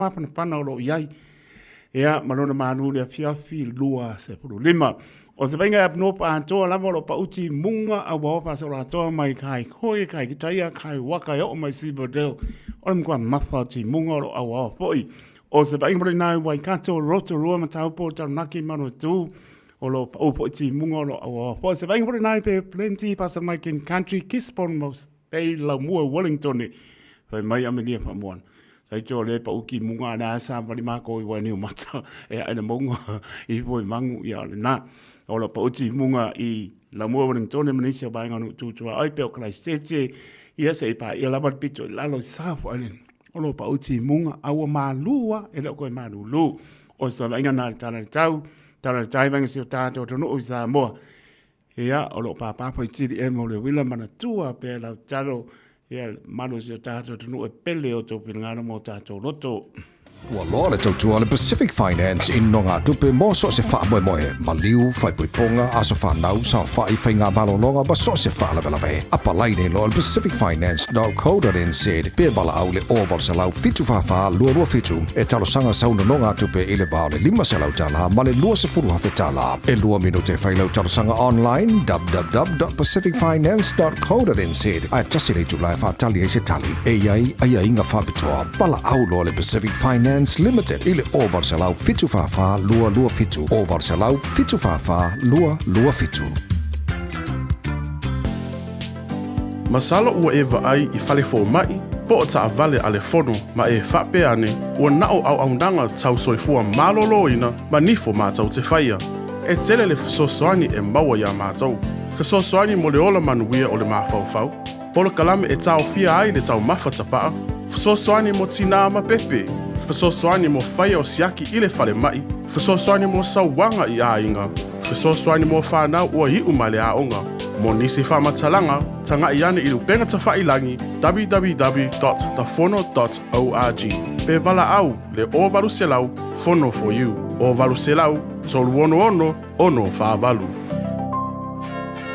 Mapanapana o lo o i ai, ia, ma lona malu i le afiafi 25. O se vaaiga e Up North atoa lava o lo o pauti i muga auaoa faasoloatoa mai kai koi, kai kitaia, kai waka e oo mai Silverdale. O le matua mafa o timuga o lo o auaoa foi. O se vaaiga foi lena i Waikato, Rotorua, Mataupo, Taranaki, Manawatu, o lo o pau foi timuga o lo o auaoa foi. O se vaaiga foi lena i Bay of Plenty, Pastor Mike in Country, Gisborne, Moss Bay, Laumua, Wellington, fai mai Amelia Faamoana. Saito o lea e pau timuga a lea sa vali mākou i Wainiumata e ae le mauga ifo i Mangu ia o lena. O lo o pau timuga i Laumua, Wellington ma nisi o vaega o nuu tu tuaoi pei o Karaisete, ia seia paia lava le pito i lalo i South Island. O lo o pau timuga a ua malu lava e le o toe malulu. O se vaaiga lena i le tala i le tau, tala i le tai vaega o si o tatou atunuu i Samoa. Ia, o lo o pāpā faitili ea mo le uila manatua pea lau tatalo, ia, malu o si o tatou atunuu e pele o tou finagalo ma o tatou loto. Ua loa le tautua a le Pacific Finance i nogatupe mo so o se faamoemoe, maliu, faaipoipoga, aso fanau, saofai, faigamalologa ma so o se faalavelave. Apalai nei loa i le pacificfinance.co.nz pe valaau i le 0800 744 227 e talosaga sau nonogatupe i le va o le $500 ma le $20,000. E lua minute e fai lau talosaga online www.pacificfinance.co.nz ae tasi le itula e faatali ai se tali. E i ai aiaiga faapitoa. Valaau loa le Pacific Finance Limited i le 0800 744 227, 0800 744 227. Masalo ua e vaai i fale fomai po o taavale a le Fono ma e faapea ane ua na o auaunaga tau soifua maloloina ma nifo matou te faia. E tele le fesoasoani e maua iā matou. Fesoasoani mo le ola manuia o le mafaufau, polokalame e taofia ai le taumafa tapaa, fesoasoani mo tinā ma pepe, fesoasoani mo faia o siaki i le falemai, fesoasoani mo sauaga i aiga, Fesoasoani mo whanau ua iu mai le aoga. Mo nisi faamatalaga, taga'i ane i le upega tafailagi www.thefono.org pe valaau le 0800 Fono for You, 0800 366 648.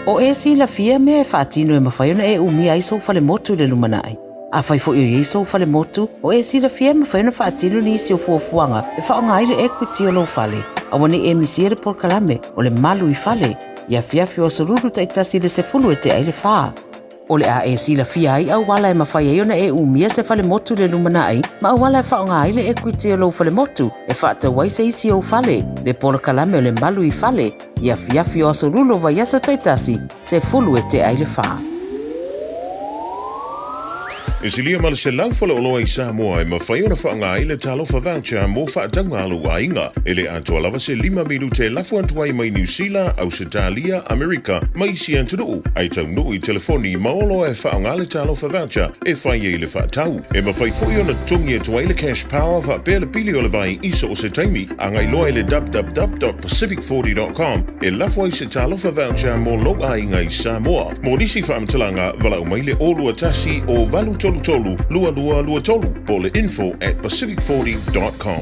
O e silafia mea e faatino e mafai ona e umia ai sou falemotu i le lumanai. Afai foi o i ai sou falemotu, o e silafia e mafai ona faatino nisi o fuafuaga e faaaoga ai le equity o lou fale. Aua ne i e misia le polokalame o le Malu i Fale i afiafi o Aso Lulu taitasi i le 10 e tea i le fa. O le a e silafia ai auala e mafai ai ona e umia se falemotu i le lumanai ma auala e faaaoga ai le equity o lou falemotu e faatau ai se isi ou fale, le polokalame o le Malu i Fale i afiafi o Aso Lulu o vaiaso taitasi, 10 e tea i le fa. E silia ma le 100 faleoloa i Samoa e mafai ona faaaoga ai le Talofa Voucher mo faatauga a lou aiga. E le atoa lava se lima minute e lafo atu ai mai Niu Sila, Ausetalia, Amerika ma isi atunuu, ae taunuu i telefoni ma oloa e faaaoga le Talofa Voucher e fai ai le faatau. E mafai foi ona totogi atu ai le Cash Power faapea le pili o le vai i so o se taimi. Agai loa i le www.pacific40.com e lafo ai se Talofa Voucher mo lou aiga i Samoa. Mo nisi faamatalaga, valaau mai le 021 0833 2223 po o le info@pacific40.com.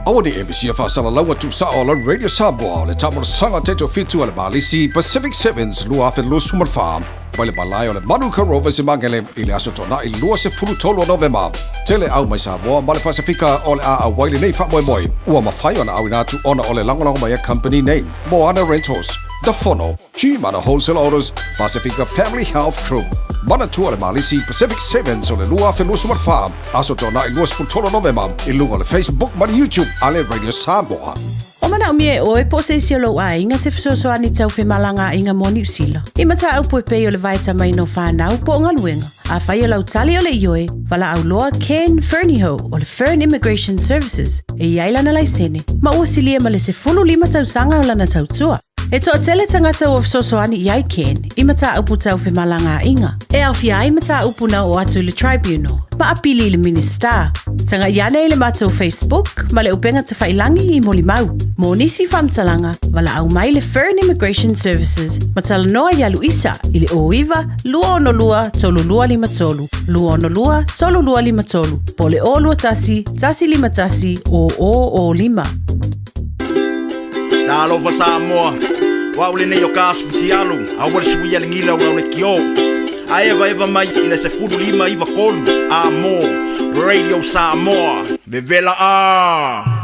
Aua ne i e misia faasalalaua tuusao a le Radio Samoa o le taamolosaga taitofitu a le Malisi Pacific Sevens 2024 mai le malae o le Manuka Rovers i Magele i le Aso Toonai 23 o Novema. Tele au mai Samoa ma le Pasefika o le a auai lenei faamoemoe ua mafai ona auina atu ona o le lagolago mai a company nei, Moana Rentals, The Fono, G-Mana Wholesale Autos, Pasefika Family Health Group. Manatua le Malisi Pacific Sevens o le 2024, Aso Toonai 23 Novema i luga o le Facebook ma le YouTube a le Radio Samoa. O manaomia e oe po o se isi o lou aiga se fesoasoani tau femalagaaiga mo Niu Sila. I mataupu e pei o le vaetamaina o fanau po o galuega. Afai o lau tali o le ioe, valaau loa Ken Fernihough o le Fern Immigration Services e i ai lana laisene ma ua silia ma le 15 tausaga o lana tautua. E toatele tagata ua fesoasoani i ai Ken i mataupu tau femalagaaiga, e aofia ai mataupu na oo atu i le Tribunal ma apili i le Minisita. Tagai ane i le matou Facebook ma le upega tafailangi i molimau. Mo nisi faamatalaga, valaau mai le Fern Immigration Services ma talanoa ia Luisa i le 09 262 3253, 262 3253, po o le 021 151 0005. Talofa Samoa, o au lenei o ka Asfutialu, aua le suia le gila o lau le kio. A evaeva mai i le 15 iva tolu, a mo. Radio Samoa, vevela a!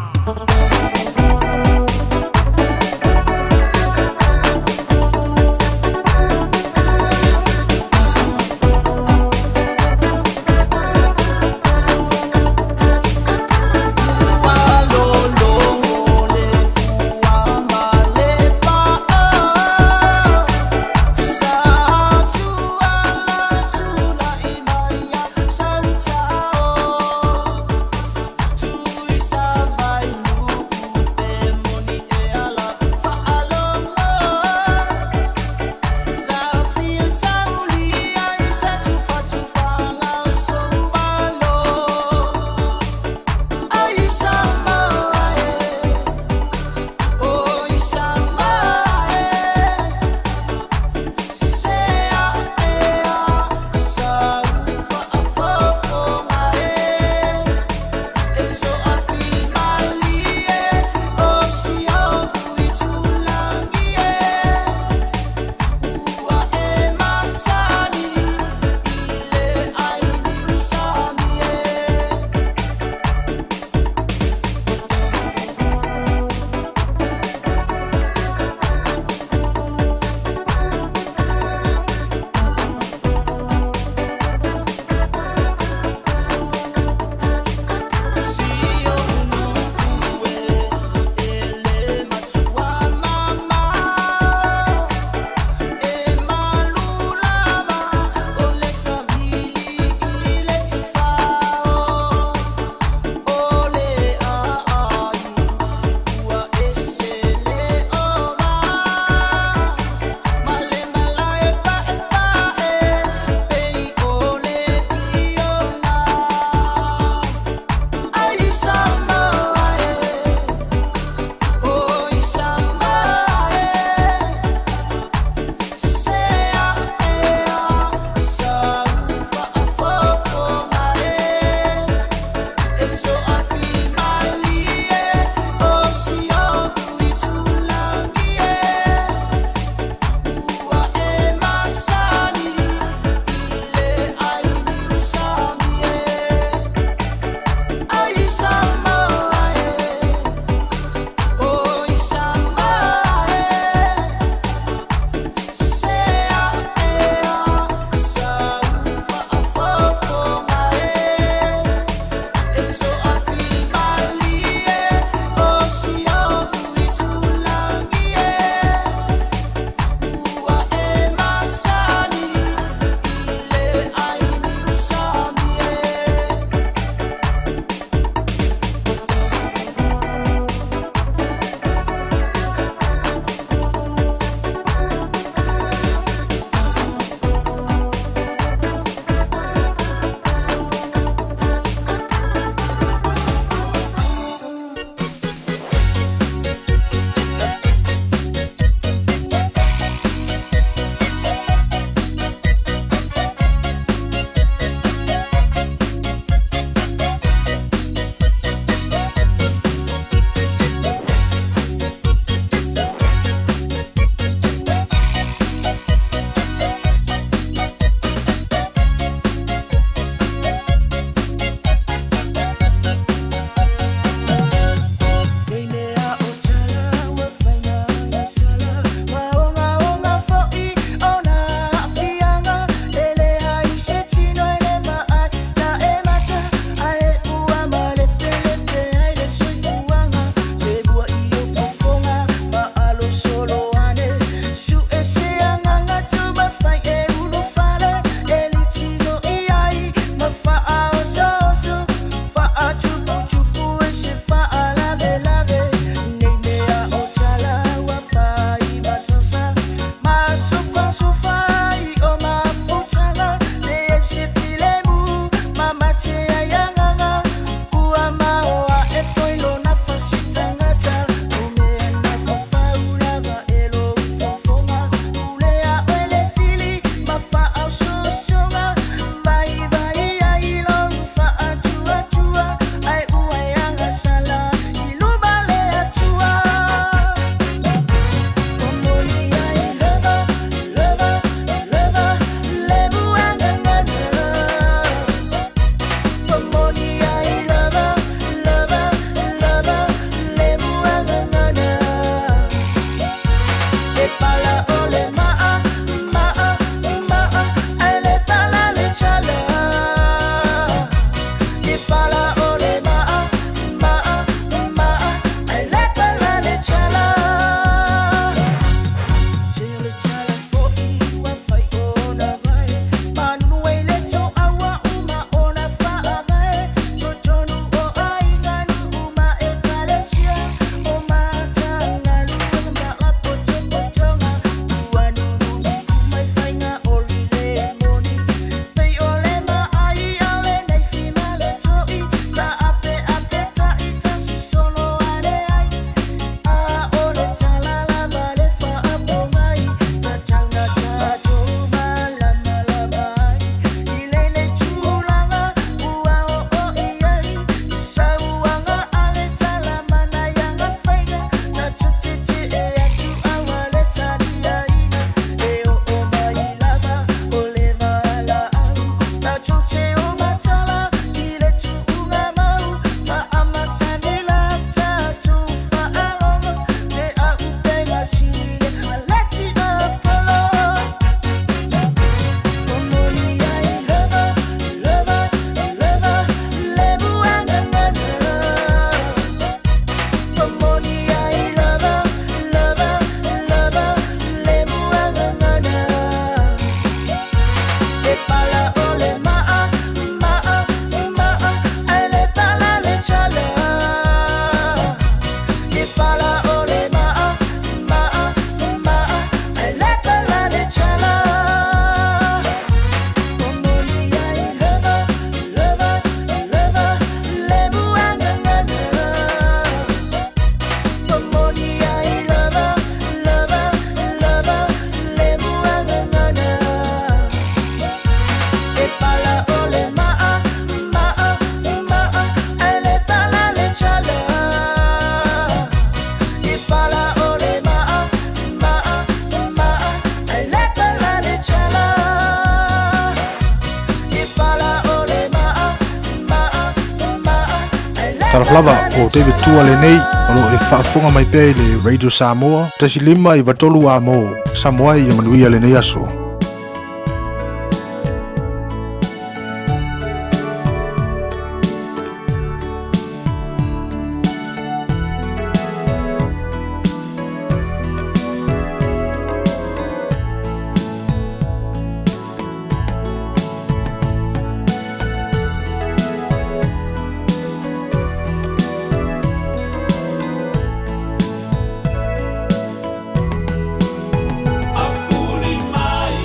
Talofa lava, o David Tua lenei, o lo o e faafofoga mai pea i le Radio Samoa, 1.5 93 amo, Samoa ia manuia lenei aso. Apuli mai.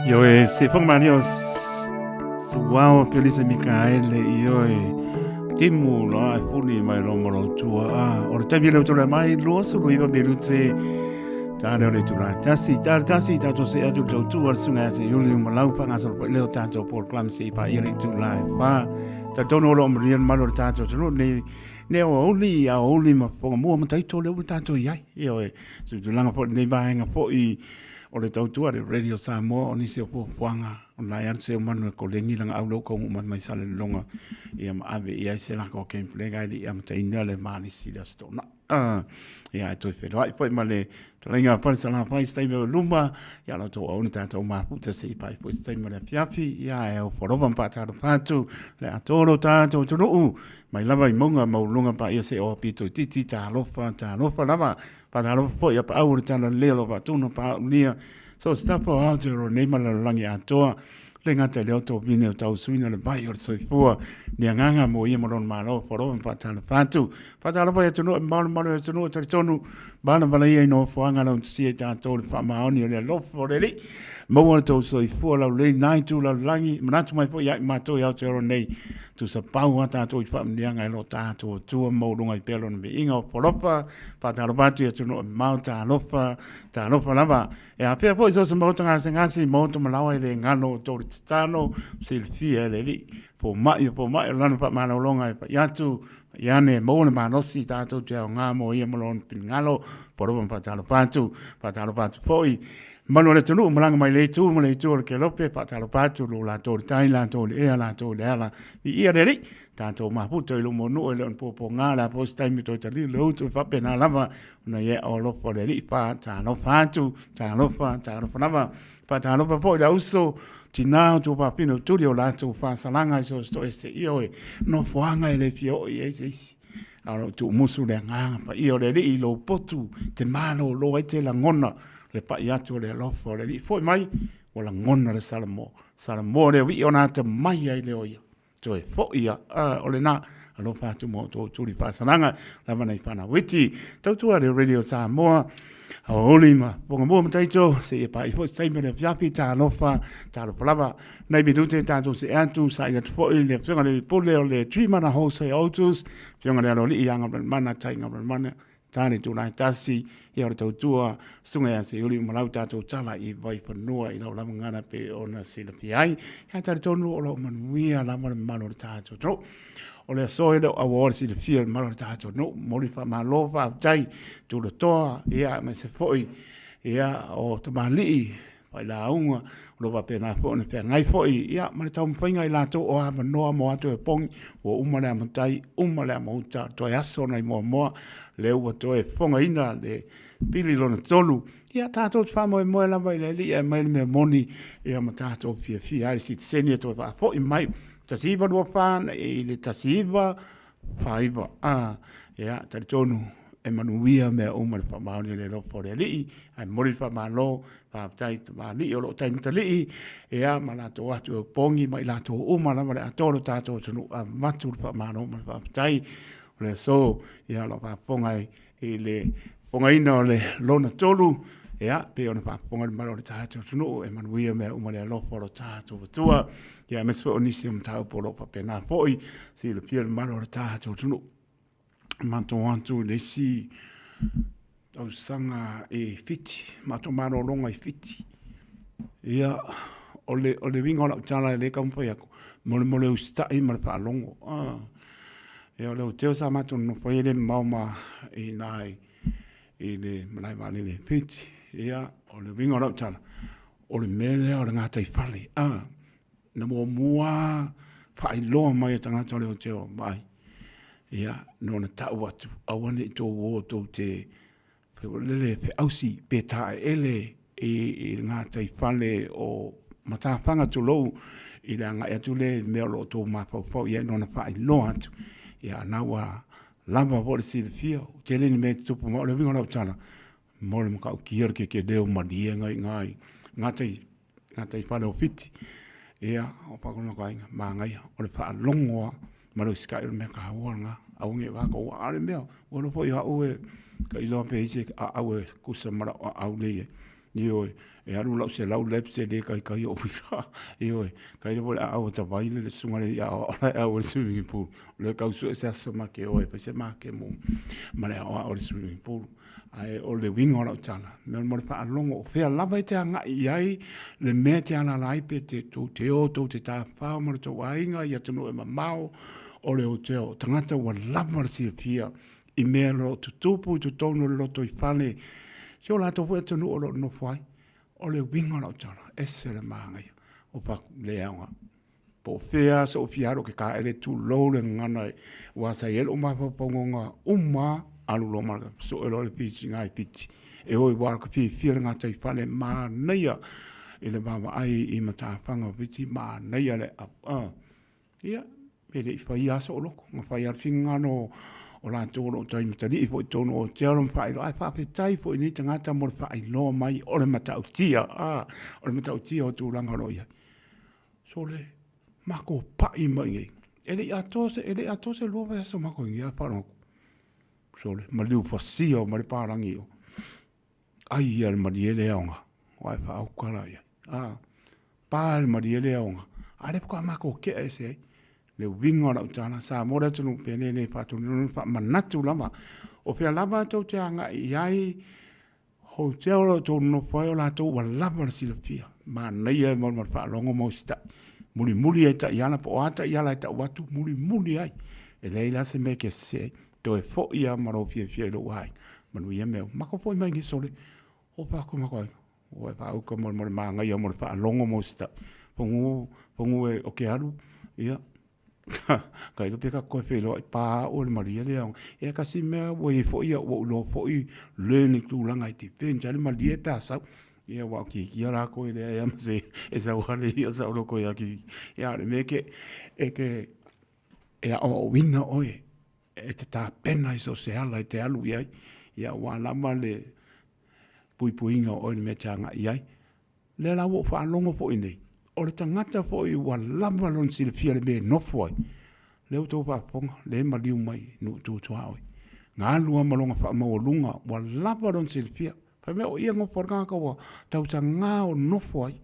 Ioe, se whanga mani o Suao Felise Mikaele, ioe, timu la e funi mai lo mo tua a. O le taimi leo tole mai, 29 minute, tā leo le tula tasi, tā le tasi, tātou se atu tau tua le sunga se yuli umalau whanga solo pa leo tātou Paul Clam se ipa ia le tula e wha. Tā tono o lo omrian malo le tātou tunu, nei, nei o auli, a auli ma whanga mua ma taito leo le tātou iai. Ioe, so tulaga foi nei vaega foi o le tautua le Radio Samoa o nisi o fuafuaga o nai atu se o manu e kolegi langa au leo kaungu mai mai sale longa ia ma ave i ai se lako o Camp Lega i le amataina le malisi le aso toonai. Ia e toe whenua i foi ma le talainga pale sa la fai se taimi o luma ia lau tau auna tātou mafuta se i pai foi se taimi o le afiafi ia e o wharova mpa tātou whātu le atoro tātou tunuu mai lava i maunga maulunga pa ia se o pito titi tālofa tālofa lava Whakaaro foi a paau o le tala lea lo whaatuna paaunia. So staff o Aotearoa nei ma lalolagi atoa. Le gata i le oto o vine o tau suina le vai o le soifua. Ni anganga mo ia mo lona malo wharoa ma whaatalofa atu. Whaatalofa i atunuu e malumalu e atunuu e talitonu. Bala ia i nofoaga lau tisia i tātou le whaamaoni o le alofa o le Alii. Maua le tou soifua lau lei nai tu lalolagi. Manatu mai foi ia i matou i Aotearoa nei. Tusa pau a tātou i whaamnianga e lo tātou atua maulunga i pea lona viiga o polofa. Whaatalofa atu i atunuu e mamao talofa, talofa lava. E afea foi so se maota gasegase i maota malawa i le ngalo o tō le tatalo, silafia e le Alii. Fomai o fomai o lana whaamalologa e pai atu, pai ane e maua le malosi i tātou te ao ngā mō ia ma lona finagalo, porofa ma whaatalofa atu, whaatalofa atu foi. Manu o le atunuu malaga mai le itu ma le itu o le kelope, whaatalofa atu lo latou le tai, latou le ea, latou le ala. Viia le Alii, tātou mafuta i luma o nuu e le o ni pōpō ngā le a po se taimi toe taliu le utu e faapena lava ona ia o alofa o le Alii whaatalofa atu, talofa, talofa lava. Whaatalofa foi le auso, tinā o tō whawhina o turi o lātou whāsalaga i so se ese ia oe, nofoaga e le fia oo i ai se isi. A o lou tuumusu le agaga paia o le Alii i lou potu te malōlō ai te lagona le pai atu o le alofa o le Alii. Foi mai, ua lagona le Salamo. Salamo le wii ona ata mai ai leo ia. Toe foi ia, o lena, alofa atu mo tō turi whāsalaga, lava nei whana witi. Tautua le Radio Samoa, aoauli ma ponga mua mataito, se ia pa'i foi se taimi o le afiafi, talofa, talofa lava. Nei minute tātou se atu, saili atu foi le afioga le pule o le Tuimana Wholesale Autos, afioga le Aloalii ia Gabriel Tai Gabriel Tane tū lae tasi, ia o le tautua, susuga ia Seiuli Umalau tātou tala i Vaifanua i lau lava ngana pe ona silafia ai. Ia talitonu o lau manuia lava le mamalu o le tātou atunuu. O le aso e le o auaoa le silafia le mamalu o le tātou atunuu. Momoli faamalo faafetai tulatoa, ia aemaise foi ia o tamalii failauga, o lo o faapena foi ona feagai foi ia ma le taumafaiga i latou o avanoa mo atu e pogi, ua uma le amatai, uma le amauta, toe aso nai moamoa, lea ua toe fofogaina le pili lona tolu. Ia tatou te faamoemoe lava i le Alii e aumai le mea moni ia ma tatou fiafia ai le sitiseni e toe faafoi mai 1924 i le 1949. A, ia, talitonu e manuia mea uma le faamaoni o le alofa o le Alii, ae momoli le faamalo, faafetai tamalii o lo o tai matalii, ia, ma latou atu e opogi ma i latou uma lava le atoa o lo tatou atunuu, avatu le faamalo ma le faafetai o le aso, ia, o lo o faafofoga i le fofogaina o le lona tolu, ia, pei ona faafofoga le mamalu o le tatou atunuu, e manuia mea uma le alofa o lo tatou Atua, ia, aemaise foi o nisi o mataupu o lo o faapena foi silafia le mamalu o le tatou atunuu. Matou atu i le isi tausaga i Fiti, matou malologa i Fiti. Ia, o le, o le uiga o lau tala e le taumafai atu, mo le, mo le usitai ma le faalogo. Ah. Ia, o le hotel sa matou nonofo ai e le mamao ma i ina i, i le malae vaalele i Fiti. Ia, o le uiga o lau tala, o le mea lea o le gataifale. Ah. Na muamua faailoa mai e tagata o le hotel mai, ia, na ona tau atu, aua ne i tou o tou te lele feausi pe taeele i le gataifale o matafaga tulou i le agai atu lea i le mea o lo o tou mafaufau i ai, na ona faailoa atu. Ia, na ua lava foi le silafia, ua tele ni mea e tutupu mai. O le uiga o lau tala, mo le matautia o le kekele o maliega i ina i gataifale o Fiti, ia, o Pakulona ko aiga, manaia, o le faalogo lava ma le usitai o le mea taua lena, aua ne i vatou, a o le mea, ua iloa foi au e, ka iloa pe i ai se aau e tusa ma lau aau lea e i ai. Ioe. E alu lau 100 laps e le kaikai o uila. Ioe, kai le foi le aau o tawai le le susuga le ia o la au le swimming pool. O le kau sue se aso ma ke oe, se ma ke mo ma le ao o le swimming pool. Ae o le uiga o lau tala, me mo le faalogo o fea lava e te agai i ai le mea e te alaala ai pe te tou te o tou te tafafao ma le tou aiga i atunuu e mamao, o le o tagata ua lava le silafia i mea o lo o tutupu i totonu o le lotoifale si o latou foi atunuu o lo o nofo ai. O le uiga o lau tala, ese le manaia o le aoga. Po o fea sou fia alu ke kaele tulou le gagana aua sa i ai lou mafaufauga uma alu loa ma sue loa le fisiga i Fiti e o i aua ka fiafia le gataifale manaia i le vaavaai i matafaga o Fiti manaia le au ia e le i faia lava sou loto na fai lava le finagalo o latou o lo o tai matalii foi i totonu o Aotearoa ma faailoa ae faafetai foi i nei tagata mo le faailoa mai o le matautia o le matautia o tulaga o lo o i ai. Sole, matou pai mai i inei. E le i atoa se, e le i atoa se 2 vaiaso o matou i inei ae faalogo atu, sole, maliu fasia mai le palagi i o. Ai ia le malie le aoga, aua e faauka la i ai. A, pa le malie le aoga, a lea faatoa matou tea ese ai. Le uiga o lau tala, Samoa le atunuu pele le faatonu, faamanatu lava. O fea lava tou te agai i ai, Hotel o lo o outou nonofo ai o latou ua lava le silafia. Manaia ma le faalogo ma usitai. Mulimuli ai taiala po o a taiala e tau atu, mulimuli ai. E leai la se mea e te sese ai. Toe foi lava ma lou fiafia i lou aiga. Manuia mea uma. Matou foi mai sole. O pa ko matou aiga. Ua e faauka mo le manaia mo le faalogo ma usitai. Pagū, pagū e o ke alu, ia, Ka iloa pe ka toe feiloai pa au le malie lea. Ia tasi mea ua i ai foi ua ou iloa foi learn i tulaga e defend ai le malie pe a sau. Ia aua o kiekie latou e leai lava ma se e sau lava le ia sau loto ia kiekie. Ia a o le mea e te e aoaoina oe e te tapena i so o se ala e te alu i ai, ia aua lava le puipuiga o oe i le mea e te agai i ai. Lea la ua ou faalogo foi nei, o le tagata foi ua lava lona silafia i le mea e nofo ai, lea ua outou faafofoga, lea e maliu mai i nuu tu tuaoi. Na alu lava ma lona faamaualuga, ua lava lona silafia. Fai mai o ia nofo ai le tagata ua tausaga o nofo ai.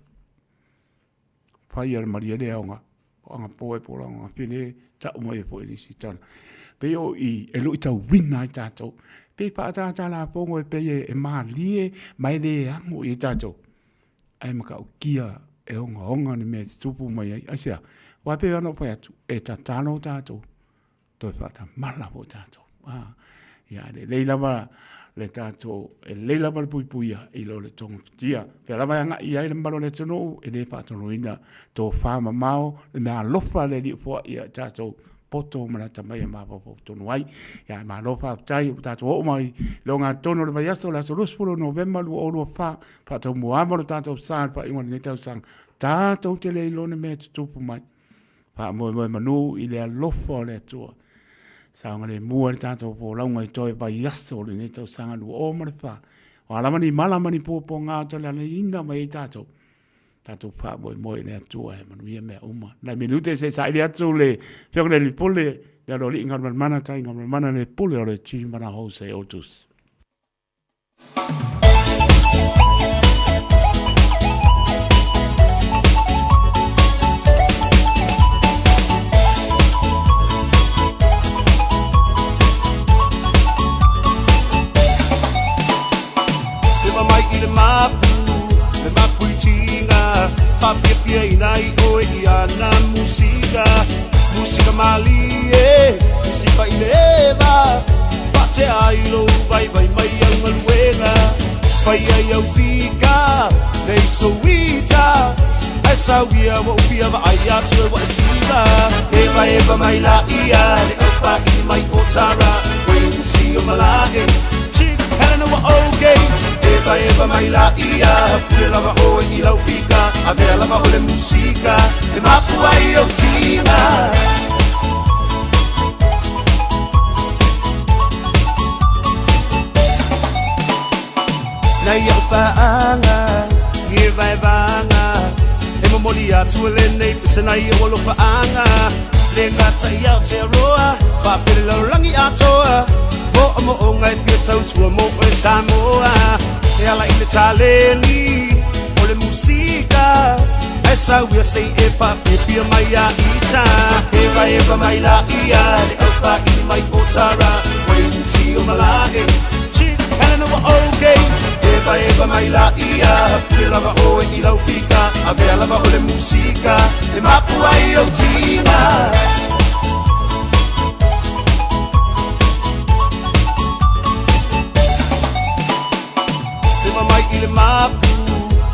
Fai a le malie le aoga. O anapo e po o ananafi lea e tau mai ai foi i nisi tala. Pei o i e luitauina ai tatou. Pei e faatatalafono e pei e malie ma e le ano i ai tatou. Ae matautia e ogaoga le mea e tutupu mai ai. Aisea? Aua e pei ona ou fai atu, e tatalo tatou toe faatamala foi tatou. Ah, ia, e lelei lava le tatou, e lelei lava le puipuia i lo le togafitia. Fea lava e agai i ai le mamalu o le atunuu, e le faatoloina tofa mamao, le mea alofa le Alii o foai ia i tatou poto ma le atamai e mafaufau tonu ai. Ia, malo faafetai, ua tatou oo mai le ogatotonu o le vaiaso, le aso 20 o Novema 2024, faataumuaava lo tatou sa i le faaiuga o lenei tausaga. Tatou te le iloa le mea e tutupu mai. Faamoemoe manu i le alofa o le Atua. Saogalemu ai le tatou folauga i toe vaiaso o lenei tausaga 2004. O a lava ni mala ma ni puapuaga o talialeina mai ai tatou, tatou faamoemoe i le Atua e manuia mea uma. Nai minute se i saili atu le Afioga i le Alii Pule, le Aloalii Galumalemana Tai Galumalemana le Pule o le Timana Jose Otus. Musika malie, musika i le eva Faatea ai lou vaivai mai au galuega Fai ai au fika, nei sou ita Ae sau ia ua ou fia vaai atu e ua e siva Eva eva mai la ia le au whaini mai o Tara Wayne o Malae Chick Helena ua okay Eva eva mai la ia Pule lava oe i lau fika Avea lava o le musika E mapu ai ou tiga Nei au paaga Ni e vaevaga E momoli atu e lenei pese nai ou alofaaga Le gata i Aotearoa Faapele lalolagi atoa Moomooga e fia tautua mo oe Samoa E ala i le taleni. o le musika Ae sauia sei e whawhipia mai a ita Eva eva mai la ia Le au whaini mai o tara Wei si o malae Chick Helena wa okay Eva eva mai la ia Pule lava oe i lau fika Avea lava o le musika E mapu ai o tina Le mamai i le mapu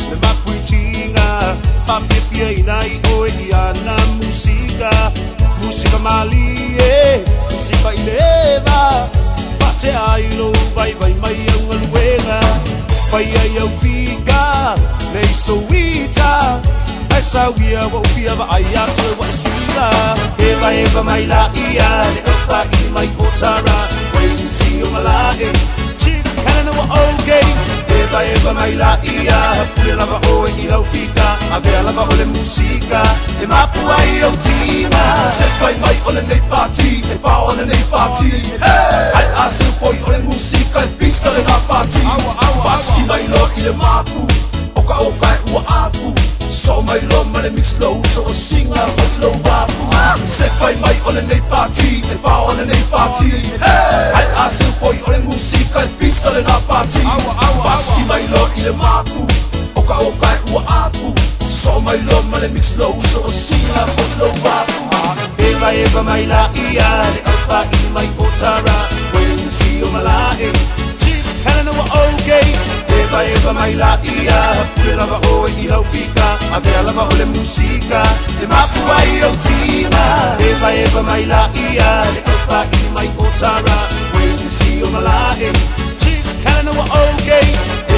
Le mapu i tinga Whawhiwhia ina i oe i ana musika Musika malie Musika i le eva Whatea ai lo vai vai mai au ngaluega Pai ai au fika Le iso ita Ai sauia wa upia wa ai atu wa sila Eva eva mai la ia Le au whaini mai o tara Wei si o malae Chick Helena wa okay Eva eva mai la ia Pule lava oe i lau fika Avea lava o le musika E mapu ai o tina Se fai mai o le nei pati E pao o le nei pati Ai a se foi o le musika E pisa le na pati Paski mai lo i le mapu Oka oka e ua afu So mai lo ma le mix lo So o singa fai lo wafu Se fai mai o le nei pati E pao o le nei pati Ai a se foi o le musika E pisa le na pati Paski mai lo i le mapu Oka oka e ua afu So mai lo ma le mix lo So o singa fai lo wafu Eva eva mai la ia Le au whaini mai o tara Wei si o malae Chick Helena wa okay Eva eva mai la ia Pule lava oe i lau fika Avea lava o le musika E mapu ai o tina Eva eva mai la ia Le au whaini mai o tara Wei si o malae Chick Helena wa okay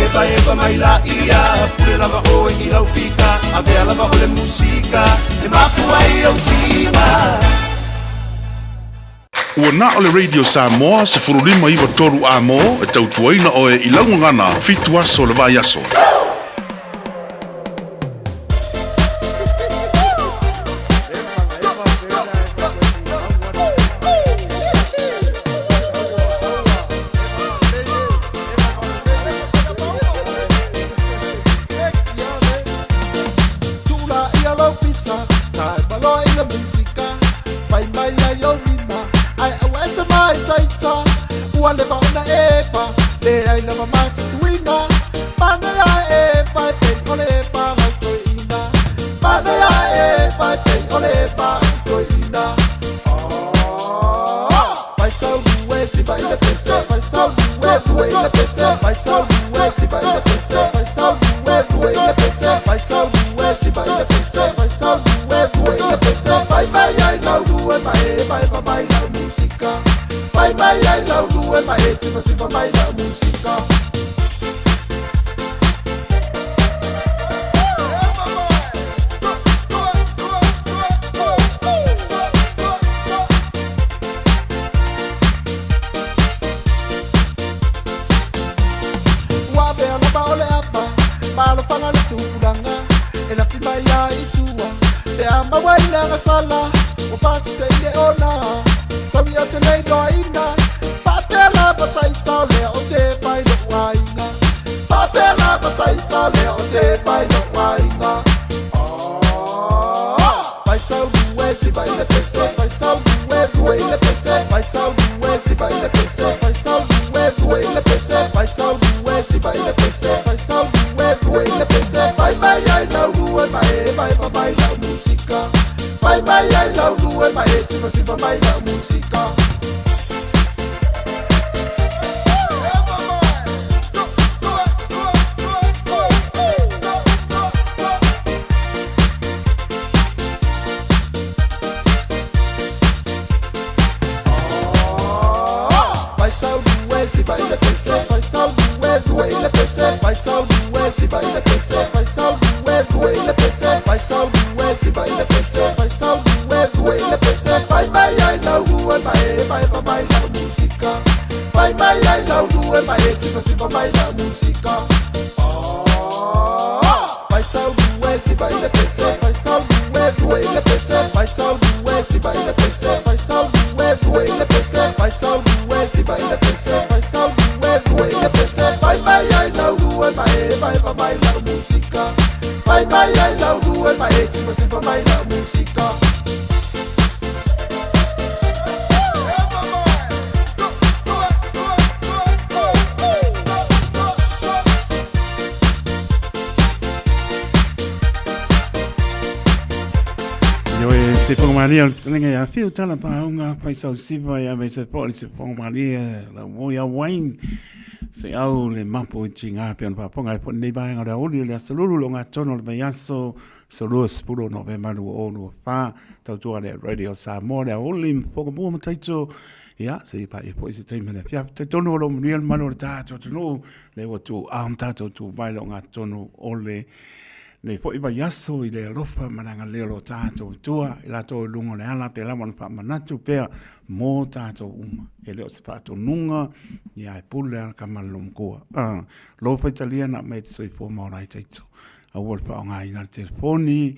Eva eva mai la ia Pule lava oe i lau fika Avea lava o le musika E mapu ai o tina Ua na o le Radio Samoa 1593 amo e tautuaina oe i laugagana 7 aso o le vaiaso. Tula ia lau pisa, tae maloa i le musika Fai mai ai ou lima, ae aua e te mai taita Ua leva ona epa, leai lava ma se suiga Manaia e epa e pei o le epa a lau toeaina Manaia e epa e pei o le epa a si toeaina Vai sau lue, siva i le pese Vai sau lue, lue i le pese Vai sau lue, siva i le pese Vai sau lue, lue i le pese Vai sau lue, siva i le pese Vai sau lue, lue i le pese Vai mai ai lau lue ma e vai va mai lau musika Vai mai ai lau lue ma e siva siva mai lau musika Ua avea lava o le ava ma alofaga le tupulaga e lafi mai ai i tua pe a maua i le agasala ua pasese i le ona saui o te le iloaina faapea lava taita o lea o te fai lo'u aiga faapea lava taita o lea o te fai lo'u aiga Vai sau lue, siva i le pese Vai sau lue, lue i le pese Vai sau lue, siva i le pese Vai sau lue, lue i le pese Vai sau lue, siva i le pese Vai sau lue, lue i le pese Vai mai ai lau lue ma e vai va mai lau musika Vai mai ai lau lue ma e siva siva mai lau musika Vai sau lue, siva i le pese Vai sau lue, lue i le pese Vai sau lue, siva i le pese Vai sau lue, lue i le pese Vai sau lue, siva i le pese Vai sau lue, lue i le pese Vai mai ai lau lue ma e vai va mai lau musika Vai mai ai lau lue ma e siva siva mai lau musika Vai sau lue, siva i le pese Vai sau lue, lue i le pese Vai sau lue, siva i le pese Vai sau lue, lue i le pese Vai sau lue, siva i le pese Vai sau lue, lue i le pese Vai mai ai lau lue ma e vai va mai lau musika Fai mai ai lau lue ma e sipasipa mai lau musika. Ioe, se whakamaria o le talenga ia whiu tala pāunga pai sau siva ia me se po se whakamaria la mo ia Wayne se au le mapo i ti ngā pe ona whaponga e po nei vaenga o le aoli o le aso lulu lo ngā tono o le mai aso so lua sepuluh Novema 2024 tautua le Radio Samoa le aoli mfoka mua ma taito ia se i pa e po i se taimi le afiafi talitonu o lo manuia le malu o le tātou atunuu le ua tu ao ma tātou tu mai lo ngā tonu o le nei foi vaiaso i le alofa ma le agalelei o lo tātou Atua i latou i luga o le ala pea lava ona faamanatu pea mō tātou uma. E le o se faatonuga, ia e pule ala ka ma le lomatua. Lo faitalia na mai te soifua ma ola ai taito. Aua le faaaogaina le telefoni,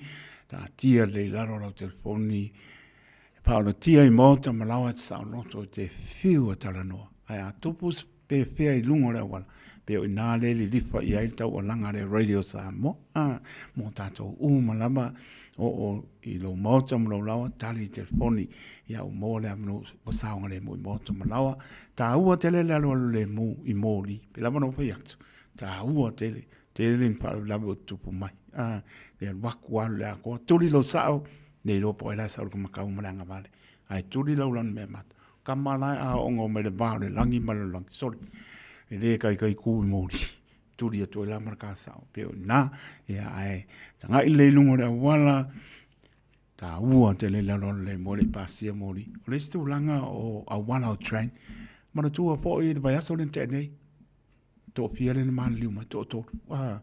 taatia lelei i lalo lau telefoni, e faaolatia i maota ma laoa e te saoloto i te fiu a talanoa. Ae a tupu se pefea i luga o le auala, pe o inā le lilifa i ai le taualaga a le Radio Samoa, a, mō tātou uma lava, o o i lou maota ma lou laoa, tali i telefoni, ia ua maua le avanoa ua saogalemu i maota ma laoa. Tāua tele le alualu lemu i moli, pe lava na ou fai atu, tāua tele, tele ni faalavelave o tutupu mai. A, le alu aku alu le akoa, tuli lou sao, nei iloa po o ai la e sau i le kamakau ma le agavale. Ae tuli lau lanu mea mata. Kama la e aoaoga mai le va o le lagi ma le lalolagi. Sorry. E le kaikai ku i moli. Tuli atu ai la ma le kasao. Pe o ina, ia ae tagai lelei i luga o le auala, taua tele le aloalo le mo le pasia moli. O le isi tulaga o auala o train, manatua foi i le vaiaso lea na tea nei, Toafia lea na maliliu mai, toatolu. Ah,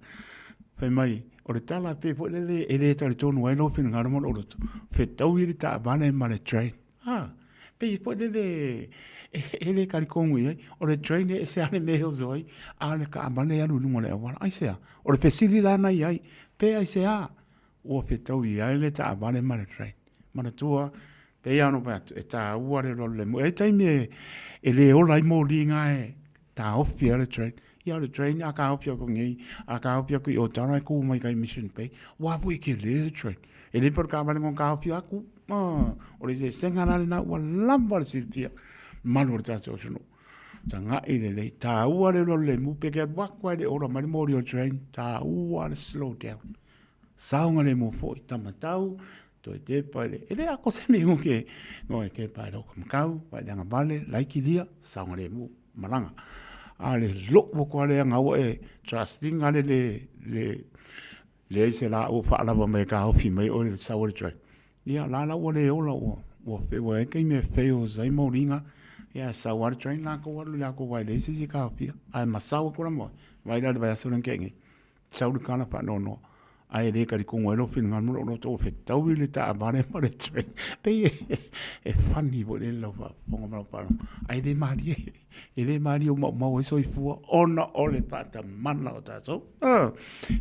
fai mai, o le tala pei foi lele e le talitonu ai lou finagalo ma lou loto, fetaui le taavale ma le train. Ah, pei foi lele e le talitonu i ai, o le train e ese lava le mea e oso ai, a o le taavale e alu i luga o le auala. Aisea? O le fesili la na i ai, pe aisea ua fetaui ai le taavale ma le train? Manatua, pei lava ona ou fai atu, e taua le alualu lemu. E i ai taimi e le ola ai moli na e taofi ai le train. Ia o le train a taofi atu nei, a taofi atu i Otara e kū mai kai Mission Bay, ua afu e tele le train. E le pei o le taavale na taofi atu, o le eseesega la lena ua lava le silafia malu o le tatou atunuu. Tagai lelei, taua le alualu lemu, pe te alu atu lava e le ola mai le moli o le train, taua le slow down. Saogalemu foi tamatau, toe tepa i le, e le ako se mea ke, no e tepa i lou kamakau, pa i le agavale, laiki lia, saogalemu, malaga. A le lou atu lava lea gaua e trusting ale le, le, leai se laau o faalava mai e taofi mai oe i le sau o le train. Ia, la la ua le ola, ua, ua, ua i ai taimi e fails ai moliga, ia e sau lava le train latou alu i le latou vai leai se isi e taofia. Ae masau atu la ma oe, vaai la i le vaiaso lea na tea nei. Sau le tala faanoanoa, ae le talitonu ai lou finagalo ma lou loto ua fetaui le taavale ma le train. Pei e funny foi lele lau faafofoga ma lau faalogo, ae le malie, e le malie ua maumau ai soifua ona o le faatamala o tatou.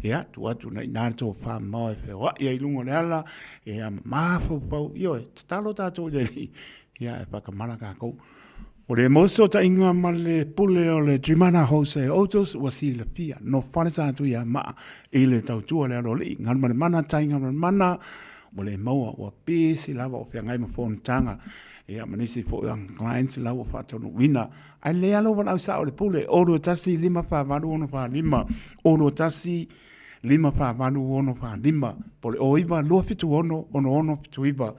Ia, tuu atu na i ina le tofa mamao e feoai ai i luga o le ala, ia mafaufau, ioe, tatalo tatou i le Alii, ia e whakamana kākou. O le mau fesootaiga ma le pule o le Trimana Wholesale Autos ua silafia no fale sa atu ia maa i le tautua le aloalii Galumalemana tai Galumalemana ua le maua ua pisi lava o feagai ma fonotaga ia ma nisi foi o clients la ua faataunuuina ae lelei lava lou valaau sao i le pule 021 548 645 021 548 645 po o le 09 276 6679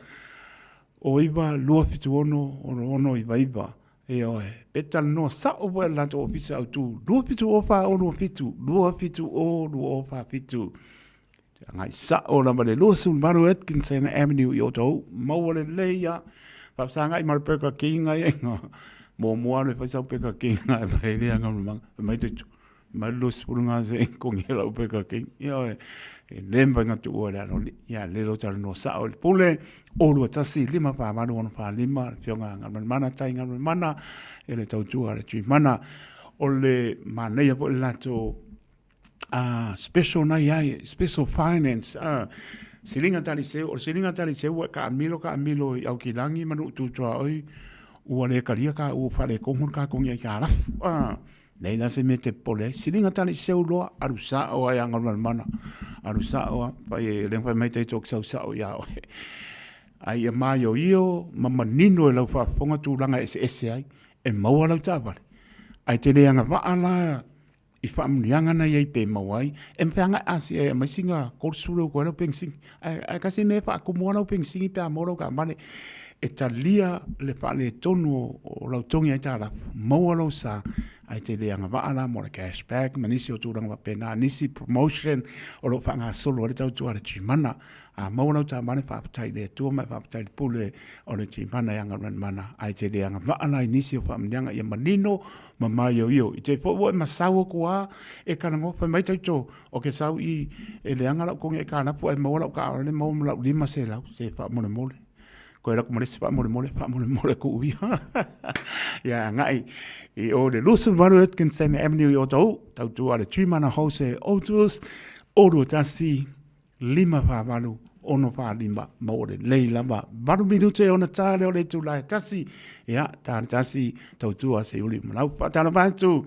O 9 2 7 6 6 6 9 9. Ioe. Pe talanoa sao foi le latou ofisa autu 2 7 0 4 0 2 7 2 7 0 2 0 4 7. Te agai sao lava le 28 Atkinson Avenue i Otahuhu. Maua lelei a faafesagai ma le Burger King ai ai nga. Muamua alu e fai sau Burger King ae fai lea nga mai te tu. Mai le 20 ngā se kongi e lau Burger King. Ioe, e le mawhai ngā tuua le alo li. Ia, le lo tala noa sao i le pule. O lua tasi, 5 wha waru ono wha lima, le whionga ngā mana, tai ngā mana, e le tautua le tui mana. O le manaia po le lato special nei ai, special finance. Silinga tali seu, o le silinga tali seu ua ka amilo ka amilo i Aukilangi ma Nuu Tutua oi, ua le kalia ka ua whale kongu ka kongi ai ka rafu. Leai la se mea e te popole ai. Siliga tala i seu loa, alu sao lava ia Galumalemana, alu sao lava, fai e le mafai mai taito ki sau sao ia oe. Ae ia maioio ma manino e lau faafofoga tulaga eseese ai e maua lau taavale. Ae te le agavaa la i faamanuiaga na i ai pe maua ai, e mafai lava ona e asia e aumai sina 30 e utu ai lau penisini. Ae tasi mea e faatumu lava lau penisini pe a maua lau taavale. E talia le faaletonu o lau togi aitalafu, maua lou sa, ae te le agavaa la mo le cash back ma nisi o tulaga faapena, nisi promotion o lo o faagasolo ai le tautua a le Gmana. A maua lau taavale, faafetai i le Atua ma e faafetai i le pule o le Gmana ia Galumalemana, ae te le agavaa la i nisi o faamanuiaga ia manino ma maioio. I te foi ua e masau atu lava e talanoa, fai mai taito, ou te sau i e leaga lau togi aitalafu ae maua lau taavale maua ma lau 500, se faamolemole. Toe alu atu ma le isi faamolemole, faamolemole tuu ia. Ia agai i o le 28 Atkinson Avenue i Otahuhu, tautua a le Trimana Jose Otus, 021 548 645, maua lelei lava 8 minute ona ta lea o le itula e tasi, ia ta le tasi tautua se uli ma lau faatalofa atu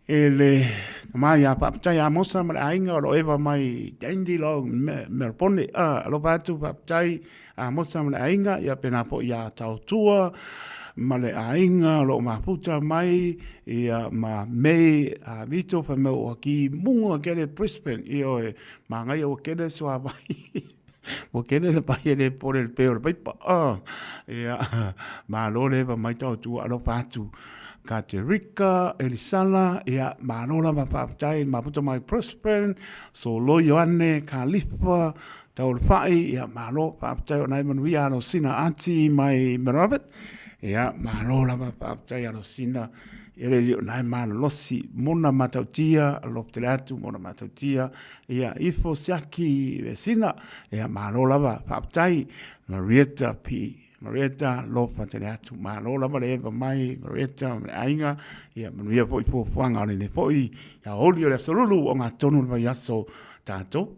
e le tama ia faafetai ia Mosa ma le aiga o lo o eva mai Dandenong Melbourne. Alofa atu faafetai a Mosa ma le aiga, ia pena foi ia Taotua ma le aiga o lo o mafuta mai ia ma May a Vito fai mai ua ki munga kele Brisbane ioe manaia ua kele suavai ua kele le vai e le pole le pe o le paipa ia malo le eva mai Taotua alofa atu Katerika Elisala ia malo lava faafetai mafuta mai Brisbane Solo Ioane Kalifa Taulefai, ia malo, faafetai o nai manuia alosina ati mai Merabet. Ia malo lava faafetai alosina ia le li o nai malolosi mona matautia alofa tele atu mona matautia ia ifo siaki vesina ia malo lava faafetai Marietta P Marietta alofa tele atu malo lava le eva mai Marietta ma le aiga ia manuia foi fuafuaga o lenei foi aoauli o le aso lulu o gatonu le vaiaso tatou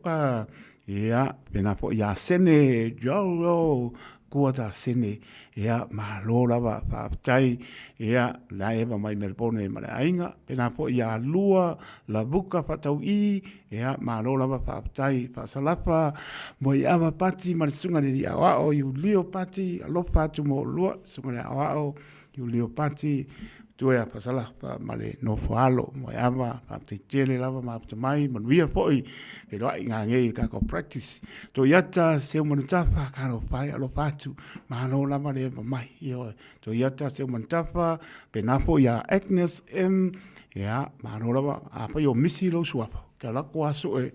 ia pena foi ia Sene Joe kua ta Sene ia malo lava faafetai ia la eva mai Melbourne ma le aiga pena foi ia Lua Lavuka Faatau'i Ia, malo lava faafetai Faasalafa, Moeava Pati ma le Susuga i le Alii Aoao Iulio Pati, alofa atu mo oulua, Susuga i le Aoao Iulio Pati, matua ia Faasalafa ma le nofo alo Moeava, faafetai tele lava mafuta mai, manuia foi feiloai gagei i le tatou practice. Toiata Seumanutafa, talofa e, alofa atu, malo lava le eva mai. Ioe. Toiata Seumanutafa, pena foi ia Agnes M, ia, malo lava, afai o misi lou suafa, ke alu atu aso e,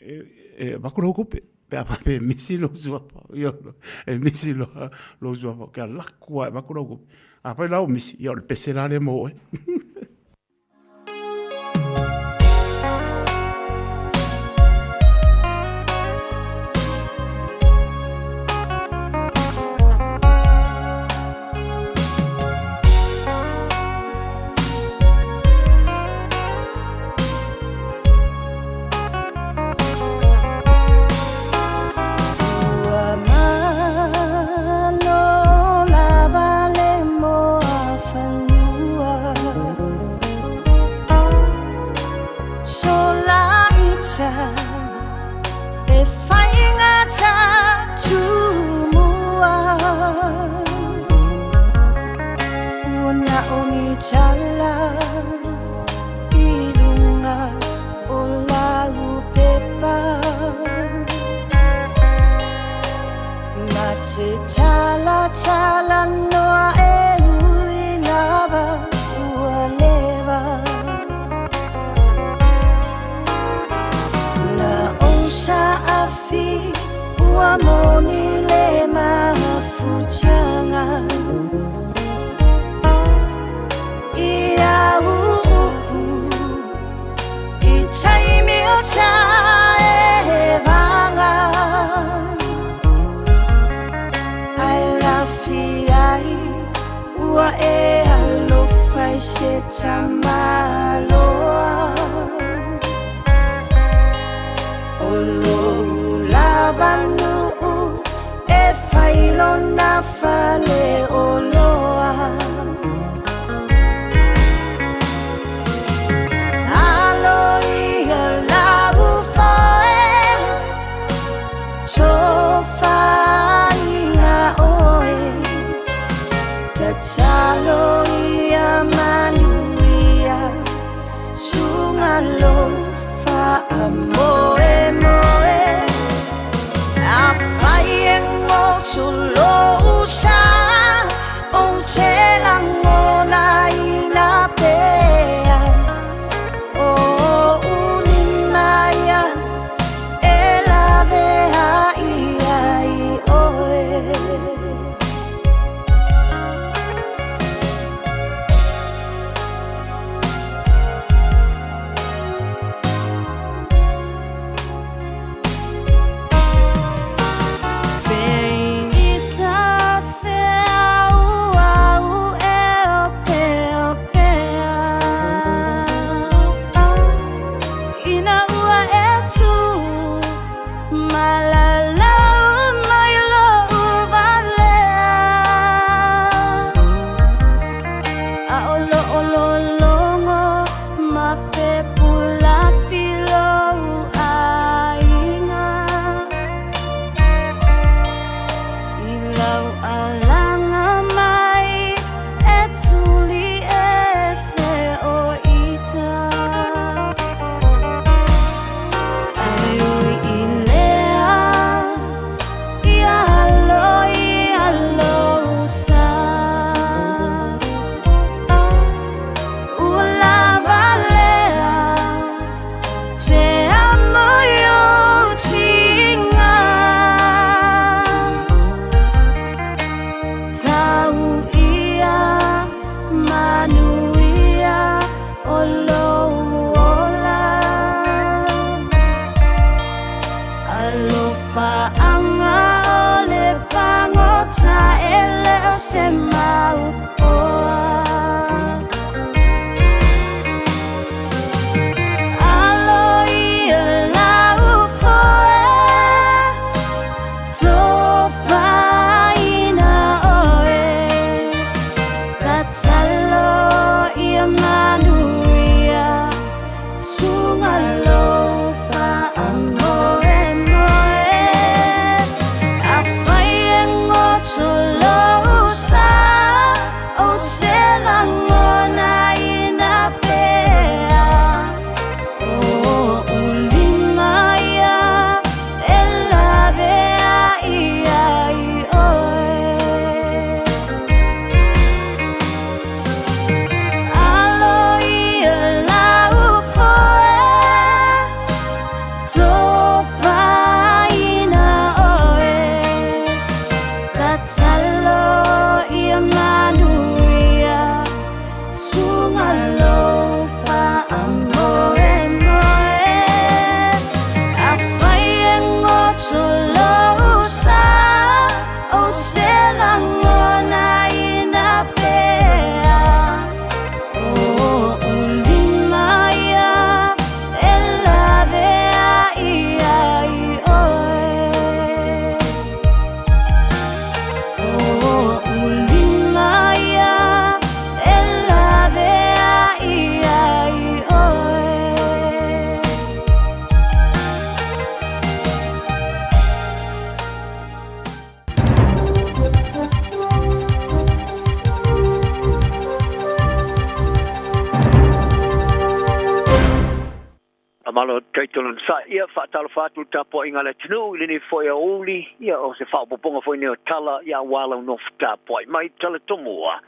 e, e avatu lau tupe, pe a faapea e misi lou suafa, ia, e misi lou suafa, ke alu atu lava e avatu lau tupe. Afai la o misi, ia o le pese la lea mo oe. Malalau mai loʻu walea A o loʻo lologo ma fepulafi lou ʻaiga I lau alaga mai e tuli ese o ita Ai ui i lea ia alo ia lou sa Ua lava lea te amo i ou tiga Tau ia manuia o lou ola Alofaaga o le pagota e le o se mau oa Alo ia lau foe Tofaina oe Tatalo ia manuia Suga lou faamoemoe Afai e goto lou sa Ou te lagonaina pea O oʻu lima ia e lawe ai ia ʻoe Alo ia lau foe Tofaina oe Tatalo ia manuia Suga lou faamoemoe Afai e goto lou sa Ou te lagonaina pea O oʻu lima ia e lawe ai ia ʻoe O oʻu lima ia e lawe ai ia ʻoe Malo Taitolon sa ia faatalofa atu le tapuaiga a le atunuu i lenei foi aoauli ia o se faaopoopoga foi nei o tala ia aua lau nofo tapuai mai tala tomua.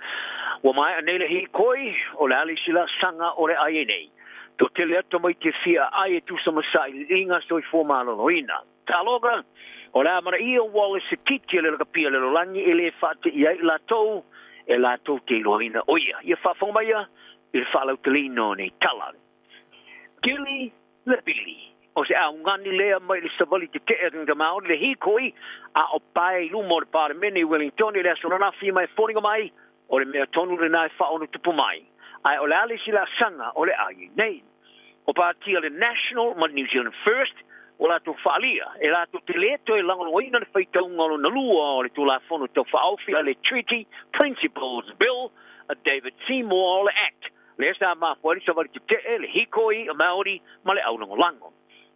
Ua maea nei le hikoi o le a le isi laasaga o le ai nei. Toatele atu tamaiti e fia ai e tusa ma sailiiliga soifua maloloina. Taloga, o le a manaia ua o se kiti a le lakapi a le lalolagi e le faateia ai i latou e latou te iloaina o ia. Ia faafofoga mai ia i le faalauteleina o nei tala. Kili le pili. O se augani lea mai le savali tetee a tagata Maori le hikoi a o pae i luma o le Palemene i Wellington i le aso ananafi ma e foliga mai o le mea tonu lena e faaonotupu mai. Ae o le a le isi laasaga o le ai nei? O patia le National ma le New Zealand First ua latou faaalia e latou te le toe lagolagoina le faitauga o lona lua o le Tulafono Tau Faaofi a le Treaty Principles Bill a David Seymour o le Act lea sa mafua ai le savali tetee, le hikoi, a Maori ma le aulagolago.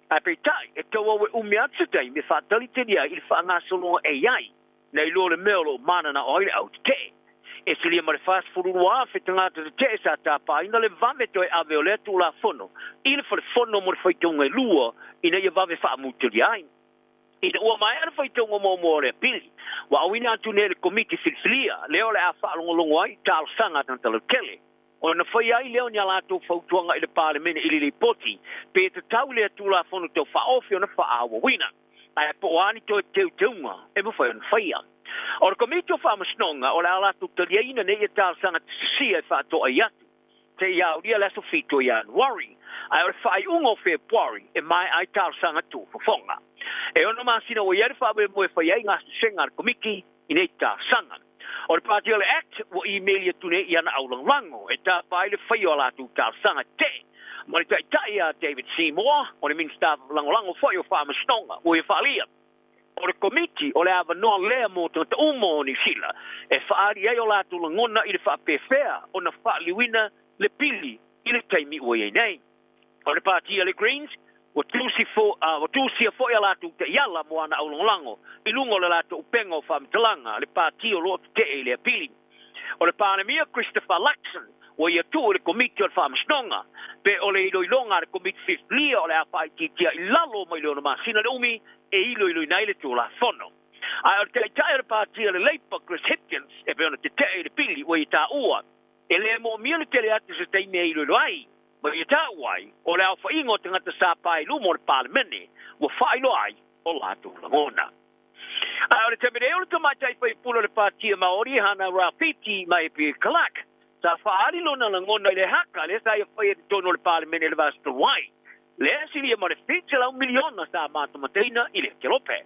Ae peitai, e tauau e umi atu se taimi e faatalitali ai i le faagasologa ai nai lo le mea o lo o mananao ai le au tetee. E silia ma le 42,000 tagata tetee sa tapaina le vave toe ave o lea Tulafono i le Fale Fono mo le faitauga e lua ina ia vave faamutalia ai. Ina ua maea le faitauga muamua o lea pili, ua auina atu nei e le Komiti Filifilia lea o le a faalogologo ai i talosaga a tagata lautele. Ona fai ai lea o ni a latou fautuaga i le Palemene i le Lipoti pe tatau lea Tulafono Tau Faaofi ona faaauauina. Ae po o a ni toe teuteuga e mafai ona faia. O le Komiti o Faamasinoga o le a latou taliaina nei ia talosaga tusisia e faatoai atu seia aulia le aso 7 o Ianuari, ae o le faaiuga o Fepuari e maea ai talosaga tuufofoga. E ono masina ua i ai le faamoemoe e fai ai gasesega a le Komiti i nei talosaga. O le Pāti o le Act ua imeli atu nei i ana aulagolago e tapa ai le faia o a latou talosaga tetee. Ma le Taitai ia David Seymour, o le Minisita Lagolago foi o Faamasinoga, ua ia faaalia, o le Komiti o le avanoa lea mo tagata uma o Niu Sila e faaali ai o latou lagona i le faapefea ona faaliliuina le pili i le taimi ua i ai nei. O le Pati a le Greens, ua tusi fo, ua tusia foi a latou taiala mo ana aulagolago i luga o le latou upega o faamatalaga, le pati o lo o tetee i lea pili. O le Palemia Christopher Luxon ua ia tuu i le Komiti o le Faamasinoga pe o le iloiloga a le Komiti Filifilia o le a faaitiitia i lalo mai le 6 masina le umi e iloiloina ai le Tulafono. Ae o le Taitai o le Pati a le Leipa Chris Hipkins e pei ona tetee i le pili ua ia taua e le moomia le tele atu o se taimi e iloilo ai ma ia taua ai o le aofaiga o tagata sa pae i luma o le Palemene ua faailoa ai o latou lagona. A o le taimi nei o le tamaitai faipule o le Pātia Māori Hana Rawhiti Maepie Clark, sa faaali lona lagona i le haka lea sa ia faia i totonu o le Palemene i le vaiaso talu ai, lea e silia ma le $700 miliona sa matamataina i le kelope.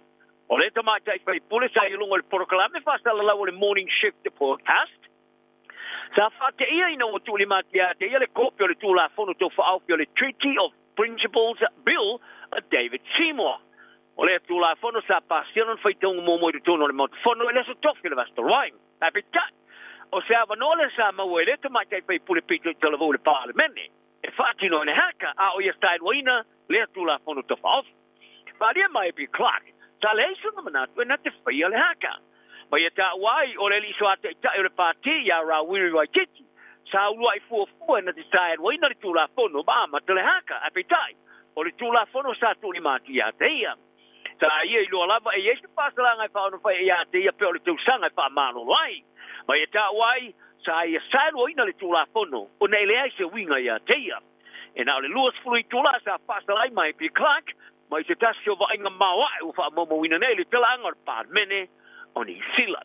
O le tamaitai faipule sa i luga o le polokalame faasalalau o le Morning Shift Podcast, sa faateia ina ua tuulima atu ia te ia le kopi o le Tulafono Tau Faaofi o le Treaty of Principles Bill a David Seymour. O lea Tulafono sa pasia lona faitauga muamua i totonu o le Maota Fono i le Aso Tofi o le vaiaso talu ai. Ae peitai, o se avanoa lea sa maua e lea tamaitai faipule pito i talavou i le Palemene e faatino ai le haka, a o ia taeluaina lea Tulafono Tau Faaofi. Faaalia mai e Bill Clark, sa leai sona manatu e na te faia le haka. Ma ia taua ai o le alii soataitai o le Pati ia Rawiri Waititi, sa uluai fuafua e na te taeluaina le Tulafono ma amata le haka, ae peitai, o le Tulafono sa tuulima atu ia te ia. Sa ia iloa lava e i ai se faasalaga e faaonofai ia te ia pea o le tausaga e faamalolo ai. Ma ia taua ai, sa ia saeluaina le Tulafono ona e leai se uiga ia te ia. E na o le 20 itula sa faasala ai mai P. Clark mai se tasi o vaaiga maoae ua faamaumauina nei i le talaaga o le Palemene o Niu Sila.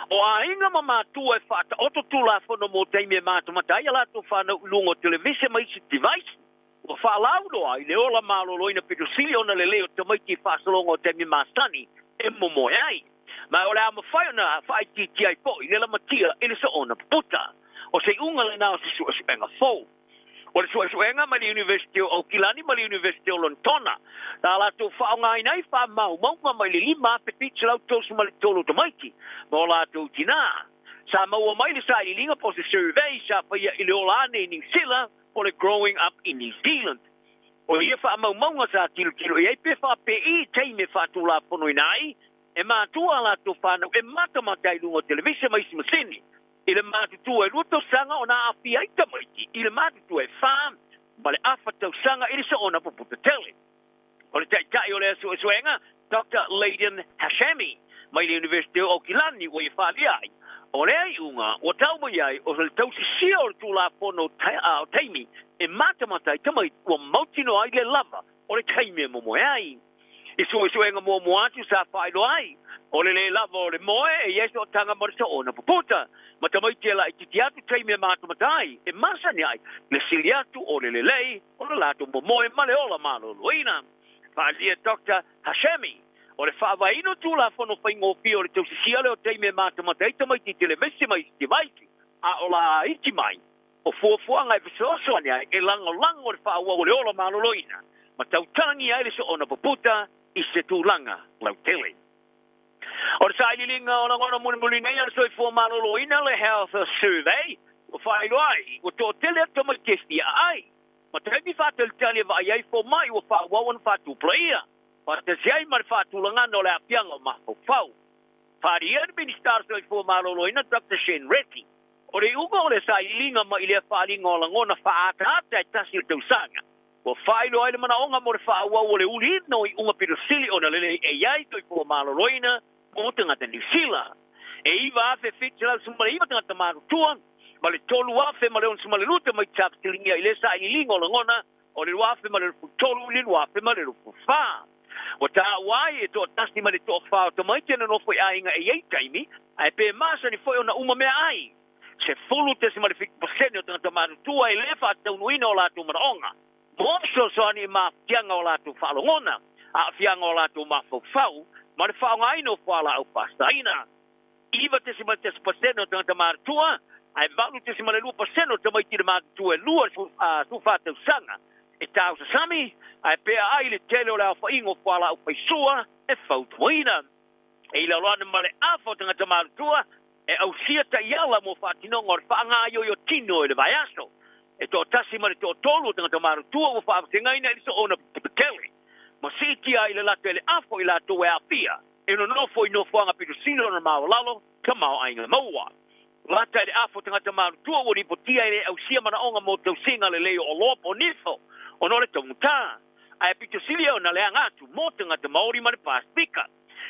O aiga ma matua e faataoto Tulafono mo taimi e matamata ai a latou fanau i luga o televise ma isi device ua faalauiloa ai le ola maloloina pito sili ona lelei o tamaiti i faasologa o taimi masani e momoe ai. Ma o le a mafai ona faaitiitia ai foi le lamatia i le soona puputa. O se iuga lena o se suesuega fou. O le suesuega mai le University o Aukilani ma le University o Lonetona, sa latou faaaogaina ai faamaumauga mai le 5,733 o tamaiti ma o latou tinā. Sa maua mai le sailiiliga po o se survey sa faia i le ola ane i Niu Sila po o le Growing Up in New Zealand. O ia faamaumauga sa tilotilo i ai pe faapei taimi e faatulafonoina ai e matua a latou fanau e matamata ai i luga o televise ma isi masini. I le matutua e 2 tausaga ona aafia ai tamaiti i le matutua e 4.5 tausaga i le soona puputa tele. O le taitai o lea suesuega, Doctor Ladan Hashemi, mai le University o Aukilani ua ia faaalia ai, o lea iuga ua tau mai ai o le tausisia o le Tulafono o taimi e matamata ai tamaiti ua mautinoa ai le lava o le taimi e momoe ai. I suesuega muamua atu sa faailoa ai, o le lē lava o le moe e i ai sootaga ma le soona puputa, ma tamaiti e laitiiti atu taimi e matamata ai, e masani ai le sili atu o le lelei o le latou momoe ma le ola maloloina. Faaalia Doctor Hashemi, o le faavaeina o Tulafono faigofie o le tausisia lea o taimi e matamata ai tamaiti i televise ma isi device, a o laiti mai, O fuafuaga e fesoasoani ai e lagolago le faaauau o le ola maloloina ma tautalagia ai le soona puputa i se tulaga lautele. O le sailiiliga o lagona mulimuli nei a le Soifua Maloloina, le Health Survey, ua faailoa ai ua toatele atu tamaiti e fia aai ma taimi faatalitali e vaai ai fomai ua faaauau ona faatupulaia faatasi ai ma le faatulagana o le aafiaga o mafaufau. Faaalia le Minisita o le Soifua Maloloina Doctor Shane Reti. O le iuga o le sailiiliga mai lea faaaliga o lagona faaataata e tasi o le tausaga, ua faailoa ai le manaoga mo le faaauau o le uliina o iuga pito sili ona lelei e i ai soifua maloloina mo tagata Niu Sila. E 9,719 tagata matutua ma le 3,062 tamaiti sa fesiligia i lea sailiiliga o lagona o le 2023 i le 2024. Ua taua ai e toatasi ma le toafa o tamaiti e nonofo i aiga e i ai taimi, ae pe masani foi ona uma meaai. 10.7% o tagata matutua e le faataunuuina o latou manaoga mo fesoasoani i mafatiaga o latou faalogona, aafiaga o latou mafaufau ma le faaaogaina o fualaau faasaina. 9.1% o tagata matutua Ae 8.2% o tamaiti le matutua e 24 tausaga e tausasami, ae pea ai le tele o le aofaiga o fualaau faisua e fautuaina. E i lalo ane ma le afa o tagata matutua e ausia taiala mo faatinoga o le faagaoioi o tino i le vaiaso. E toatasi ma le toatolu o tagata matutua ua faavasegaina i le soona petele ma siitia ai le lata i le afa o i latou e aafia e nonofo i nofoaga pito sili ona maualalo tamaoaiga maua. Lata i le afa o tagata matutua ua lipotia e le ausia manaoga mo tausiga lelei o oloa po o nifo ona o le taugata, ae pito sili ona leaga atu mo tagata Maori ma le Pasefika,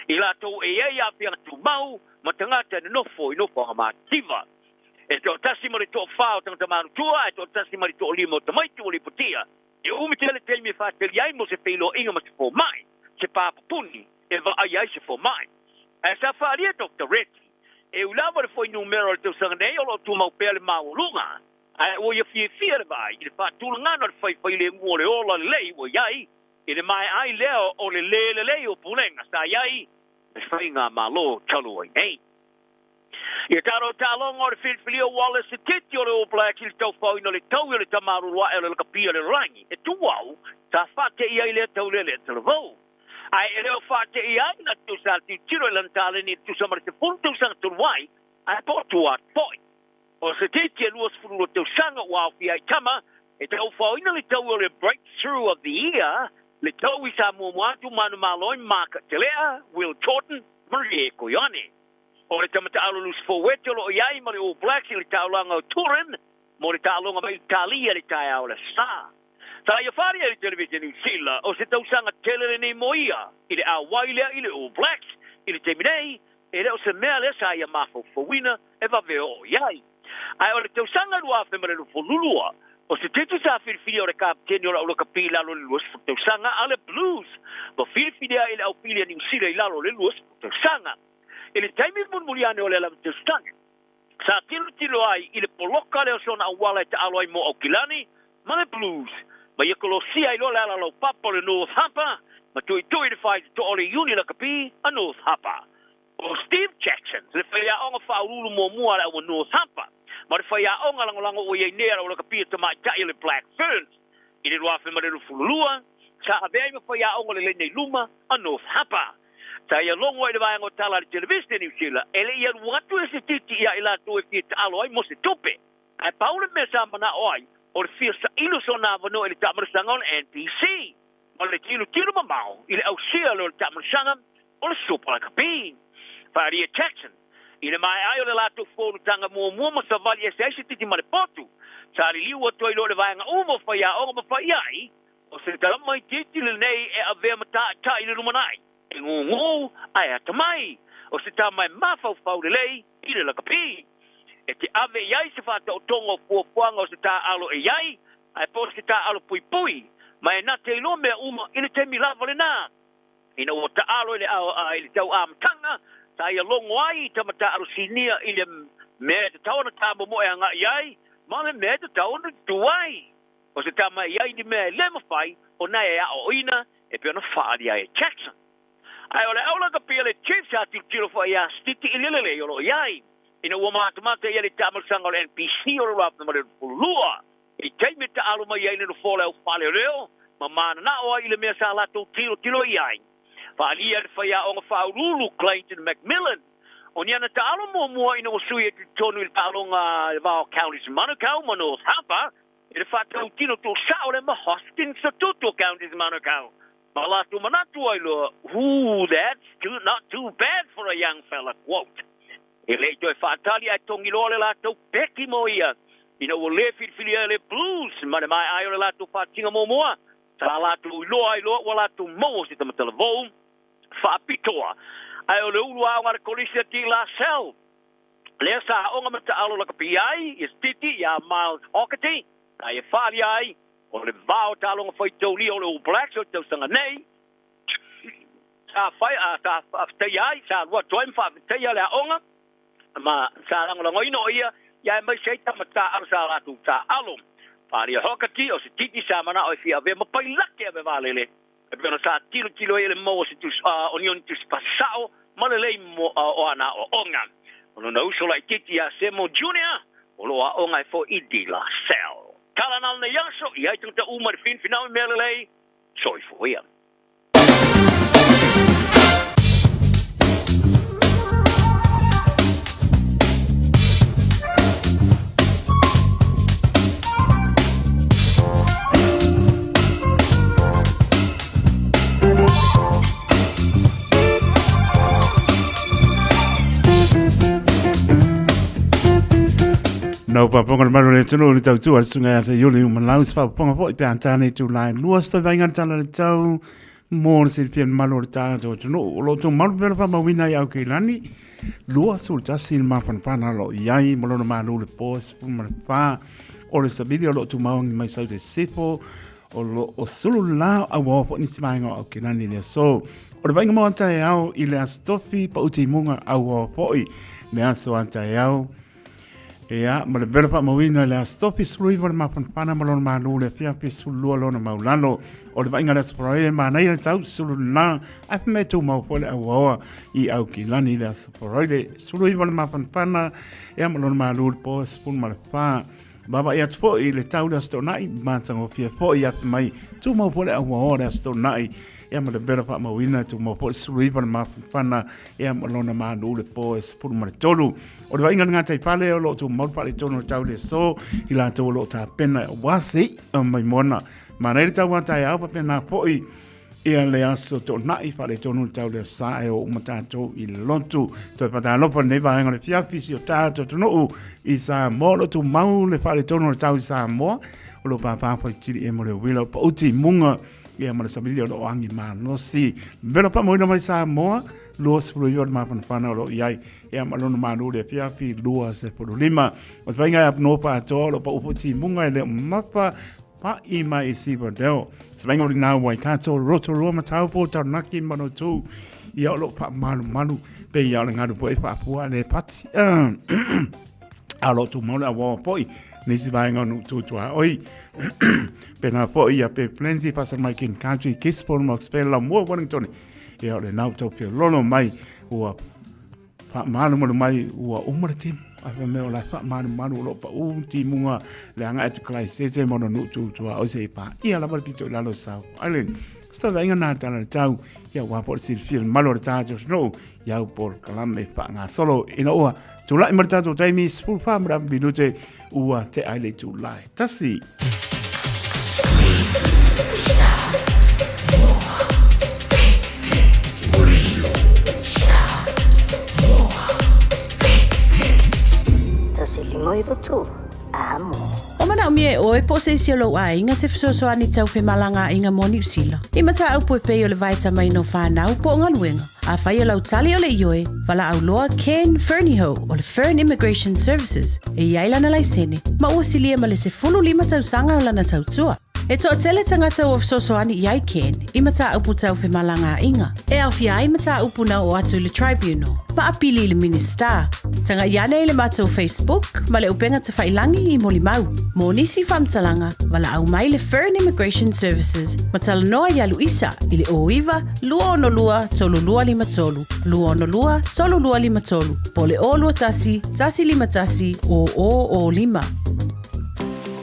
i latou e i ai aafiaga tumau ma tagata e nonofo i nofoaga mativa. E toatasi ma le toafa o tagata matutua ae toatasi ma le toalima o tamaiti ua lipotia e umi tele taimi e faatali ai mo se feiloaiga ma se fomai, se papupuni e vaaia ai se fomai. Ae sa faaalia Doctor Reti, e ui lava le fuainumera o le tausaga nei o lo o tumau pea le maualuga, ae ua ia fiafia le vaai i le faatulagaga o le faifailemu o le ola lelei ua i ai i le maea ai lea o le lē lelei o pulega sa i ai le faigamalo talu ai nei. Ia tatou taaloga o le filifilia o Wallace Titi o le All Blacks i le taufaoina o le taui o le tamalulu ae o le lakapi a le lalolagi e tuau sa faateia ai lea taulele talavou. Ae e le o faateia ai na tusa tilotilo i lana taleni e tusa ma le 10 tausaga talu ai, ae po o tua atu foi. O se titi e 22 tausaga ua aofia ai tama e taufaoina le taui o le Breakthrough of the Year, le taui sa muamua atu manumalo ai Mark Telea, Will Jordan ma Rieko Ioane. O le tama taalo loose forward o lo o i ai ma le All Blacks i le taulaga o Turin mo le taaloga mai Italia i le taeao o le Aso Sa. Sa ia faaalia i le televise Niu Sila o se tausaga tele lenei mo ia i le auai lea i le All Blacks i le taimi nei, e le o se mea lea sa ia mafaufauina e vave oo i ai. Ae o le tausaga 2022, o se titi sa filifilia o le kapeteni o le aulakapi i lalo i le 20 tausaga a le Blues, ma filifilia ai le aupili a Niu Sila i lalo o le 20 tausaga. I le taimi mulimuli ane o le lava tausaga, sa tilotilo ai i le poloka lea o sona auala e taalo ai mo Aukilani ma le Blues, ma ia kolosia ai loa le ala laupapa o le North Harbour, ma tuitui le faitotoa o le Iuni Lakapi a North Harbour. O Steve Jackson, le faiaoga faauluulu muamua a le aua North Harbour, ma le faiaoga lagolago ua i ai nei a le aulakapi a tamaitai o le Black Ferns i le 2022, sa avea ai ma faiaoga lelei nei luma a North Harbour. Sa ia logo ai le vaega o tala a le televise Niu Sila, e le i alu atu e se titi iā i latou e fia taalo ai mo se tupe. Ae pau le mea sa manao ai, o le fia saili o sona avanoa i le taamalosaga o le NPC, ma le tilotilo mamao i le ausia lea o le taamalosaga o le Super Rugby. Faaalia Jackson, i le maea ai o le latou fonotaga muamua ma savali ese ai se titi ma le potu, sa liliu atu ai loa i le vaega uma o faiaoga ma faiai, O se tamaitiiti lenei e avea ma taitai i le lumanai, e gūgū ae atamai. O se tama e mafaufau lelei i le lakapi. E te ave i ai se faataotoga o fuafuaga o se taaalo e i ai, ae po o se taaalo puipui, ma e na te iloa mea uma i le taimi lava lenā. Ina ua taalo i le i le tau amataga, sa ia logo ai i tama taaalo sinia i le mea e tatau ona tāmomoe agai i ai, ma le mea e tatau ona tutū ai. O se tama e i ai ni mea e le mawhai o na e aoaoina e pei ona faaalia ai e Jackson. Ae o le aulakapi a le Chiefs a tilotilo foi ia Stiti i le lelei o lo o i ai ina ua matamata ia le taamalosaga o le NPC o le 2022 i taimi e taalo mai ai le nofoa o le au faaleoleo ma mananao ai i le mea sa latou tilotilo i ai. Faaalia le faiaoga faauluulu Clayton McMillan o ni ana taalo muamua ina ua sui atu i totonu i le taaloga i le va o Counties Manukau ma North Harbour I le faatautino tuusao lea ma Hoskins Sotutu o Counties Manukau ma latou manatu ai loa, Ooh, that's too, not too bad for a young fella, quote. E le i toe faatali ae togi loa le latou peki mo ia ina ua le filifilia e le Blues ma le maea ai o le latou faatiga muamua, sa latou iloa ai loa ua latou maua se tamatalavou faapitoa. Ae o le ulu aoga a le Kolisi a De La Salle, Lea sa aoga ma taalo lakapi ai ia Stiti iā Miles Hockerty, sa ia faaalia ai o le va o taaloga faitaulia o le All Blacks o le tausaga nei, sa fai, a, sa faafetaia ai, sa alu atu ai ma faafetaia le aoga, ma sa lagolagoina o ia, ia aemaise ai tama taaalo sa latou taaalo. Faaalia Hockerty o se titi sa manao e fia avea ma pailate ave valele, e pei ona sa tilotilo ai e le maua o se tusi, o ni oni tusi pasi sao ma lelei mo, o ana aoaoga. O lona uso laitiiti ia Semo Junior, O lo o aoga ai foi i De La Salle. Tala na lenei aso, i ai tagata uma i le finfinau i mea lelei. Soifua ia. Nau paponga le malu le tunu le tautua le sunga ia se iuli umalau se paponga foi pe antane tu lai lua sto vainga le tala le tau mo le silafia le malu o le tatou atunuu. O lo o tumau pea le faamauina i Aukilani, 21 le mafanafana o lo o i ai ma lona malu le po 14 o le savili o lo o tumau agi mai Saute Sisifo o lo o sulu la auao foi nisi vaega o Aukilani i le aso. O le vaaiga mo a taeao i le Aso Tofi pau timuga auao foi le aso a taeao. Ia, ma le vela faamauina i le Aso Tofi 19 le mafanafana ma lona malu le afiafi 12 lona maulalo. O le vaaiga i le Aso Faraile manaia le tau 14 ae fai mai e tumau foi le auaoa i Aukilani i le Aso Faraile 19 le mafanafana ia ma lona malu le po 14. Vaavaai atu foi i le tau le Aso Toonai, matagofie foi afe mai tumau foi le auaoa le Aso Toonai ia ma le vela faamauina tumau foi le 19 le mafanafana ia ma lona malu le po e 13. O le vaaiga i le gataifale o lo o tumau le faaletonu o le tau i le aso i latou o lo o tapena aua se i'a mai moana. Manaia le tau a taeao faapena foi ia le aso toonai faaletonu le tau le aso e o uma tatou i le lotu. Toe faatalofa lenei vaega o le fiafi si o tatou atunuu i Samoa. O lo o tumau le faaletonu o le tau i Samoa. O lo o pāpā faitili e mo le uila o pauti i muga ia ma le savili o lo o agi malosi. Velo faamauina mai Samoa, 29 le mafanafana o lo o i ai ia ma lona malu le afiafi 25. O se vaaiga e aponoa faatoa o lo o pau foi timuga e le o mamafa pa'i mai i Sivadale. Se vaaiga o lena Waikato, Rotorua, Mataupō, Taranaki, Manutū, ia o lo o faamalumalu pei ia o le galu foi e faafua le pati. A o lo o tumau le auaoa foi nisi vaega o nuu tu tuaoi. Pena foi ia pe Plenty, Pastor mai King Country, Gisborne, Moxpel, Laumua, Wellington. Ia o le nau tau fiololo mai ua faamalumalu mai ua uma le timu. Ae fai mai o la e faamalumalu o lo o pau timuga le agai atu Kalaisese ma ona nuu tu tuaoi seia paia lava le pito i lalo o South Island. O se vaaiga na tala le tau ia aua foi le silafia le mamalu o le tatou atunuu i au polokalame faagasolo ina ua tulai mai le tatou taimi 14 ma le afa minute ua tea ai le itula e tasi. Tasi lima iwa tolu. Amo. O manaomia e oe po o se isi o lou aiga se fesoasoani tau femalagaaiga mo Niu Sila. I mataupu e pei o le vaetamaina o fanau po o galuega. Afai o lau tali o le ioe, valaau loa Ken Fernihough o le Fern Immigration Services e i ai lana laisene ma ua silia ma le 15 tausaga o lana tautua. E toatele tagata ua fesoasoani i ai Ken i mataupu tau femalagaaiga, e aofia ai mataupu na oo atu i le Tribunal ma apili i le Minisita. Tagai ane i le matou Facebook ma le upega tafailangi i molimau. Mo nisi faamatalaga, valaau mai le Fern Immigration Services ma talanoa iā Luisa i le 09 262 3253, 262 3253, po o le 021 151 0005.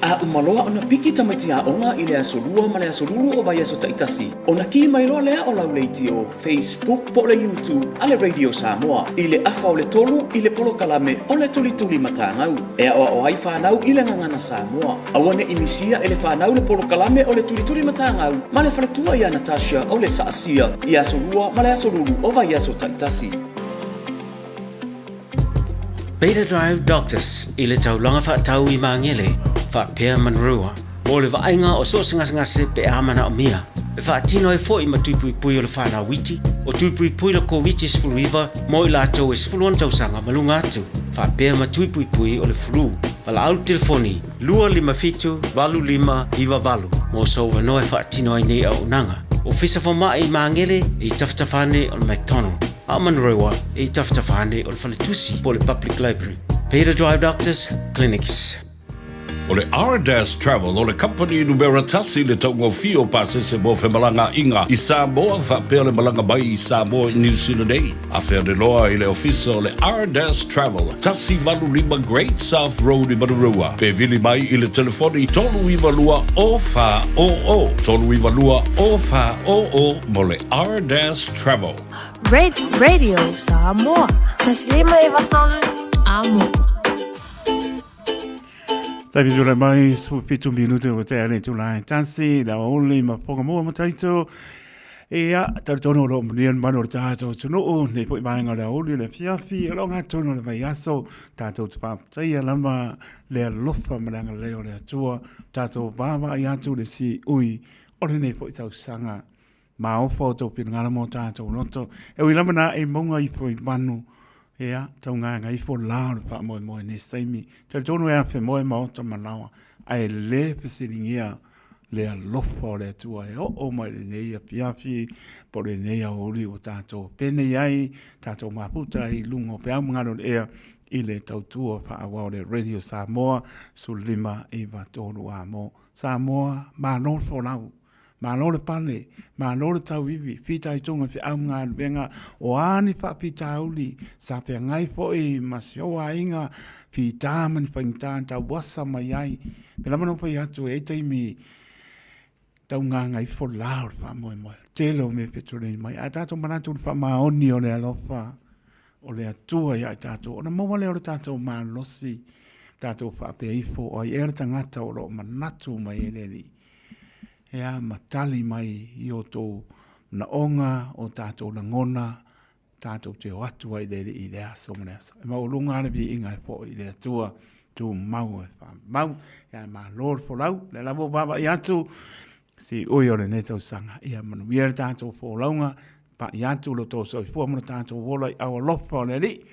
A uma loa ona piki tamaiti aoga i le aso Lua ma le aso Lulu o vaiaso taitasi, ona kī mai loa lea o lau leitio, Facebook po o le YouTube a le Radio Samoa i le afa o le tolu i le polokalame o le Tulituli Matagau e aoao ai fanau i le gagana Samoa. Aua ne i misia e le fanau le polokalame o le Tulituli Matagau ma le faletua ia Natasha o le Saasia i aso Lua ma le aso Lulu o vaiaso taitasi. Beta Drive Doctors i le taulaga faatau i Magele, faapea Manurewa, mo le vaaiga o so o se gasegase pe a manaomia. E faatino ai foi ma tui puipui o le whanau iti, o tui puipui le Koviti-19 mo i latou e 16 tausaga ma luga atu, faapea ma tui puipui o le flu. Valaau le telefoni 257 8598 mo sou avanoa e faatino ai nei auaunaga. Ofisa Fomai i Magele i tafatafa ane o le McDonald. A o Manurewa e i tafatafa ane o le faletusi po o le Public Library. Beta Drive Doctors Clinics. O le Ardas Travel o le kamupani numera tasi i le taugofie o pasese mo femalagaaiga i Samoa faapea le malaga mai i Samoa i Niu Sila nei. Afea loa i le ofisa o le Ardas Travel, 185 Great South Road i Manurewa, pe vili mai i le telefoni 392 0400, 392 0400 mo le Ardas Travel. Radio Samoa. 153 Amo. Taimi tula mai, 17 minute o te ale tula e tasi, la oli ma ponga mua ma taito. Ia, talitonu o loo manuia le mamalu o le tatou atunuu, nei foi vaega o le aoauli o le afiafi, o loo gatonu o le vaiaso, tatou te faafetaia lava le alofa ma le agalelei o le Atua, tatou vaavaai atu i le siui o lenei foi tausaga. Maofa o tou finagalo ma o tatou loto, e ui lava na e mauga ifo i vanu, ia, taugaga ifo la o le faamoemoe i nisi taimi. Talitonu e afe moe maota ma laoa, ae le fesiligia le alofa o le Atua e oo mai i lenei afiafi po o lenei aoauli ua tatou penei ai, tatou mafuta ai i luga o peau ma galu o le ea i le tautua faaauau o le Radio Samoa 15 9 3 A mo Samoa, malo le folau. Malo le pale, malo le tauivi, fitaituga i feau ma galuega, o a ni faafitauli sa feagai foi ma si ou aiga fita ma ni faigata na tauasa mai ai. Pēlā lava ona ou fai atu, e i ai taimi taugāgaifo la o le faamoemoe, tele o mea e fetuunai mai, ae tatou manatu i le faamaoni o le alofa o le Atua ia i tatou, ona maua lea o le tatou malosi, tatou faapea ifo, o ai ea le tagata o lo o manatu mai ai le Alii. Ea ma tali mai i o outou manaoga, o tatou lagona, tatou te o atu ai i le Alii i le aso ma le aso. E maualuga lava le viiga e foi i le Atua, tumau e faamau, ae malo le folau, o lea lava ua vaavaai atu, siui o lenei tausaga. Ia manuia le tatou folauga, pai atu lo outou soifua ma lo tatou ola i au alofa o le Alii,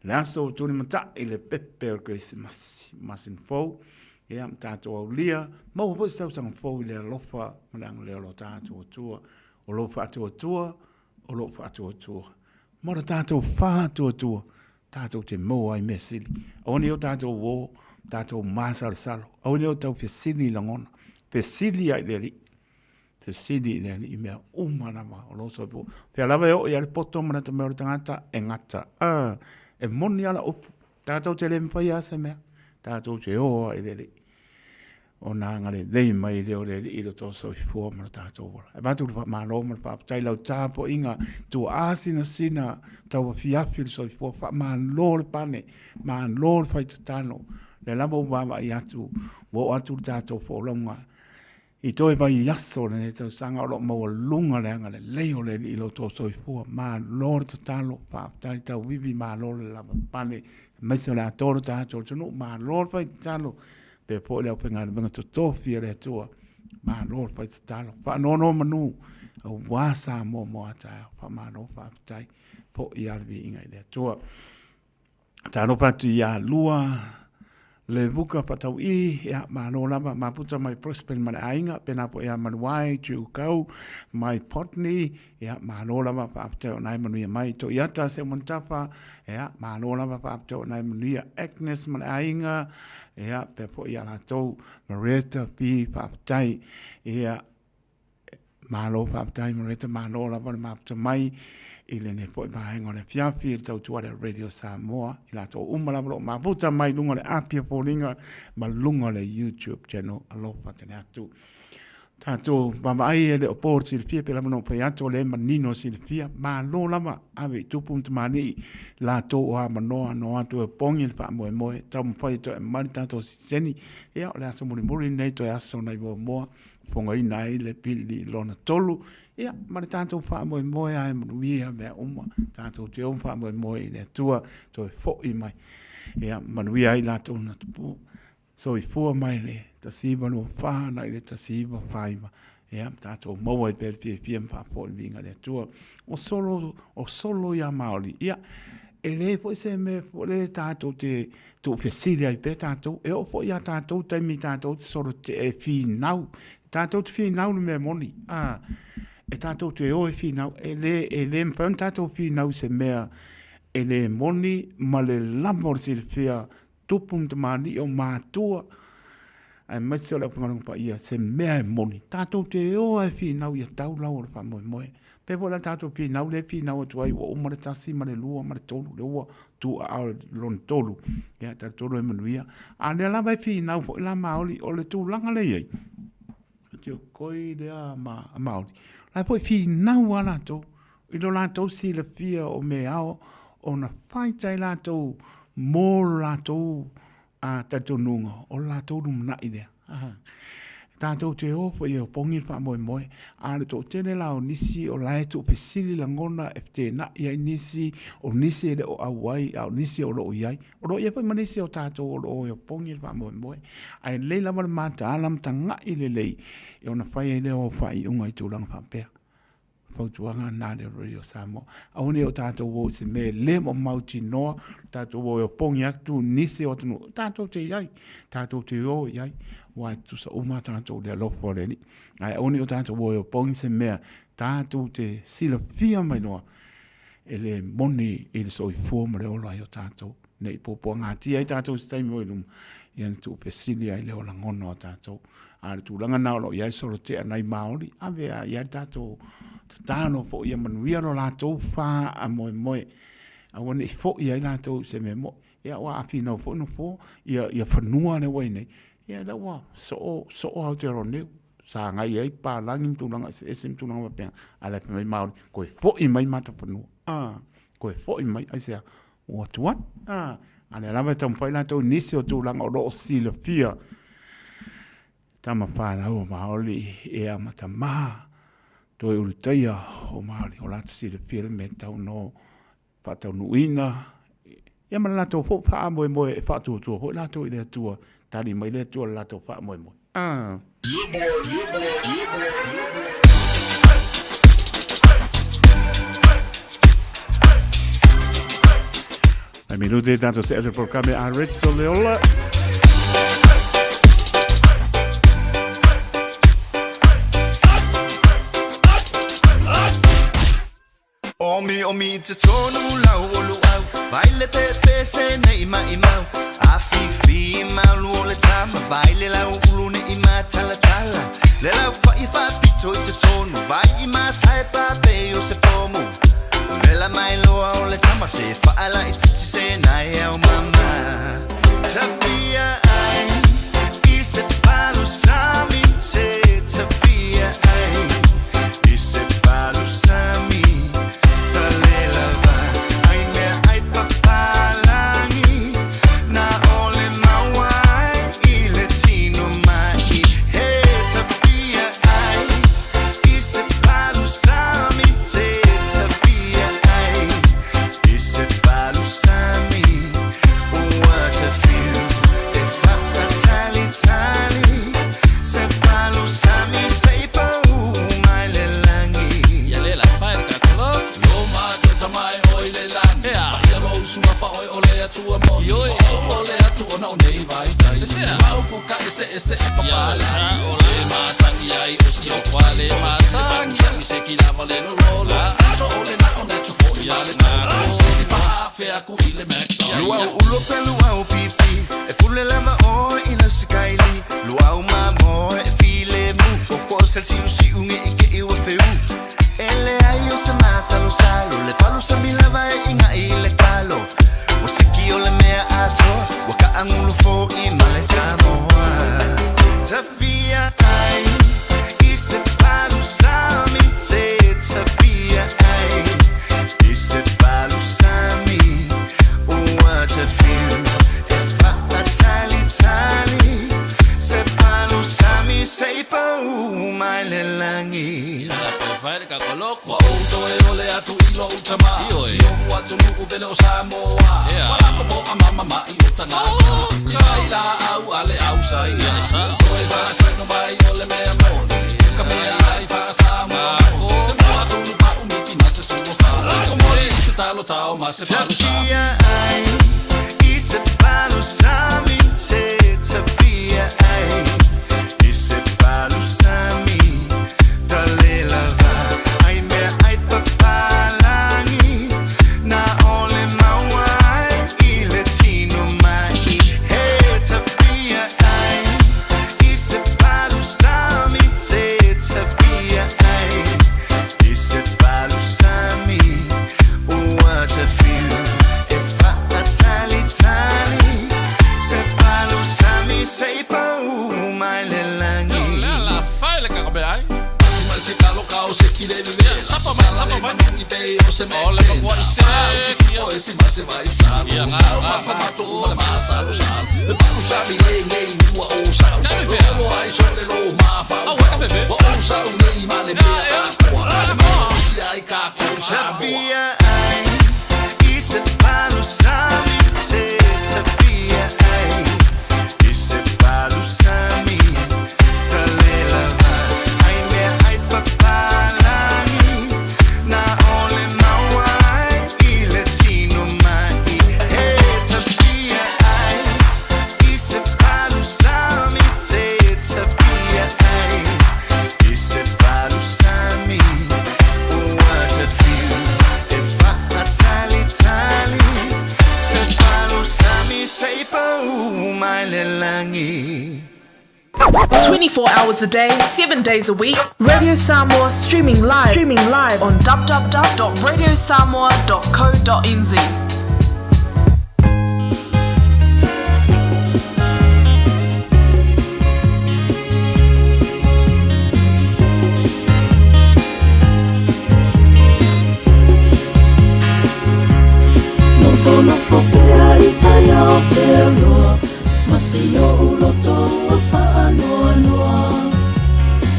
le aso ua tulimatai le pepe o le Kerisimasi, masina fou, ia ma tatou aulia, maua foi se tausaga fou i le alofa ma le agalelei o lo tatou Atua, o lou faatuatua, o lou faatuatua, ma lo tatou faatuatua, tatou te maua ai mea sili. Aua ne i o tatou o, tatou masalosalo, aua ne i o tau fesili i lagona, fesili lava i le Alii, fesili i le Alii i mea uma lava o lou soifua. Fea lava e oo i ai le poto ma le atamai o le tagata, e gata. A, e moni lava lau upu, tatou te le mafai lava se mea, tatou te o lava i le Alii. Ona agalelei mai lea o le Alii i lo outou soifua ma lo tatou ola. E avatu le faamalo ma le faafetai i lau tapuaiga tuaasinasina tauafiafi o le soifua, faamalo le pane, malo le fai tatalo. O lea lava ua vaavaai atu, ua oo atu le tatou folauga i toe vaiaso o lenei tausaga o lo o maualuga le agalelei o le Alii i lo outou soifua. Malo le tatalo, faafetai le tauivi, malo le lavapapale, aemaise o le atoa o le tatou atunuu, malo le fai tatalo. Faapea foi le aufaigaluega totofi a le Atua, malo le fai tatalo, faanonomanu aua Samoa mo a taeao, faamalo faafetai, foi lava le viiga i le Atua. Talofa atu ia Lua Levuka Faatauii, ia malo lava, maputa mai Brisbane ma le aiga, pēlā foi ia Manuai Tuukau mai Putney, ia malo lava faafetai o na e manuia mai. Toiata Seumanutafa, ia malo lava faafetai o na e manuia. Agnes ma le aiga, ia pea foi ia latou Marietta P faafetai. Ia malo faafetai Marietta, malo lava le mafuta mai i lenei foi vaega o le afiafi i le tautua a le Radio Samoa, i latou uma lava o lo o mafuta mai luga o le api a foliga ma luga o le YouTube channel. Alofa tele atu. Tatou vaavaai e le o po le silafia, pei lava ona ou fai atu, o lea e manino le silafia, malo lava ave i tupu ma tamalii latou o avanoa na o atu e opogi le faamoemoe, taumafai e toe aumai le tatou sitiseni. Ia, o le aso mulimuli lenei, toe aso nai muamua, fofogaina ai le pili lona tolu, ia, ma le tatou faamoemoe lava e manuia mea uma, tatou te o ma faamoemoe i le Atua, toe foi mai, ia manuia ai latou na tupu. Soifua mai le 1924 agai le 1949, ia tatou maua ai pea le fiafia ma faafoi le viiga i le Atua. O solo, o solo ia Māori, ia, e leai foi se mea foi lele tatou te tuufesili ai pea tatou, e oo foi ia tatou taimi tatou te solo te e finau, tatou te finau le mea moni, a, e tatou te o e finau, e le, e le mafai ona tatou finau i se mea e le moni ma le lava o le silafia tupu ma tamalii o matua. Aemaise o le aufaigaluega paia, se mea e moni, tatou te o lava e finau ia tau lau o le faamoemoe. Pei foi la tatou finau lea e finau atu ai ua uma le tasi ma le lua ma le tolu, lea ua tuuaao i le lona tolu, ia talitonu e manuia. A o lea lava e finau foi la Maoli, o le tulaga lea e i ai, Tiokoi lea ma Maoli, la e foi finau lava latou i lo latou silafia o mea ao ona faita ai latou mo lo latou talitonuga o le latou lumanai lea. Tatou te o foi e opogi le faamoemoe, a o le toatele la o nisi o la e tuufesili lagona e feteenai ai nisi, o nisi e le o auai, a o nisi o lo o i ai. O lo o i ai foi ma nisi o tatou o lo o e opogi le faamoemoe, ae lelei lava le mataala ma tagai lelei e ona fai ai lea o au faaiuga i tulaga faapea. Fautuaga lena a le Radio Samoa. Aua ne i o tatou o i se mea e le mautinoa, tatou o e opogi atu nisi o atunuu, tatou te i ai, tatou te o i ai, aua e tutusa uma tatou i le alofa o le Alii. Ae aua ne i o tatou o e opogi se mea tatou te silafia mai loa e le moni i le soifua ma le ola ai o tatou, ne i puapuagatia ai tatou i se taimi o i luma, ia ona tuufesili ai lea o lagona o tatou. A o le tulaga lena o lo o i ai le solotea nai Māori, ave a i ai le tatou tatalo foi ia manuia lo latou faamoemoe, aua ne i foi ai latou i se mea moni. Ia aua a finau foi nofoa ia fanua lea ua i ai nei, ia lea ua soo soo Aotearoa nei, sagai ai papalagi ma tulaga eseese ma tulaga faapena, a o la e fai mai Māori, toe foi mai matou fanua, a, toe foi mai, aisea? Ua tuai, a, a lea lava e taumafai latou i nisi o tulaga o lo o silafia tama fanau o Māori ea ma tamā toe ulutaia o Māori o latou silafia le mea e tatau ona faataunuuina ia ma le latou foi faamoemoe e faatuatua foi latou i le Atua, tali mai le Atua i le latou faamoemoe. Ah. Nai minute e tātou se atu programe a Rachel Leola. Omi omi i te tonu lau o luau Vai le pepe se nei mai mau A fifi malu o le tama Vai le lau ulu ne i matala tala Le lau fai fa pito i te tonu Vai i masae pape o se pomu Vela mai loa o le tama Se whaala i titi se nai au mama Tawhia ai I se palu sami te Tawhia ai I se palu sami Talela va ai mea ai papalangi Na ole maua ai i le tino mai He tawhia ai I se palu sami te Tawhia ai I se palu sami Ua tawhiu e whaatalitali Se palu sami se i pau mai le langi Ia le la fai le kakolo Lo ma te tama e oi le langi Ea Ia lo usunga fa oi o le atua moni Ioi O o le atu ona o nei vai tai Le sea Mau ku ka ese ese e papa Ia sa o le masangi ai o si o kwa le masangi Le se ki lava le lo lo lo Ato o le na o ne tu fo ia le na Se ni fa fe aku i le McDonald's Luau ulo pe luau pipi E pule lava oe i lau sikaili Luau mamo e file mu Koko sel siu siu nge i ke iwa feu E le ai o se masalo salo Le palu sa mila vai inga i le kalo O siki o le mea atoa Ua ka angulu fo i male Samoa Tafia ai I se palu sami te Tafia ai I se palu sami Ua tawhiu E whaatalitali Se palu sami se i pau mai le langi Ia pe fai le kakoloko Ua ou toe ole atu i lou tama Ioe. Si ou atunuu pele o Samoa Ea. Ua lako po a mama mai o tagata I kai la au a le au sa ia Toe faasino mai o le mea moni Ka mea ai faa-Samoa moni Se moa tunu pa'u miki ma se sua fa Ko moli i se talo tao ma se palu sami Tafia ai I se palu sami te Tafia ai I se palu sami Talela va ai mea ai papalangi Na ole maua ai i le tino mai He tafia ai se mea le matua i se kia o esi ma se vai sa ia ngā ngā fa mato ma le ma sa lo sa le palu sa mi le ngei ua o sa o lo ai so le lo ma fa o o sa o nei ma le mea a koa le ma si ai ka ko sa Tafia ai i se palu sami te tafia ai i se palu sami talela ai mea ai papalangi na ole maua ai i le tino mai he tafia ai i se palu sami te tafia ai i se palu sami ua te fiu e faatalitali se palu sami se i pau mai le lagi 24 hours a day, 7 days a week, Radio Samoa streaming live, streaming live on www.radiosamoa.co.nz. Nofonofo pea i tai Aotearoa Ma si oʻu loto ua faanoanoa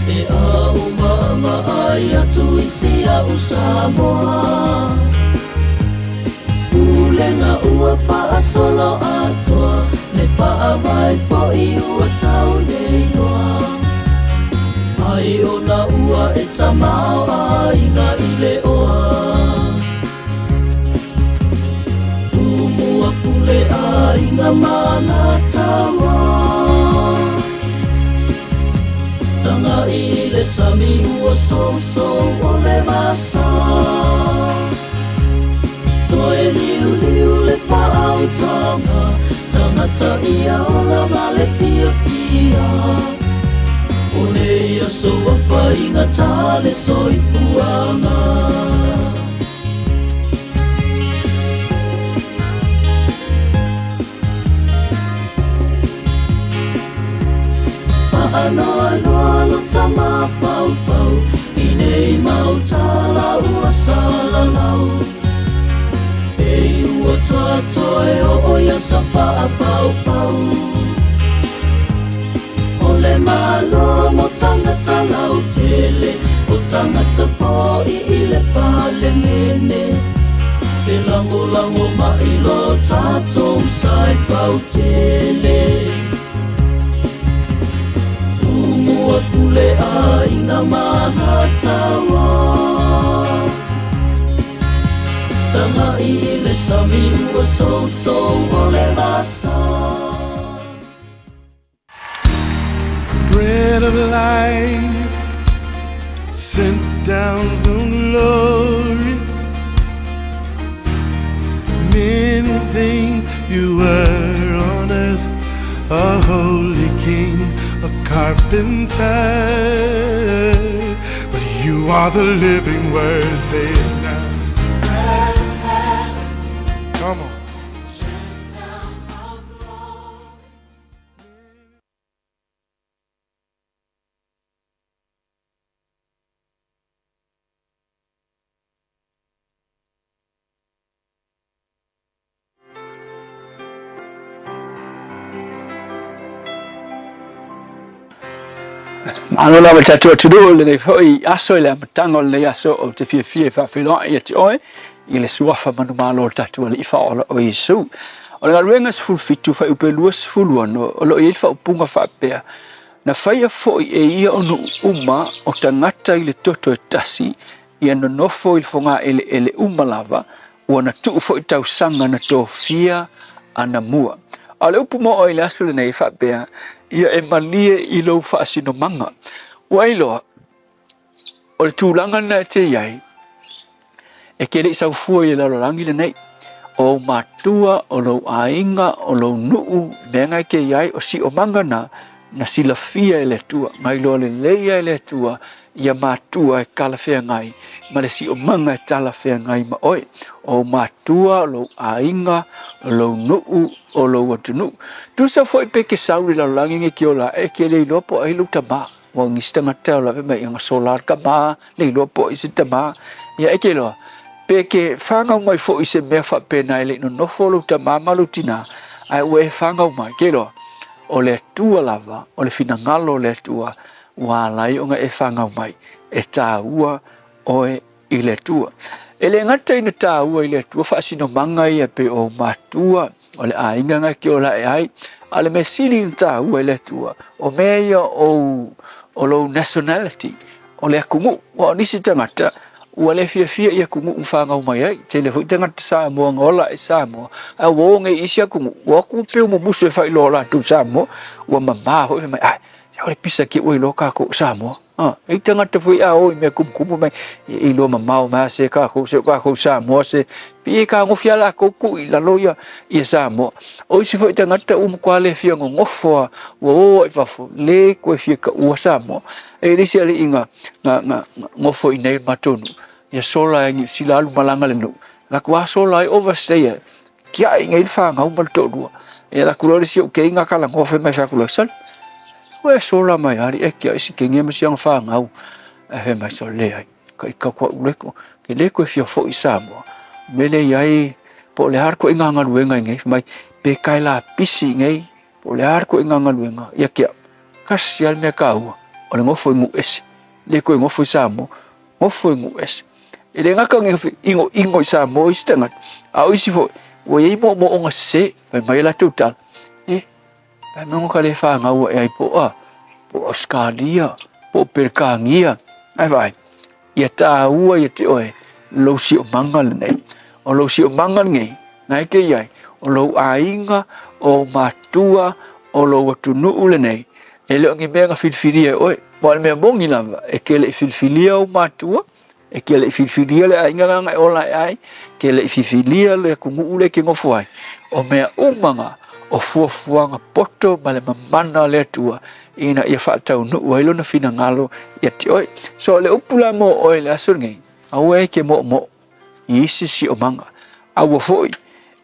E ʻāʻumaʻuma ai atu i si aʻu Samoa Pulega ua faasolo atoa Le faavae foʻi ua tau le igoa Ai ona ua e tamaoaiga i le oa Tumua pule aiga ma Alataua Tagaʻi i le sami ua sousou o le vasa Toe liuliu le faautaga Tagata ia ola ma le fiafia O nei aso ua faigata le soifuaga Faanoanoa lo tamafaufau I nei mau tala ua salalau E ua tatoe oo ia sa faapaupau O le Malo mo tagata lautele O tagata foʻi i le Palemene E lagolago mai lo tatou sa e fautele Tumua pule aiga ma Alataua Tagaʻi i le sami ua sousou o le vasa Bread of life sent down from glory. Many things you were on earth, a holy king, a carpenter. But you are the living word, say it now. Come on. Malo lava le tatou atunuu i lenei foi aso i le amataga o lenei aso ou te fiafia e faafeiloai ia te oe i le suafa manumalo o le tatou Alii Faaola o Iesu. O le galuega 17 fuaiupe 26 o lo o i ai le faaupuga faapea, Na faia foi e ia o nuu uma o tagata i le toto e tasi, ia nonofo i le fogaeleele uma lava, ua na tuu foi tausaga na tofia anamua. A o le upu mo'o i le aso lenei e faapea, Ia e malie i lou faasinomaga. Ua iloa, o le tulaga lena e te i ai, e te le i saufua i le lalolagi lenei. O ou matua, o lou aiga, o lou nuu, mea na e te i ai, o siomaga na, na silafia e le Atua, na iloa lelei ai e le Atua ia matua e talafeagai ma le siomaga e talafeagai ma oe. O ou matua, o lou aiga, o lou nuu, o lou atunuu. Tusa foi pe ke sau i le lalolagi nei ke ola ae, e ke le iloa po o ai lou tama. Ua nisi tagata o lave mai ia gasola le tama, le iloa po o ai se tama. Ia e ke iloa, Pe ke whāngau mai fo i se mea whapena e le nonofo lou tamā ma lou tinā, ae ua e whāngau mai, ke loa, o le Atua lava, o le finagalo o le Atua, ua ala ai ona e whāngau mai, e tāua oe i le Atua. E le gata ina tāua i le Atua faasinomanga ia pe o matua, o le aiga nga ke ola e ai, a le mea sili ina tāua i le Atua, o mea ia o, o lou nationality, o le atunuu. Ua o nisi tagata, ua le fiafia i atunuu ma whāngau mai ai. Tele foi tagata Samoa nga ola e Samoa. A ua o nei isi atunuu, ua atu peu mumusu e whailoa latou Samoa, ua mamā foi mai, ai, o le pisa ki ua iloa kākou Samoa. Ah, e tagata foi a o i mea kumukumu mai, i iloa mamao mai a se kākou, se o kākou Samoa, se pi e ka ngofi a lākou ku i lalo ia, ia Samoa. O isi foi tagata ua matua le fia gogofo a, ua o ai fafo, le koe fia ka ua Samoa. E le isi ali'i nga, nga, nga, gofo i nei matou nuu, ia sola ai Niu Sila alu malaga le nuu. Laku a sola ai overstay ai, tiai nei le fanau ma le toalua. Ia laku loa le isi ou kei nga kalagoa fai mai fai atu loa, sole, ua e sola mai ali e tiai si kenge ma si ana fanau. Ae fai mai, sole leai, ka i kau koa uleko, ke le koe fia foi i Samoa. Mele i ai, po o le a le koe ngā galuega i nei, fai mai, pe kai la pisi i nei, Po o le a le koe ngā galuega, ia ke au, kasi lava le mea kāua, o le gofo i Nuuese. Le koe gofo i Samoa, gofo i Nuuese. E le gata ona inoino i Samoa isi tagata, a o isi foi, ua i ai moomooga sesē, fai mai a latou tala, e, pae mai ona ka le fanau ae ai po o a, po o Ausetalia, po o Peretania, ae vaai, ia tāua ia te oe lou siomaga lenei. O lou siomaga lenei, na e te i ai, o lou aiga, o ou matua, o lou atunuu lenei, e le o ni mea na filifilia e oe. Aua o le mea moni lava, e te le i filifilia ou matua, e te le i filifilia le aiga lana e ola ae ai, e te le i filifilia le atunuu lea e te nofo ai. O mea uma na, o fuafuaga poto ma le mamana o le Atua ina ia faataunuu ai lona finagalo ia te oe. So o le upu la mo oe i le aso lenei, aua e ke moomoo i isi siomaga, aua foi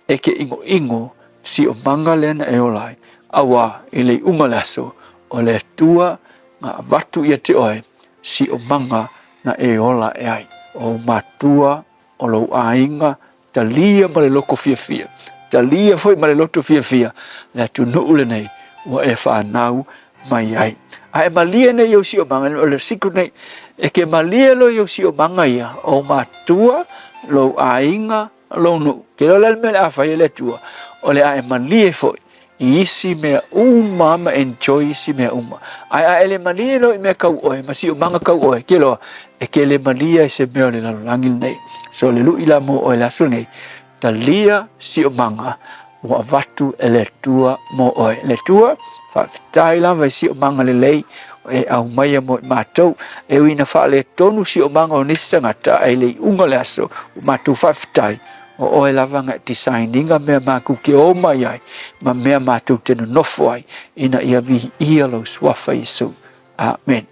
e ke inoino siomaga lea na e ola ai, auā i le iuga o le aso, o le Atua na avatu ia te oe siomaga na e ola ae ai. O ou matua, o lou aiga, Talia ma le loko fiafia, talia foi ma le loto fiafia le atunuu lenei ua e fanau mai ai. A e malie nei i ou siomaga, o le secret nei, e ke malie loa i ou siomaga ia, o matua, lou aiga, lou nuu. Ke loa le a le mea o le a fai e le Atua, o le a e malie foi i isi mea uma ma enjoy isi mea uma. Ae a e le malie loa i mea kau oe, ma siomaga kau oe, ke loa, e ke le malie ai se mea o le lalolagi lenei. So le lui la mo oe le aso lenei, talia siomaga ua avatu e le Atua mo oe. Le Atua, faafetai lava i siomaga lelei e aumaia mo i matou. E ui ina faaletonu siomaga o nisi tagata, ae le iuga o le aso, ua matou faafetai, O oe lava na e design ina mea matou te o mai ai ma mea matou te nonofo ai ina ia viia lou suafa Iesu. Amen.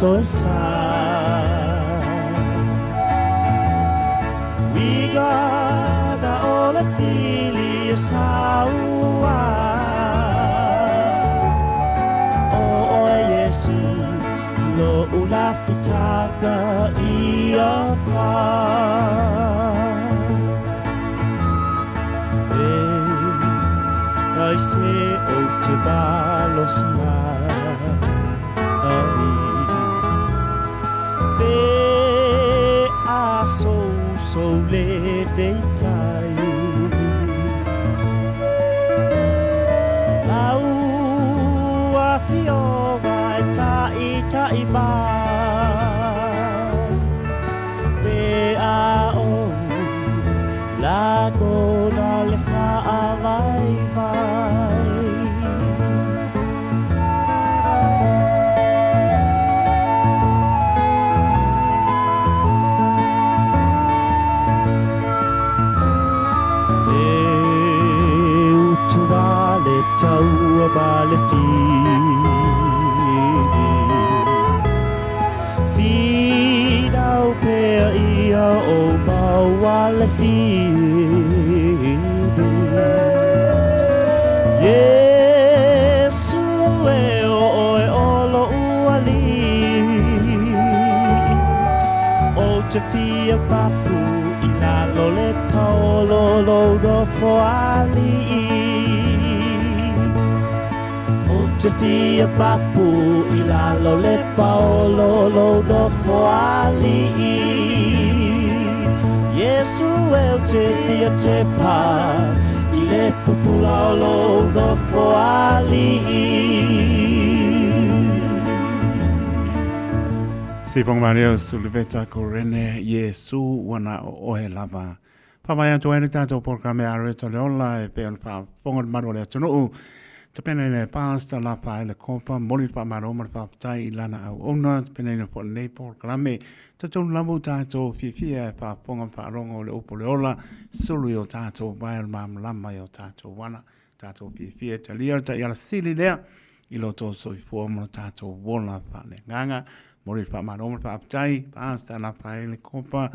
aso e sa. Uiga ga o le fili e saua. O oe Iesu lo ula fitaga ia fa. E kai se o te balosi ai. Pe a sou sou le deitai. Lau a fioga e tai tai mai. Pe a o la kona le whaavai vai. E utua le taua ma le fili. Whinau pea ia o maua le sili. Yesu e o oe o lo uali. O te fia papu i lalo le paolo lo rofo ali. O te fia papu i lalo le paolo lo rofo ali. Yesu e o te fia te pa i le pupula o lo rofo ali. Sifong Maria Suliveta Korene Iesu wana o oe lava. Whamai atu ai le tātou polokalame a Reto le Ola e pei ona faafofoga le malu o le atunuu. Tapenaina e Pastor Lafaele Kopa, moli le faamalo ma le faafetai i lana auauna, tapenaina foi lenei polokalame. Talitonu lava ua tatou fiafia e faafofoga ma faalogo i le upu o le ola, sulu i o tatou vae o le malamalama i o tatou ala. Tatou fiafia e talia le taiala sili lea i lo outou soifua ma lo tatou ola faaleagaga. Momoli le faamalo ma le faafetai, Pastor Lafaele Kopa,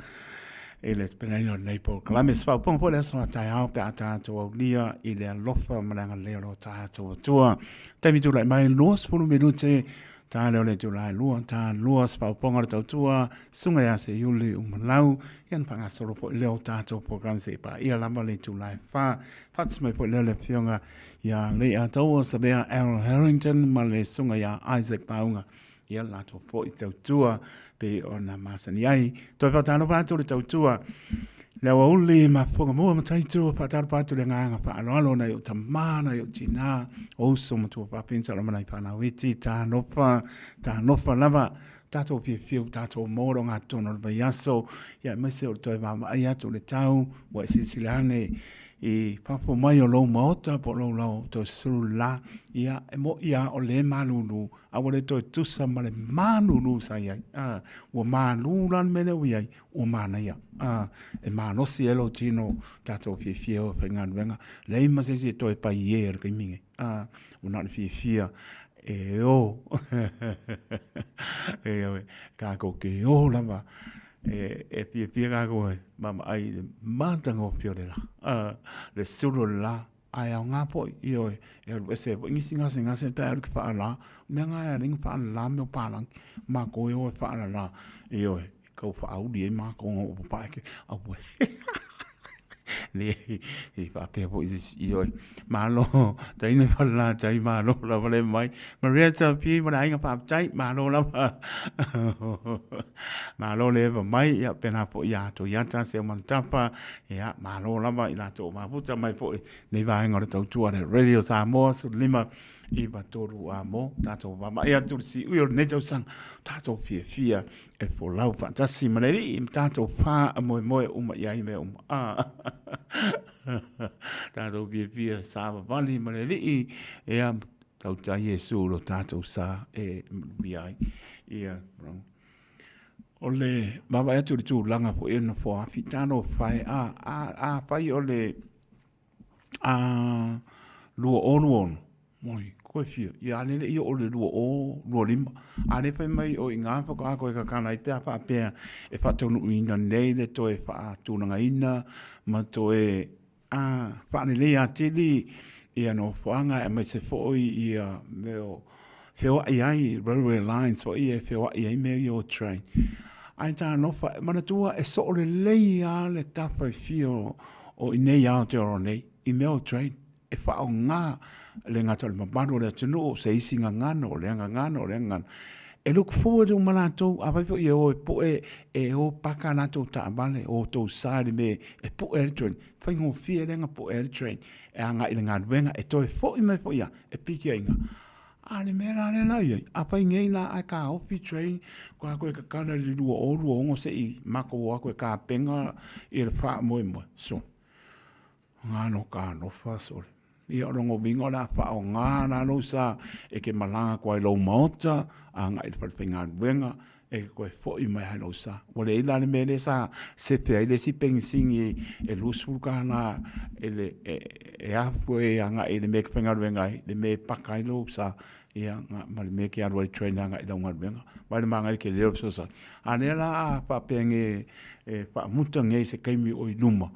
i le tapenaina o lenei polokalame. Se faaupuga foi le aso a taeao pe a tatou aulia i le alofa ma le agalelei o lo tatou Atua. Taimi tulai mai 20 minute ta leo le itula e lua, ta lua se faaupuga o le tautua, susuga ia Seiuli Umalau, ia na faagasolo foi lea o tatou polokalame seia paia lava le itula e fa. Faatasi mai foi lea le afioga ia Leiataua Savea Errol Harrington ma le susuga ia Isaac Pauga ia le latou foi tautua pei ona masani ai. Toe faatalofa atu le tautua le aoauli ma fofoga mua ma taitu, faatalofa atu le agaga faaaloalo nai ou tamā, nai ou tinā, o uso ma tua faapena lava nai fanau iti, talofa, talofa lava, tatou fiafia ua tatou maua le ogatotonu o le vaiaso, ia aemaise o le toe vaavaai atu i le tau, ua e silasila ane i fafo mai o lou maota po o lou lau toe sulu le la, ia e moni lava o lea e malulu, a ua le toe tusa ma le malulu sa i ai. A, ua malu la le mea lea ua i ai, ua manaia. A, e malosi ai lou tino tatou fiafia o faigaluega, leai ma se isi e toe paie i le taimi lenei. A, ua na o le fiafia e o. E oe, tatou te o lava e fiafia tatou e vaavaai i le matagofie o le la, le sulu o le la, ae aoga foi, ioe, e alu ese ai foi nisi gasegase pe a alu ki faalala, o mea na e ala ai ona faalala mea o palagi, matou e o e faalala, ioe, e tau faauli ai matou ona ua papae ke, aue, leai, e faapea foi se isi, ioe, malo, taine faalala tai, malo lava le mai, Marietta P ma le aiga faafetai, malo lava, Malo le eva mai, ia pena foi ia Toyota se Manutapa, ia malo lava i latou mafuta mai foi nei vaega o le tautua le Radio Samoa 15 i tolu a mo tatou vaavaai atu le siui o lenei tausaga tatou fiafia e folau faatasi ma le Alii ma tatou faamoemoe uma i ai mea uma. Ah. Tatou fiafia savavali ma le Alii, ia tautai Iesu lo tatou sa e manuia ai. Ia, O le vaavaai atu i le tulaga foi o nofoa afi, talofa e, a, a, afai o le 2026, oi, Koe fia, ia a lele i oo le 2025, a le fai mai o i ngā whakaako e kakana ai pea faapea e whaataunuuina nei le toe whaatulagaina ma toe a whaalelei atili ia nofoaga aemaise foi ia mea o feoai ai railway lines foi e feoai ai mea ia o train. Ae talofa, manatua e soo lelei lava le tafa i fia o i nei Aotearoa nei i mea o train. E faaaoga le gata o le mamalu o le atunuu, se isi gagana, o lea gagana, o lea gagana. E look forward uma latou, afai foi e o e pue, e o paka a latou taavale, o tou sa i le mea e pue ai le train, faigofie lea na pue ai le train e agai i le galuega, e toe foi mai foi lava, e piki ai i ina. A o le mea la lea la i ai, afai nei la ae taofi train, koa koe kakala i le 2026 se i matou o atu e tapena ia le faamoemoe, so Ngā no ka alofa sole. Ia o lona uiga o le a faaaoga la lou sa e ke malaga atu ai i lou maota agai i le falefaigaluega e ke toe foi mai lava i lou sa. Ua leai la le mea lea sa sefe ai le isi penisini e $20 e le e afu ai agai i le mea e te faigaluega ai, le mea e paka ai lou sa ia ma le mea e te alu ai i le train agai i lau galuega. Vaai le manaia o le tele o le fesoasoani. A o lea la a faapea nei e faamuta nei i se taimi o i luma,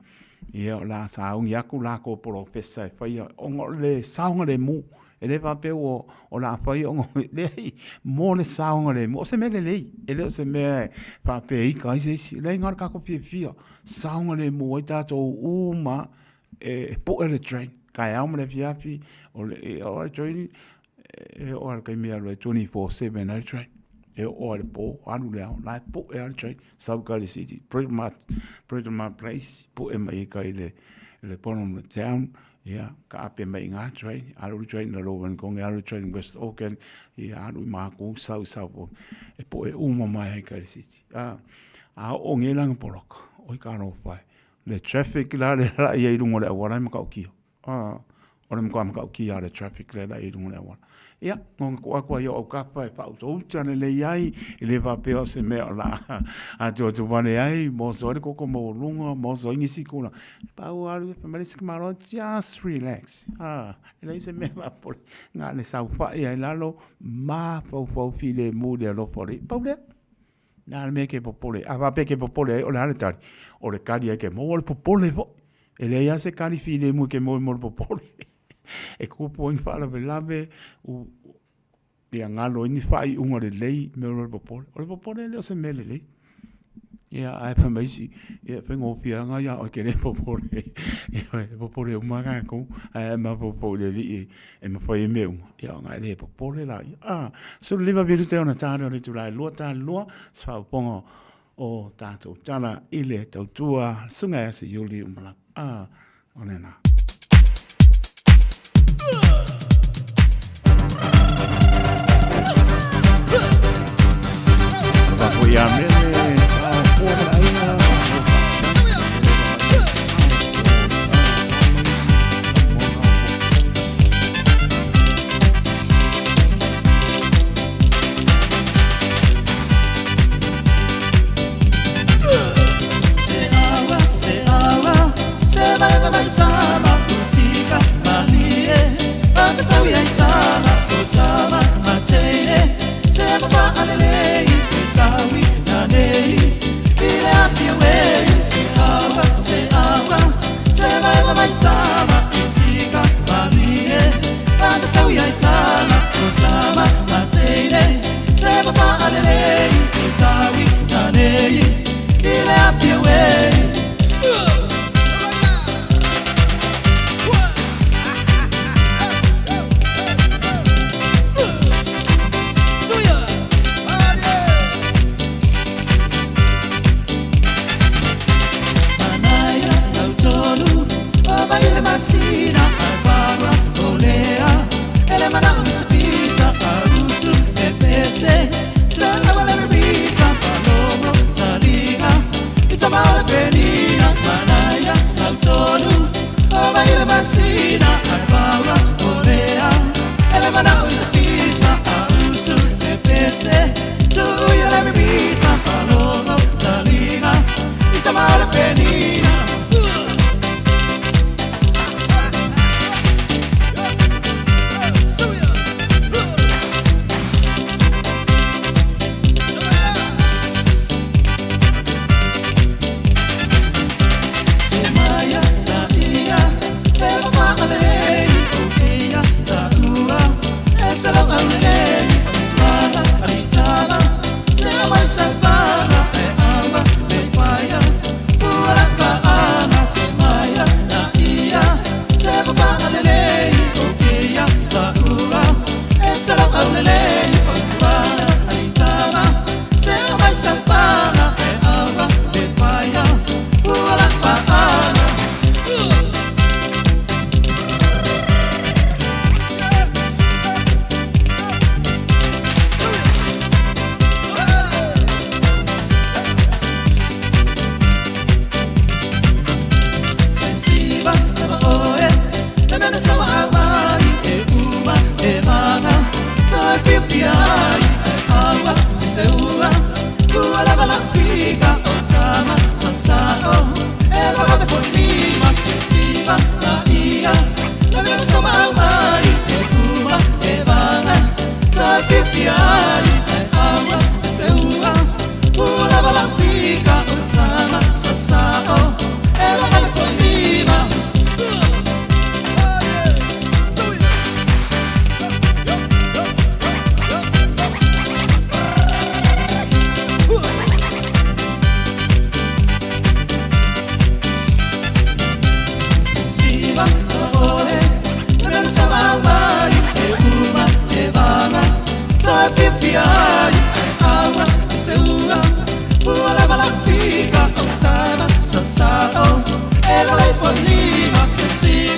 Ia, o le a sauni atu latou polofesa e faia, ona o le saogalemu. E le faapea ua o le a fai ona, leai, mo le saogalemu. O se mea lelei, e le o se mea e faapea e ita ai se isi. Leai, na o le tatou fiafia, saogalemu ai tatou uma e pue le train, taeao ma le afiafi, o le train e oo lava i le taimi e alu ai 24/7 ai le train. E oo lava i le po, alu i le ao, la e pue lava le train, sau i tai i le city, Britomart, Britomart Place, pue mai ai i tai i le bottom of the town, ia, taape mai i ina le train, alu le train i lalo o Wellington, alu le train i West Auckland, ia alu i Makau, sau i South, e pue uma mai lava i tai i le city. A oo nei la ina poloka, oi talofa e, le traffic la lea la i ai i luga o le auala e matautia. O le matua matautia o le traffic lea la i luga o le auala. Ia, na ona tuu atu ai i ou autafa e faautauta lelei ai, e le faapea o se mea o le a atuatu vale ai, moso ai le koko maualuga, moso ai nisi tulaga. Pau lava le fai mai le isi tamaloa, just relax, e leai se mea faapole, na o le saofai lava i lalo, mafaufau filemu i le alofa o le Alii. Pau lea. O le a le mea e te popole ai? A faapea e te popole ai, o le a le tali? O le tali e te maua o le popole foi. E leai lava se tali filemu e te maua mo le popole. E tupu ai ni faalavelave, ia galo ai ni faaiuga lelei mea o le popole. O le popole e le o se mea lelei. Ia, ae fai mai isi, ia e faigofie lava ia oe e te le popole. Ia, e popole uma lava tatou, ae mafaufau i le Alii e mafai ai mea uma, ia ona e le popole laia. A, 15 minute ona ta lea o le itula e 2 ta 2, se faaopoopoga o tatou tala i le tautua Susuga ia Seiuli Umalau. A, o lena. Alofa ia mele, faaopua ma le aiga.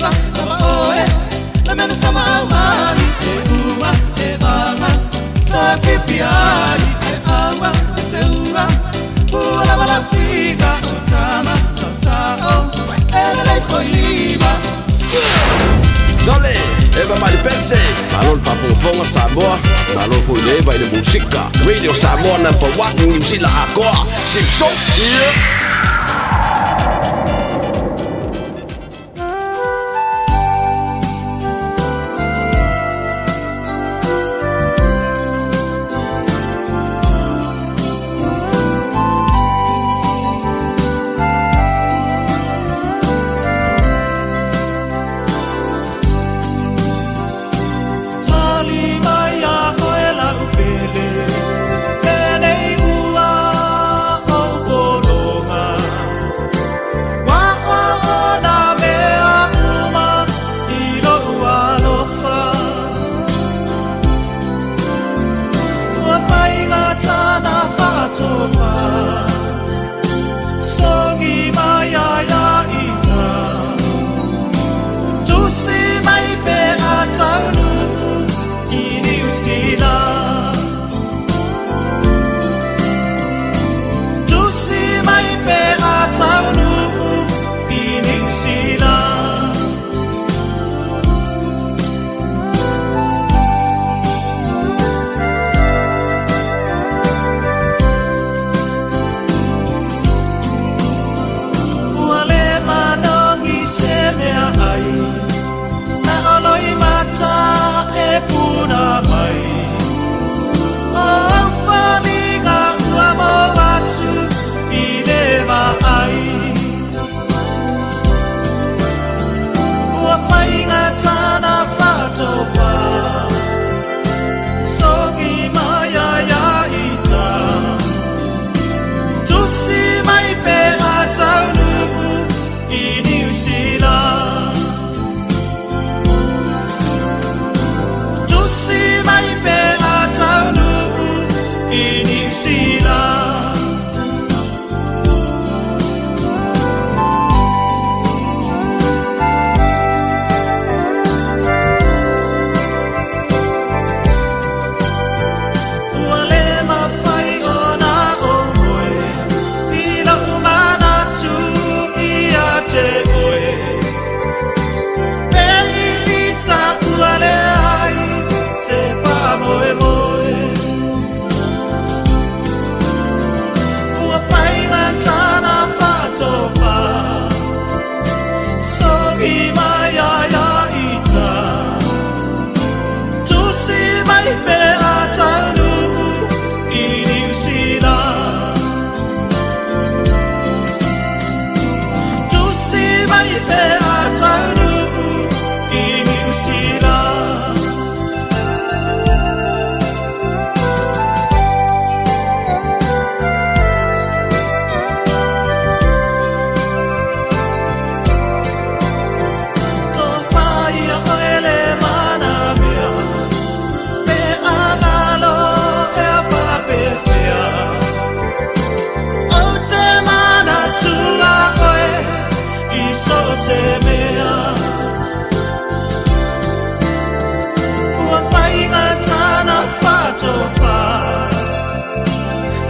iva lava oe Le mele sama au mani e ua e vanga Toe fifi ai e aua e se ua Pua lava la fika o tama sa sa o E le lei foi lima Sole, eva mai le pese Malo le faafogafoga Samoa Malo foi le eva i le musika Radio Samoa number 1 Niu Sila atoa Simpson yeah. Tali mai a oe lau pele Lenei ua ou pologa Ua o nā mea uma i lou alofa Ua faigata na faatofa Sogi mai ai a ita Tusi mai pe a taunuu i Niu Sila Tusi mai pe a taunuu i Niu Sila Ua le manogi se mea ai Na o loimata e puna mai O au faliga ua mau atu i le vaai Ua faigata na faatofa Sogi mai ai a ita Tusi mai pe a taunuu i Niu Sila Tusi mai pe a taunuu i Niu Sila Ua le mafai ona ou moe I lou manatu ia te oe Pe i ita ua leai se faamoemoe Ua faigata na faatofa Sogi mai ai a ita Tusi mai pe a taunuu i Niu Sila Tusi mai pe a taunuu i Niu Sila Tofa ia oe le manamea Pe agalo e faapefea Ou te manatua oe i so o se mea Ua faigata na faatofa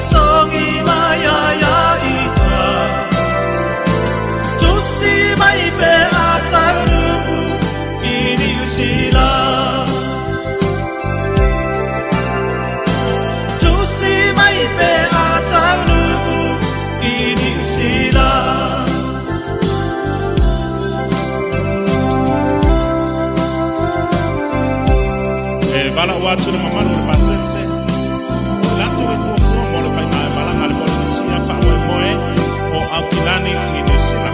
Sogi mai ai a ita Tusi mai pe a taunuu i Niu Sila Tusi mai pe a taunuu i Niu Sila E valaau atu le mamalu o le pasese o le latou e fuafua mo le faigamalaga a le Polenisia faamoemoe o Aukilani i Niu Sila.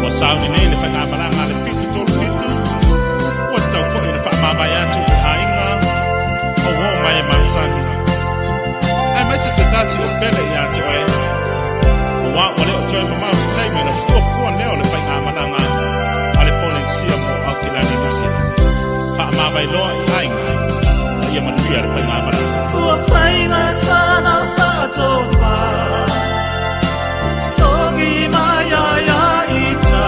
Ua sauni nei le faigamalaga a le 737, ua tatau foi ona faamavae atu i aiga o uo mai e masani. Aemaise se tasi o pele ia te oe, auā ua le o toe mamao se taimi ona fuafua lea o le faigamalaga a le Polenisia mo Aukilani i Niu Sila. Faamavae loa i aiga, a ia manuia le faigamalaga. Ua faigata na faatofa Sogi mai ai a ita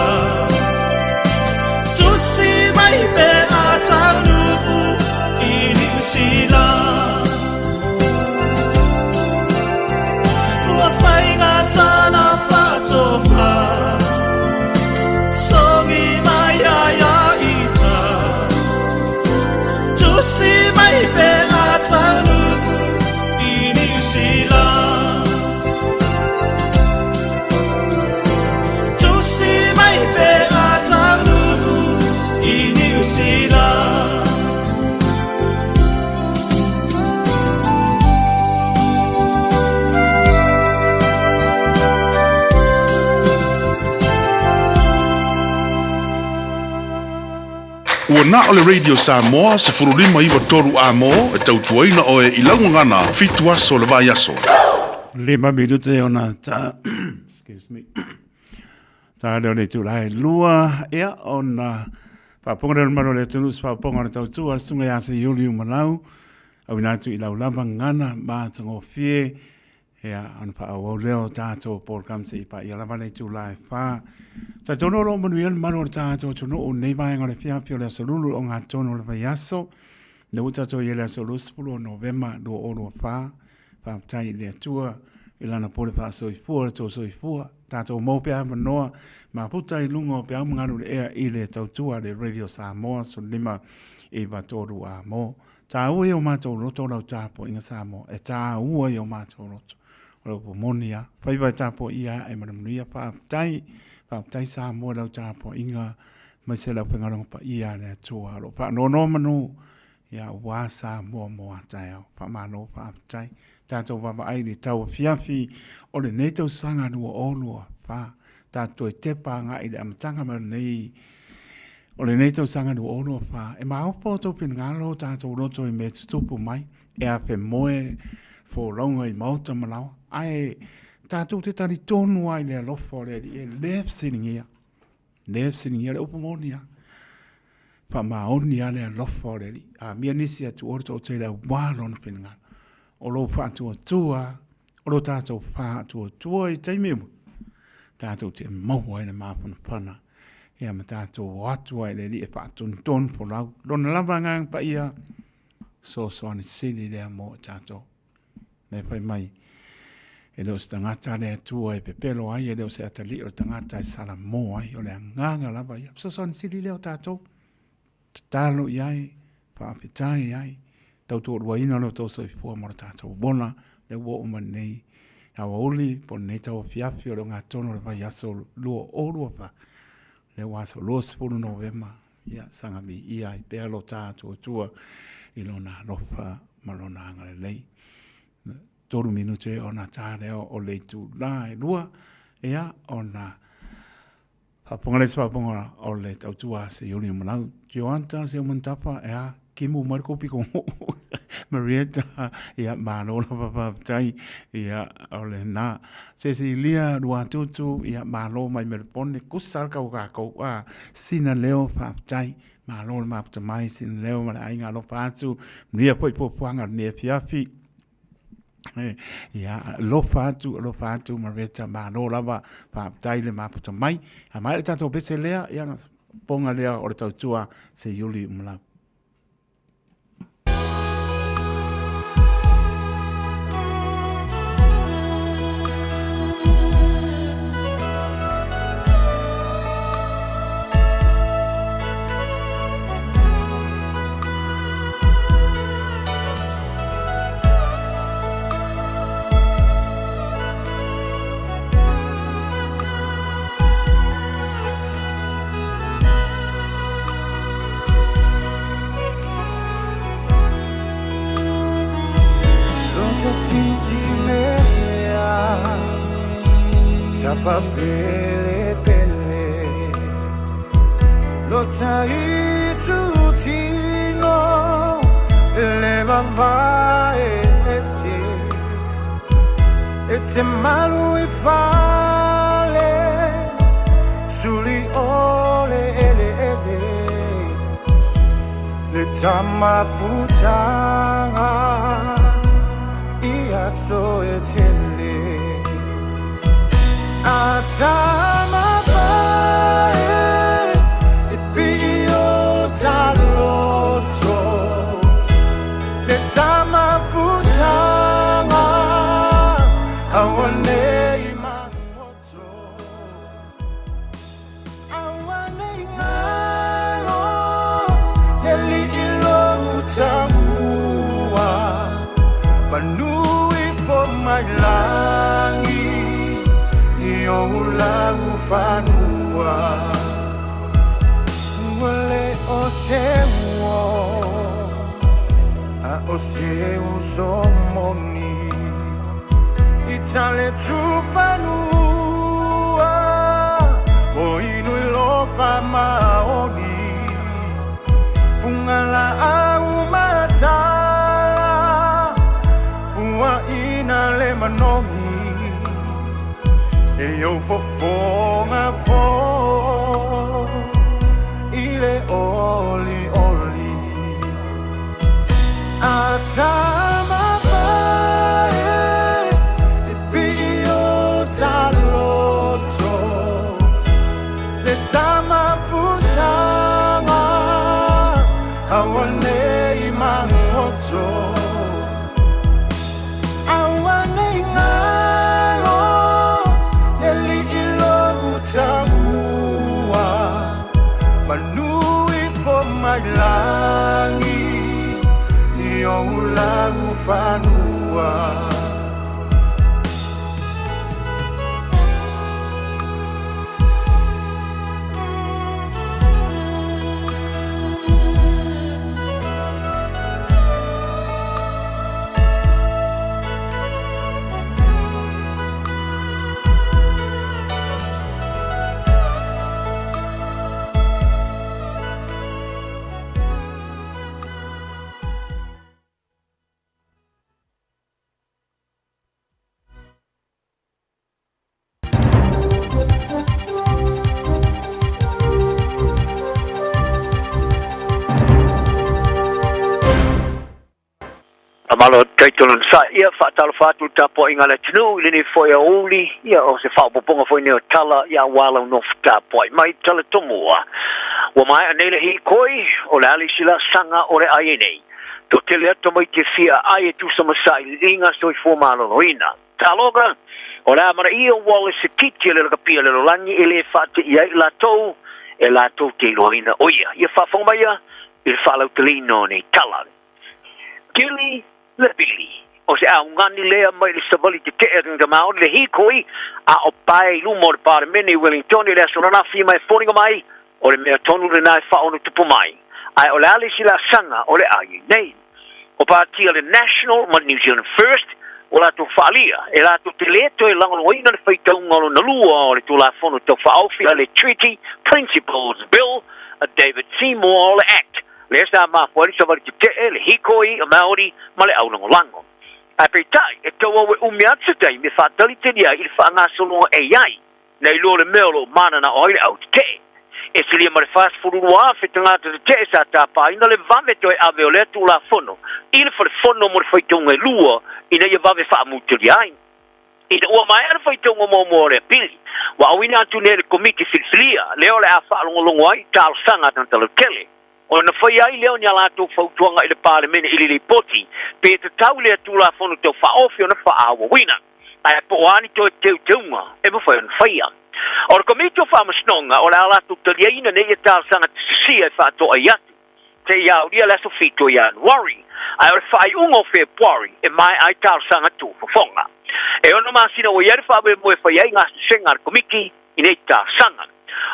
Ua na o le Radio Samoa 1593 amo e tautuaina oe i lau gagana fitu aso o le vaiaso. 5 minute ona ta excuse me ta leo le itula e 2, ia, ona faafofoga lea o le mamalu o le atunuu, se faafofoga o le tautua a le Susuga ia Seiuli Umalau, auina atu i lau lava gagana matagofie, ia, ona faaauau lea o tatou polokalame seia paia lava le itula e 4. Talitonu o lo o manuia le mamalu o le tatou atunuu i lenei vaega o le afiafi o le aso Lulu o ogatotonu o le vaiaso. Lea ua tatou i ai i le aso 20 o Novema 2024. Faafetai i le Atua i Lana pule faasoifua le tou soifua. Tatou maua pea avanoa mafuta i luga o peau ma galu i le ea i le tautua a le Radio Samoa 1593 amo. Taua i o matou loto lau tapuaiga Samoa, e taua i o matou loto. O le upu moni lava, faiva e tapuaia ae ma le manuia. Faafetai, faafetai Samoa i lau tapuaiga aemaise le aufaigaluega paia a le Atua o lo o faanonomanu ia aua Samoa mo a taeao. Faamalo faafetai. Tatou vaavaai i le tauafiafi o lenei tausaga 2024. Tatou toe tepa agai i le amataga mai o lenei o lenei tausaga 2024. E maopo outou finagalo o tatou loto i mea tutupu mai, e afemoe folauga i maota ma laoa, ae tatou te talitonu lava i le alofa o le Alii e le fesiligia. Le fesiligia le upu moni lava. Faamaoni lava le alofa o le Alii. Amia nisi atu o le toatele aua lona finagalo. O lou faatuatua, o lo tatou faatuatua i taimi uma, tatou te maua ai le mafanafana, ia ma tatou o atu ai i le Alii e faatonutonu folau. Lona lava Agaga Paia, fesoasoani sili lea mo i tatou. Lea fai mai, e le o se tagata le Atua e pepelo ai, e le o se atalii o le tagata e salamo ai, o le agaga lava ia. Fesoasoani sili lea o tatou, tatalo i ai, faafetai i ai, tautoaluaina lo outou soifua ma lo tatou ola, lea ua oo mai lenei aoauli po o lenei tauafiafi o le ogatotonu o le vaiaso 2024, lea ua aso 20 Novema, ia saga viia ai pea lo tatou Atua i lona alofa ma lona agalelei. 3 minute ona ta lea o le itula e 2, ia, ona faafofoga lea i se faafofoga o le tautua a Seiuli o Malau. Joanta Seumanutafa, e a, kimu mai le kou piko Marietta, ia, malo lava faafetai, ia, o lena. Cecilia Luatutu, ia, malo mai Melbourne, kusa le kau kākou, a, sina leo faafetai, malo le mafuta mai, sina leo ma le aiga alofa atu, manuia foi fuafuaga o lenei afiafi. Ia, alofa atu, alofa atu Marietta, malo lava, faafetai le mafuta mai. A maea le tatou pese lea, ia, ona poga lea o le tautua Seiuli Umalau. mai lagi i ou lau fanua. Malo taitolo na sa ia faatalofa atu le tapuaiga a le atunuu i lenei foi aoauli ia o se faaopoopoga foi nei o tala ia aua lau nofo tapuai mai tala tomua. Ua maea nei le hikoi o le a le isi laasaga o le ai ai nei. Toatele atu tamaiti e fia aai e tusa ma sailiiliga soifua maloloina. Taloga, o le a manaia ua o le sekiti a le lakapia le lalolagi e le faateia ai i latou e latou te iloaina o ia. Ia faafofoga maia i le faalauteleina o nei tala. Kili le pili. O se augani lea mai le savali tetee a tagata Māori le hīkoi a o pae i luma o le Palemene i Wellington i le aso ananafi ma e foliga mai o le mea tonu lenā e faaono tupu mai. Ae o le a le isi laasaga o le a i ai nei? O patia le National ma le New Zealand First ua latou faaalia e latou te le toe lagolagoina le faitauga lona lua o le Tulafono Tau Faaofi a le Treaty Principles Bill a David Seymour o le Act lea sa mafua ai le savali tetee, le hīkoi a Māori ma le aulagolago. Ae peitai, e tauau e umi atu se taimi e faatalitali ai i le faagasologa AI, nai lo le mea o lo o mananao ai le au tetee. E silia ma le 42,000 tagata tetee sa tapaina le vave toe ave o lea Tulafono i le Fale Fono mo le faitauga e lua ina ia vave faamutalia ai. Ina ua maea le faitauga muamua o lea pili, ua auina atu nei e le Komiti Filifilia lea o le a faalogologo ai i talosaga a tagata lautele. Ona fai ai lea o ni a latou fautuaga i le Palemene i le Lipoti pe tatau lea Tulafono Tau Faaofi ona faaauauina, ae po o a ni toe teuteuga e mafai ona faia. O le Komiti o Faamasinoga o le a latou taliaina nei ia talosaga tusisia e faatoai atu seia aulia le aso 7 o Ianuari, ae o le faaiuga o Fepuari e maea ai talosaga tuufofoga. E ono masina ua i ai le faamoemoe e fai ai gasesega a le Komiti i nei talosaga.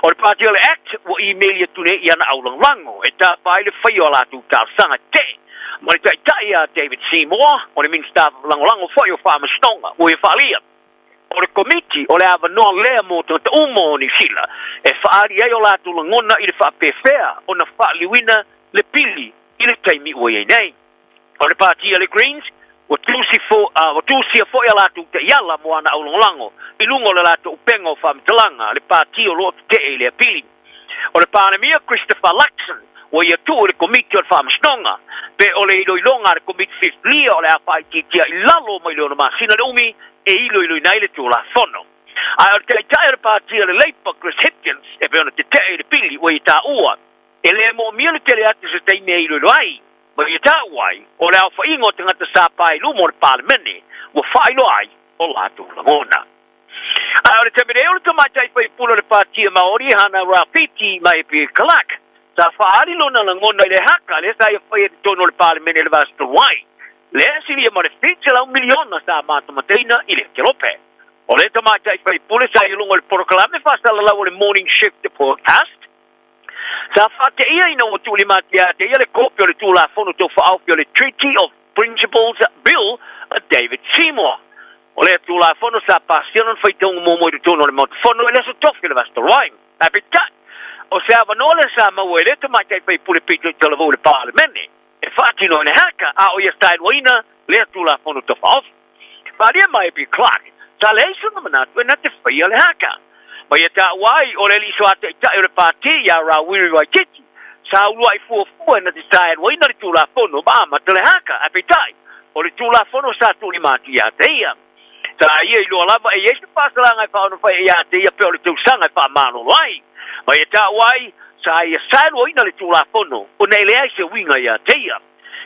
O le Pāti o le Act ua imeli atu nei i ana aulagolago e tapa ai le faia o a latou talosaga tetee ma le taitai ia David Seymour, o le Minisita Lagolago foi o Faamasinoga, ua ia faaalia. O le Komiti o le avanoa lea mo tagata uma o Niu Sila e faaali ai o latou lagona i le faapefea ona faaliuina le pili i le taimi ua i ai nei. O le pāti a le Greens, ua tusi fo, a, ua tusia foi a latou taiala mo ana aulagolago i luga o le latou upega o faamatalaga, le pāti o lo o tetee i lea pili. O le Palemia Christopher Luxon, ua ia tuu i le Komiti o le Faamasinoga, pe o le iloiloga a le Komiti Filifilia o le a faaitiitia i lalo mai le ono masina le umi e iloiloina ai le Tulafono. Ae o le Taitai o le Pāti a le Labour, Chris Hipkins, e pei ona tetee i le pili ua ia taua, e le moomia le tele atu o se taimi e iloilo ai, ma ia taua ai, o le aofaiga o tagata sa pae i luma o le Palemene ua faailoa ai o latou lagona. Ae o le taimi nei o le tamaitai faipule o le Pātia Māori Hana Rawhiti Maipi Clark, sa faaali lona lagona i le haka lea sa ia faia i totonu o le Palemene i le vaiaso talu ai, lea e silia ma le $700 miliona sa matamataina i le kelope. O le tamaitai faipule sa i luga o le polokalame faasalalau o le Morning Shift Podcast, Sa faateia ina ua tuulima atu ia te ia le kopi o le Tulafono Tau Faaofi o le Treaty of Principles Bill a David Seymour. O lea Tulafono sa pasia lona faitauga muamua i totonu o le Maota Fono i le Aso Tofi o le vaiaso talu ai. Ae peitai, o se avanoa lea sa maua e lea tamaitai faipule pito i talavou i le Palemene e faatino ai le haka a o ia taeluaina lea Tulafono Tau Faaofi. Faaalia mai e Bill Clark, sa leai sona manatu e na te faia le haka. Ma ia taua ai o le alii soataitai o le pāti ia Rawiri Waititi, sa uluai fuafua e na te taeluaina le Tulafono ma amata le haka, ae peitai, o le Tulafono sa tuulima atu ia te ia. Sa ia iloa lava e i ai se faasalaga e faaonofai ia te ia pea o le tausaga e faamalolo ai. Ma ia taua ai, sa ia saeluaina le Tulafono ona e leai se uiga ia te ia.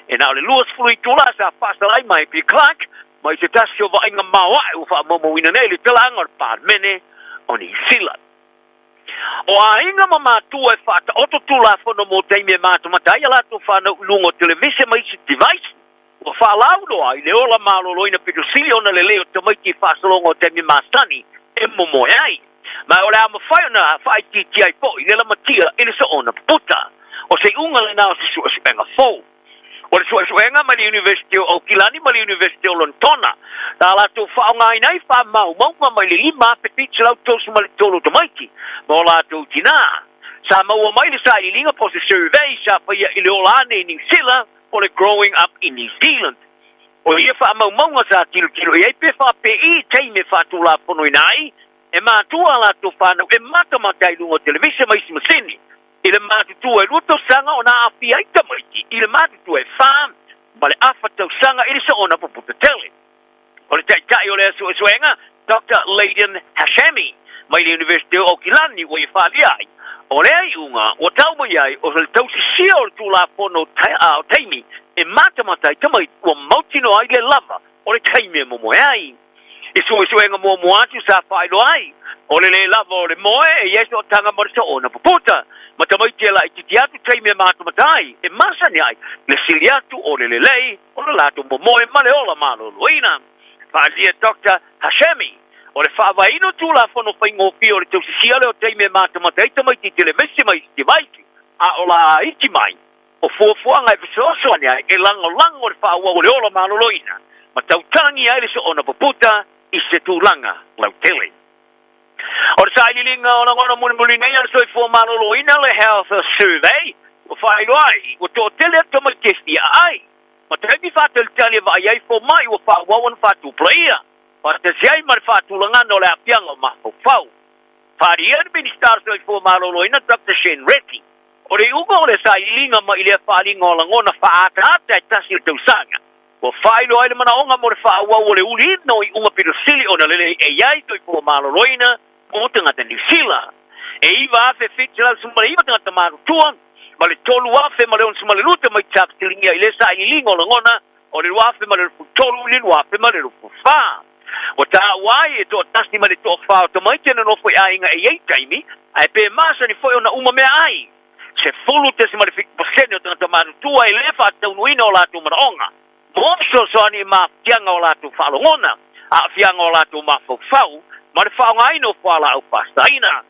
E na o le 20 itula sa faasalai mai P. Clark mai se tasi o vaaiga maoae ua faamaumauina nei i le talaaga o le Palemene o Niu Sila. O aiga ma matua e faataoto tulafono mo taimi e matamata ai a latou fanau i luga o televise ma isi device, ua faalauiloa ai le ola maloloina pito sili ona lelei o tamaiti i faasologa o taimi masani e momoe ai. Ma o le a mafai ona faaitiitia ai foi le lamatia i le soona puputa. O se iuga lena o se suesuega fou. O le suesuega mai le Iunivesite o Aukilani ma le Iunivesite o Lonetona, sa latou faaaogaina ai faamaumauga mai le 5,733 o tamaiti ma o latou tinā. Sa maua mai le sailiiliga po o se survey sa faia i le ola ane i Niu Sila po o le Growing Up in New Zealand. O ia faamaumauga sa tilotilo i ai pe faapei taimi e faatulafonoina ai e matua a latou fanau e matamata ai i luga o televise ma isi masini. I le matutua e lua tausaga ona aafia ai tamaiti i le matutua e 4.5 tausaga i le soona puputa tele. O le taitai o lea suesuega, Doctor Ladan Hashemi, mai le Iunivesite o Aukilani ua ia faaalia ai, o lea iuga ua tau mai ai o le tausisia o le Tulafono o taimi e matamata ai tamaiti ua mautinoa ai le lava o le taimi e momoe ai. I suesuega muamua atu sa faailoa ai, o le lē lava o le moe e i ai sootaga ma le soona puputa, ma tamaiti e laitiiti atu taimi e matamata ai, e masani ai le sili atu o le lelei o le latou momoe ma le ola maloloina. Faaalia Doctor Hashemi, o le faavaeina o Tulafono faigofie o le tausisia lea o taimi e matamata ai tamaiti i telemese ma isi device, a o laiti mai. O fuafuaga e fesoasoani ai e lagolago le faaauau o le ola maloloina ma tautalagia ai le soona puputa i se tulaga lautele. O le sailiiliga o lagona mulimuli nei a le Soifua Maloloina, le Health Survey, ua faailoa ai ua toatele atu tamaiti e fia aai ma taimi faatalitali e vaai ai fomai ua faaauau ona faatupulaia faatasi ai ma le faatulagana o le aafiaga o mafaufau. Faaalia le Minisita o le Soifua Maloloina Doctor Shane Reti, O le iuga o le sailiiliga mai lea faaaliga o lagona faaataata e tasi o le tausaga, ua faailoa ai le manaoga mo le faaauau o le uliina o iuga pito sili ona lelei e i ai soifua maloloina mo tagata Niu Sila. E 9,719 tagata matutua ma le 3,062 tamaiti sa fesiligia i lea sailiiliga o lagona o le 2023 i le 2024. Ua taua ai e toatasi ma le toafa o tamaiti e nonofo i aiga e i ai taimi, ae pe masani foi ona uma meaai. 10.7% o tagata matutua e le faataunuuina o latou manaoga mo fesoasoani i mafatiaga o latou faalogona, aafiaga o latou mafaufau ma le faaaogaina o fualaau faasaina.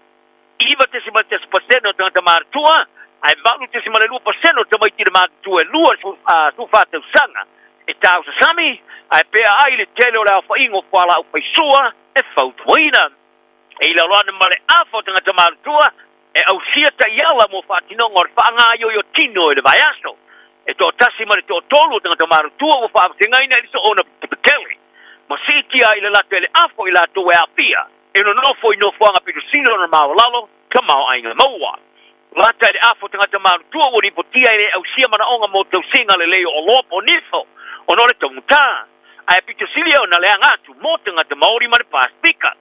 9.1% o tagata matutua, ae 8.2% o tamaiti le matutua e 24 tausaga e tausasami, ae pea ai le tele o le aofaiga o fualaau faisua e fautuaina. E i lalo ane ma le afa o tagata matutua e ausia taiala mo faatinoga o le faagaoioi tino i le vaiaso. E toatasi ma le toatolu o tagata matutua ua faavasegaina i le soona puputele ma siitia ai le lata i le afa o i latou e aafia e nonofo i nofoaga pito sili ona maualalo tamaoaiga maua. Lata i le afa o tagata matutua ua lipotia e le ausia manaoga mo tausiga lelei o oloa po o nifo ona o le taugata, ae pito sili ona leaga atu mo tagata Maori ma le Pasefika,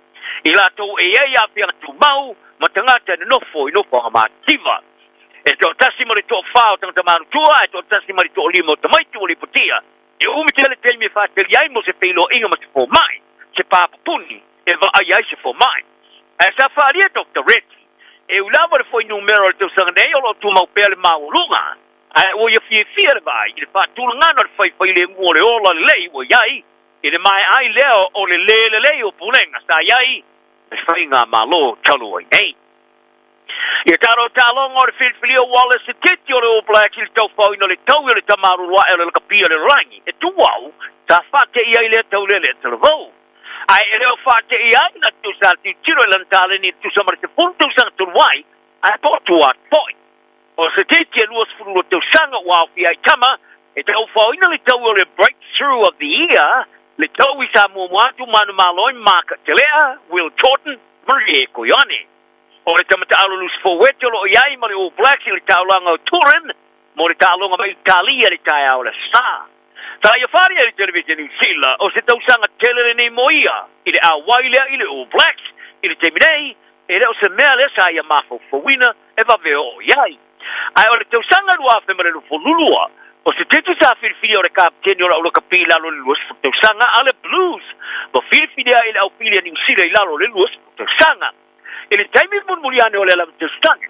i latou e i ai aafiaga tumau ma tagata e nonofo i nofoaga mativa. E toatasi ma le toafa o tagata matutua ae toatasi ma le toalima o tamaiti ua lipotia e umi tele taimi e faatali ai mo se feiloaiga ma se fomai, se papupuni e vaaia ai se fomai. Ae sa faaalia Doctor Reti, e ui lava le fuainumera o le tausaga nei o lo o tumau pea le maualuga, ae ua ia fiafia le vaai i le faatulagaga o le faifailemu o le ola lelei ua i ai i le maea ai lea o le lē lelei o pulega sa i ai le faigamalo talu ai nei. Ia talo taaloga o le filifilia o Wallace Titi o le All Blacks i le taufaoina o le taui o le tamalulu ae o le lakapia o le lalolagi e tuau sa faateia ai lea taulele talavou. Ae e le o faateia ai na tusa tilotilo i lana taleni e tusa ma le 10 tausaga talu ai, ae po o tua atu foi. O se titi e 22 tausaga ua aofia ai tama e taufaoina le taui o le Breakthrough of the Year, le taui sa muamua atu manumalo ai Mark Telea, Will Jordan ma Rieko Ioane. O le tama taalo loose forward o lo o i ai ma le All Blacks i le taulaga o Turin mo le taaloga mai Italia i le taeao o le Aso Sa. Sa ia wharia i le televise Niu Sila o se tausaga tele lenei mo ia i le auai lea i le All Blacks i le taimi nei, e le o se mea lea sa ia mafaufauina e vave oo i ai. Ae o le tausaga 2022, o se titi sa filifilia o le kapeteni o le aulakapi i lalo i le 20 tausaga a le Blues, ua filifilia i le aupili a Niu Sila i lalo i le 20 tausaga. I le taimi mulimuli ane o le 11 tausaga,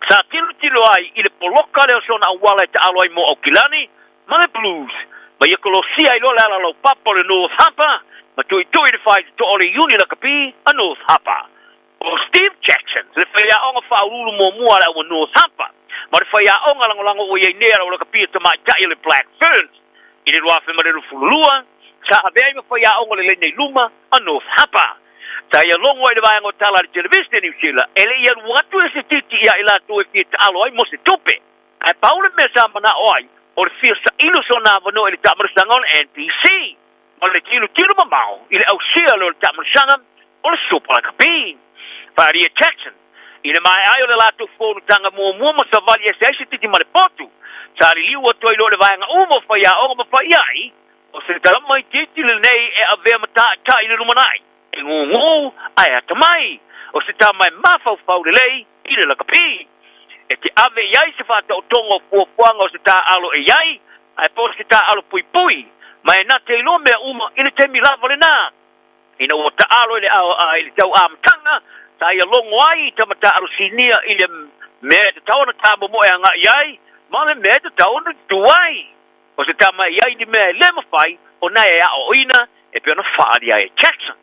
sa tilotilo ai i le poloka lea o sona auala e taalo ai mo Aukilani ma le Blues, ma ia kolosia ai loa le ala laupapa o le North Harbour ma tuitui le faitotoa o le Iuni Lakapi a North Harbour. O Steve Jackson le faiaoga faauluulu muamua a le au North Harbour ma le faiaoga lagolago ua i ai nei a le au lakapi a tamaitai o le Black Ferns. I le 2022, sa avea ai ma faiaoga o le laina i luma a North Harbour. Sa ia logo ai le vaega o tala a le televise a Niu Sila e le i alu atu e se titi ia i latou e fia taalo ai mo se tupe. Ae pau le mea sa manao ai, o le fia saili o sona avanoa i le taamalasaga o le NPC ma le tilotilo mamao i le ausia lea o le taamalasaga o le Super Rugby. Faaalia Jackson, i le maea ai o le latou fonotaga muamua ma savali ese ai se titi ma le potu, sa liliu atu ai loa i le vaega uma o faiaoga ma faiai, O se tamaitiiti lenei e avea ma taitai i le lumanai, e gūgū ae atamai. O se tama e mafaufau lelei i le lakapi. E te ave i ai se faataotoga o fuafuaga o se taaalo e i ai, ae po o se taaalo puipui, ma e na te iloa mea uma i le taimi lava lenā. Ina ua taalo i le i le tau amataga, sa ia logo ai i tama taaalo sinia i le mea e tatau ona tāmomoe agai i ai, ma le mea e tatau ona tutū ai. O se tama e i ai ni mea e le mafai ona e aoaoina e pei ona faaalia ai e Jackson.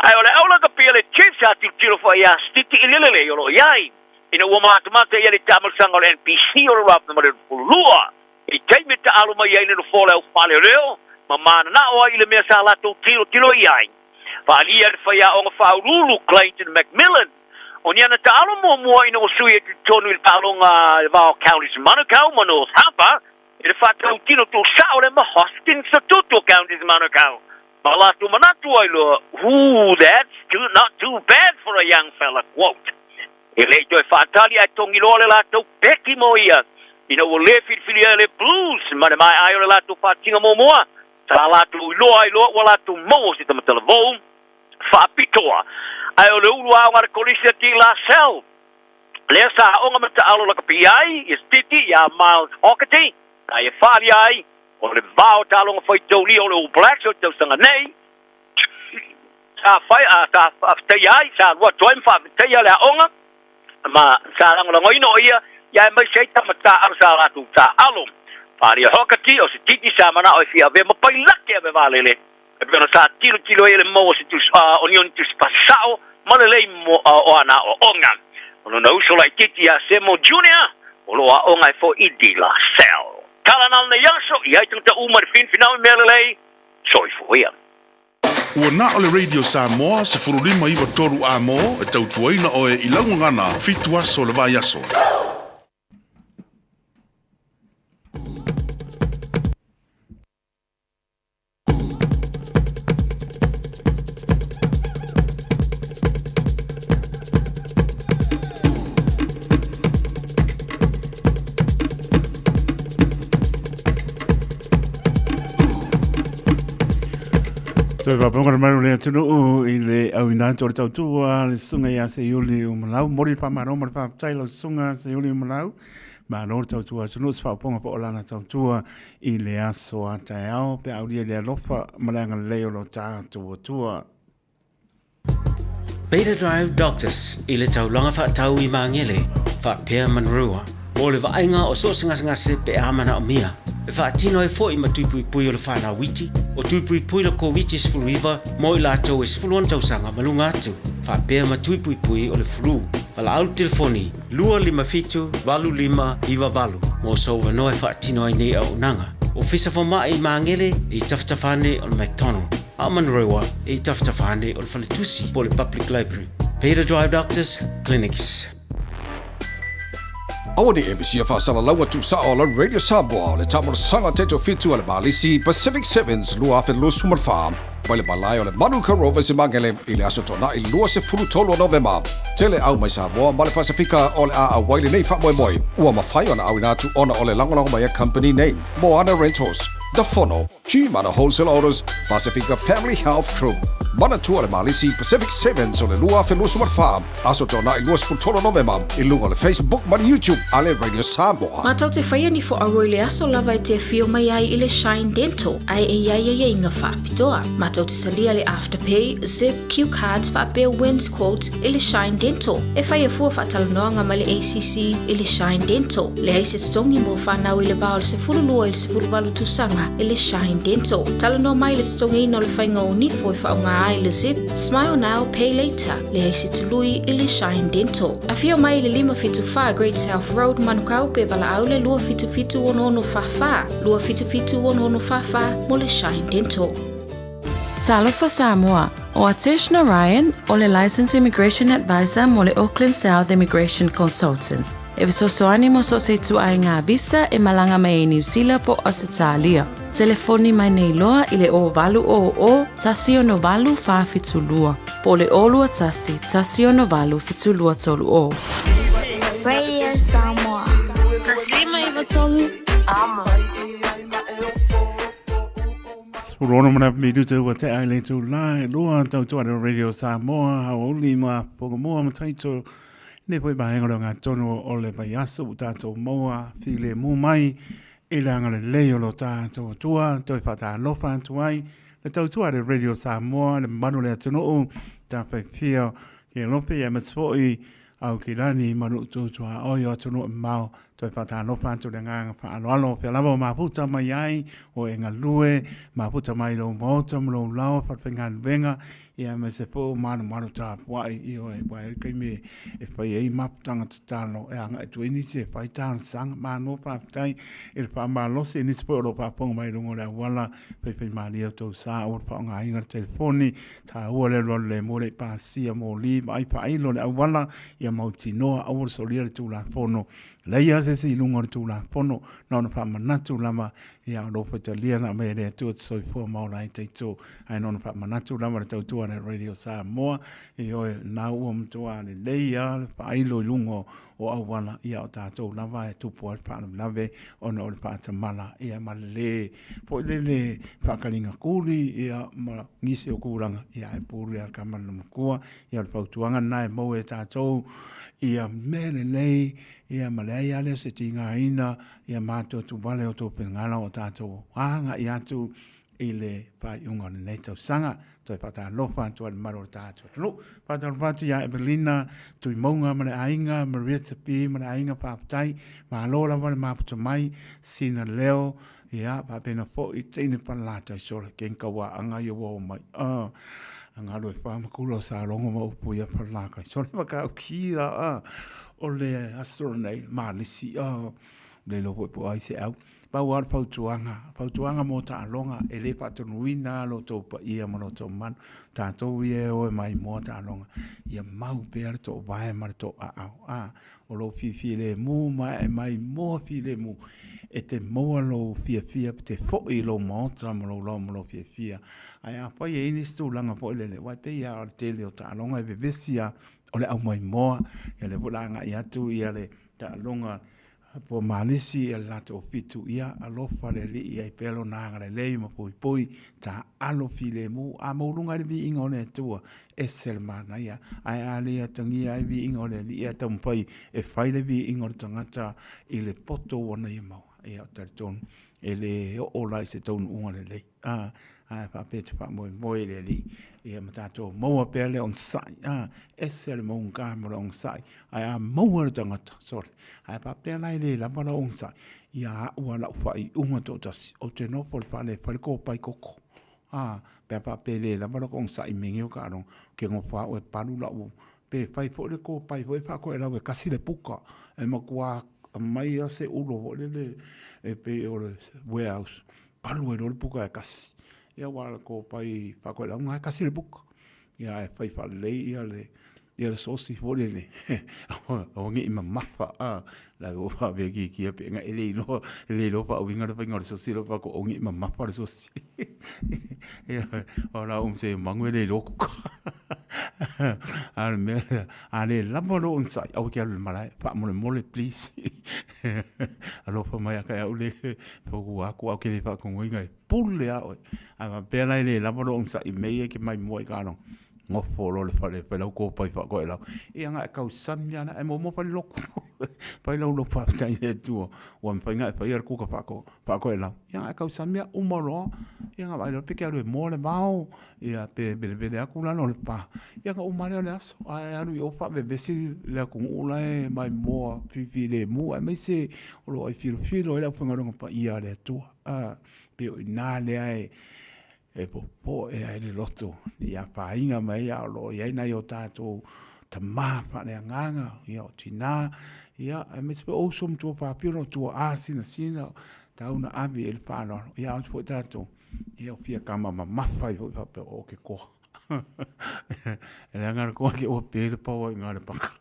Ae o le au lakapi a le Chiefs sa tilotilo foi ia Stiti i le lelei o lo o i ai ina ua matamata ia le taamalasaga o le NPC o le 2022 i taimi e taalo mai ai le nofoa o le au faaleoleo ma mananao ai i le mea sa latou tilotilo i ai. Faaalia e le faiaoga faauluulu Clayton McMillan o ni ana taalo muamua ina ua sui atu i totonu i le taaloga i le va o Counties Manukau ma North Harbour I le faatautino tuusao lea ma Hoskins Sotutu o Counties Manukau ma latou manatu ai loa, Ooh, that's too, not too bad for a young fella, quote. E le i toe faatali ae togi loa le latou peki mo ia ina ua le filifilia e le Blues ma le maea ai o le latou faatiga muamua, sa latou iloa ai loa ua latou maua se tamatalavou faapitoa. Ae o le ulu aoga a le Kolisi a De La Salle, Lea sa aoga ma taalo lakapi ai i Stiti iā Miles Hockerty, na ia faaalia ai o le va o taaloga faitaulia o le All Blacks o le tausaga nei, sa fai, a, sa faafetaia ai, sa alu atu ai ma faafetaia le aoga, ma sa lagolagoina o ia, ia aemaise ai tama taaalo sa latou taaalo. Faaalia Hockerty o se titi sa manao e fia avea ma pailate ave valele, e pei ona sa tilotilo ai e le maua o se tusi, o ni oni tusi pasi sao ma lelei mo, o ana aoaoga. O lona uso laitiiti ia Semo Junior, o lo o aoga ai foi i De La Salle. Tala na lenei aso, i ai tagata uma i le finfinau i mea lelei, soifua ia. Ua na o le Radio Samoa 15 93 A-mo e tautuaina oe i lau gagana fitu aso o le vaiaso. Toe whaponga mai le atunuu i le auina atu o le tautua le susuga ia Seiuli Umalau. Moli le whamaro ma le whafetai lau susuga Seiuli Umalau. Malo le tautua atunuu se whaponga po o lana tautua i le aso a taeao pe aulia le alofa ma le agalelei o lo tātou Atua. Beta Drive Doctors i le taulaga faatau i Magele, faapea Manurewa, mo le vaaiga o so o se gasegase pe a manaomia. E faatino ai foi ma tui puipui o le whanau iti, o tui puipui le Koviti-19 mo i latou e 16 tausaga ma luga atu, faapea ma tui puipui o le flu. Valaau le telefoni 257 8598 mo sou avanoa e faatino ai nei auaunaga. Ofisa Fomai i Magele e i tafatafa ane o le McDonald, a o Manurewa e i tafatafa ane o le Faletusi po o le Public Library. Beta Drive Doctors Clinics. Aua ne i misia faasalalaua tuusao a lau Radio Samoa o le taamolosaga taitofitu a le Malisi Pacific Sevens 2024 mai le malae o le Manuka Rovers i Magele i le Aso Toonai 23 o Novema. Tele au mai Samoa ma le Pasefika o le a auai lenei faamoemoe ua mafai ona auina atu ona o le lagolago mai a company nei, Moana Rentals, The Fono, G-Mana Wholesale Autos, Pasifika Family Health Group. Manatua le Malisi Pacific Sevens o le 2024, Aso Toonai 23 Novema i luga o le Facebook ma le YouTube a le Radio Samoa. Matou te faia ni foaua i le aso lava e te afio mai ai i le Shine Dental ae e i ai aiaiga faapitoa. Matou te salia le Afterpay, Zip, Q Cards faapea Wins Quotes i le Shine Dental. E faia fua faatalanoaga ma le ACC i le Shine Dental. Leai se totogi mo fanau i le va o le 12 i le 18 tausaga i le Shine Dental. Talanoa mai i le totogiina o le faiga o nifo e faaaoga ai le Zip, Smile Now, Pay Later. Leai se tului i le Shine Dental. Afio mai i le 574 Great South Road, Manukau, pe valaau le 277 6644, 277 6644 mo le Shine Dental. Talofa Samoa, ʻO Atesh Narayan, ʻo le Licensed Immigration Advisor mo le Auckland South Immigration Consultants, e fesoasoani mo so o se ituaiga visa e malaga mai ai Niu Sila po o Ausetalia. Telefoni mai nei loa i le 0800 168 472 po o le 021 168 7230. Radio Samoa. 153 Amo. 16 mana minute ua te ai le tū la, e lua tau tua reo Radio Samoa, hauauli ma pongamua ma taito, nei foi mahenga leo ngā tonu o le vai aso u tātou maua file mū mai, i le anga le lei o lo tātou atua, toi whātālofa atu ai, le tau tua reo Radio Samoa, le manu le atunuu, tā whai ke lope ia matfoi, au ki lani manu tūtua oi o atunuu e mao, Toe whātālofa atu le ngānga whaaloalo pea lava o maputa mai ai o e ngalue, maputa mai lou maota ma lou laoa whalawhengaluenga, ia me se po manu manu tāpuai i o e wai kai me e whai ei maputanga tatalo e anga e tui nisi e whai tāna sanga māno whāwhitai e le whaamalosi e nisi po o lo whaaponga mai runga o le awala whai whai mālia o tau sā o le whaonga inga le telefoni tā ua le roa le mō le pāsia mō li ma ai whaailo le awala ia mautinoa aua le solia le tūlafono Leia se isi i luga o le Tulafono, na ona faamanatu lava, ia o lo faitalia na aumai e le Atua te soifua ma ola ai taito, ae na ona faamanatu lava le tautua a le Radio Samoa, ioe, na ua matua lelei lava le faailo i luga o auala, ia o tatou lava e tupu ai le faalavelave ona o le faatamala, ia ma le le foi lele faakaliga kuli, ia ma nisi o kulaga, ia ae pule lava le kama le matua, Ia o le fautuaga lena e maua e tatou ia mea lelei ia ma leai lava lea o se tigaina ia matou tuvale o tou finagalo o tatou agai atu i le faaiuga o lenei tausaga. Toe faatalofa atu ai le mamalu o le tatou atunuu. Faatalofa atu ia Evelina Tuimauga ma le aiga, Maria Tapi ma le aiga, faafetai. Malo lava le maputa mai, sina leo, ia faapena foi teine palalatai sola ken kauaaga ia ua omai. Ah, a galo e whamakura o sa logo ma upu ia palalatai sola ma ka uki a a o le aso nei malisi a le lo foi po ai se au. Pau a le fautuaga, fautuaga mo taaloga e le faatonuina lo tou paia ma lo tou mamalu. Tatou ia e o e maimoa taaloga, ia mau pea le toovae ma le tooaao. A, o lou filemu ma e maimoa filemu e te maua lou fiafia pe te foi i lou maota ma lou lao ma lou fiafia. Ae afai e i ai nisi tulaga foi lele, aua e pei lava o le tele o taaloga e vevesi lava o le aumaimoa, ia lea foi o le a agai atu ia le taaloga Pua Malisi e le latou fitu ia alofa le Alii ai pea lona agalelei ma poipoi taaalo filemu a maualuga ai le viiga o le Atua ese le manaia ae a le atagia ai viiga o le Alii ae taumafai e fai le viiga o le tagata i le poto ua na ia maua ia talitonu e le oo la i se taunuuga lelei. Ā, ae faapea te faamoemoe i le Alii, ia ma tātou maua pea le onosai, ā, ese le maugata mo le onosai, ae a maua le tagata, sorry, ae faapea la e le lava lau onosai, ia a'u a la'u faaiuga toatasi, ou te nofo i le fale e fai le kopai koko, ā, pe a faapea e le lava lou onosai i mea nei o taaloga, ou te nofo lava au e palu la'u, pe fai foi le kopai foi e faakoelau e kasi le puka, e matua aumai lava se ulo foi lele e pei o le warehouse, palu ai loa le puka e kasi. Ia aua o le kopai faakoelauga e kasi le puka. Ia ae fai faalelei ia le. Ia le sosi foi lele, aua ne i mamafa a, la ua faaveakiakia pe na e le iloa, e le iloa faauiga le faiga o le sosi la faatoa aua ne i mamafa le sosi. Ia, o la um se mangu e le iloa kuka. A o le mea lea, a le lava lou onosai, aua e te alu i le malae, faamolemole please. Alofa mai ia te au le fautua atu ae ou te le faatonuina e pule lava oe. A faapea la e le lava lou onosai i mea ia e te maimoa ai taaloga, Nofo loa le fale fai lau kopai faakoelau. Ia na e tausami lava e muamua fai le lotu. Fai lau lotu faafetai i le Atua ua mafai ona e faia le kuka faakoelau. Ia na e tausami lava uma loa, ia na vaai loa pe te alu e moa le vao, ia pe velevele atu lalo o le pa. Ia na uma lea o le aso, ae alu i o faavevesi le atunuu la e maimoa fifilemu aemaise o lo o aifilofilo ai le aufaigaluega paia a le Atua. Pei o i ina lea e e popoe ai le loto ne i afaina mai ai a o lo o i ai nai o tatou tama faaleagaga, ia o tina, ia aemaise foi o uso ma tuafafine o tuaa sinasina tau na ave i ai le faaaloalo. Ia a o foi tatou, ia o fia tama mamafa ai foi faapea o ke koa. E leaga le koa ke ua pe le paoa i ina le paka.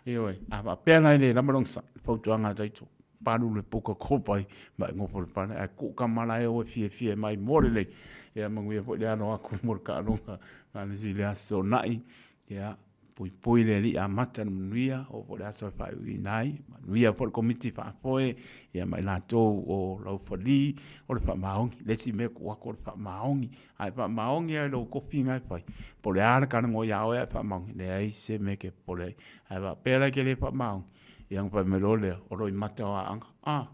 Ioe, a faapea la e le lava lona sai, le fautuaga a taito, palu le puka kopai ma e nofo i le fale ae tuu tama la e o e fiafia e maimoa lelei. Ia manuia foi le alo atu mo le taaloga faanisi i le aso na'i. Ia puipui le Alii amata i le manuia, oo foi i le aso e faaiuina ai. Manuia foi le Komiti Faafoe ia ma i latou o laufali o le faamaoni. Le isi mea e tuu atu o le faamaoni. A e faamaoni lava i lou tofi na e fai, po o le a le talanoa ia oe ae faamaoni, leai se mea e te popole ai. Ae faapea la e te le faamaoni, Ia ona fai mai loa lea, o loimata o Aana. Ah.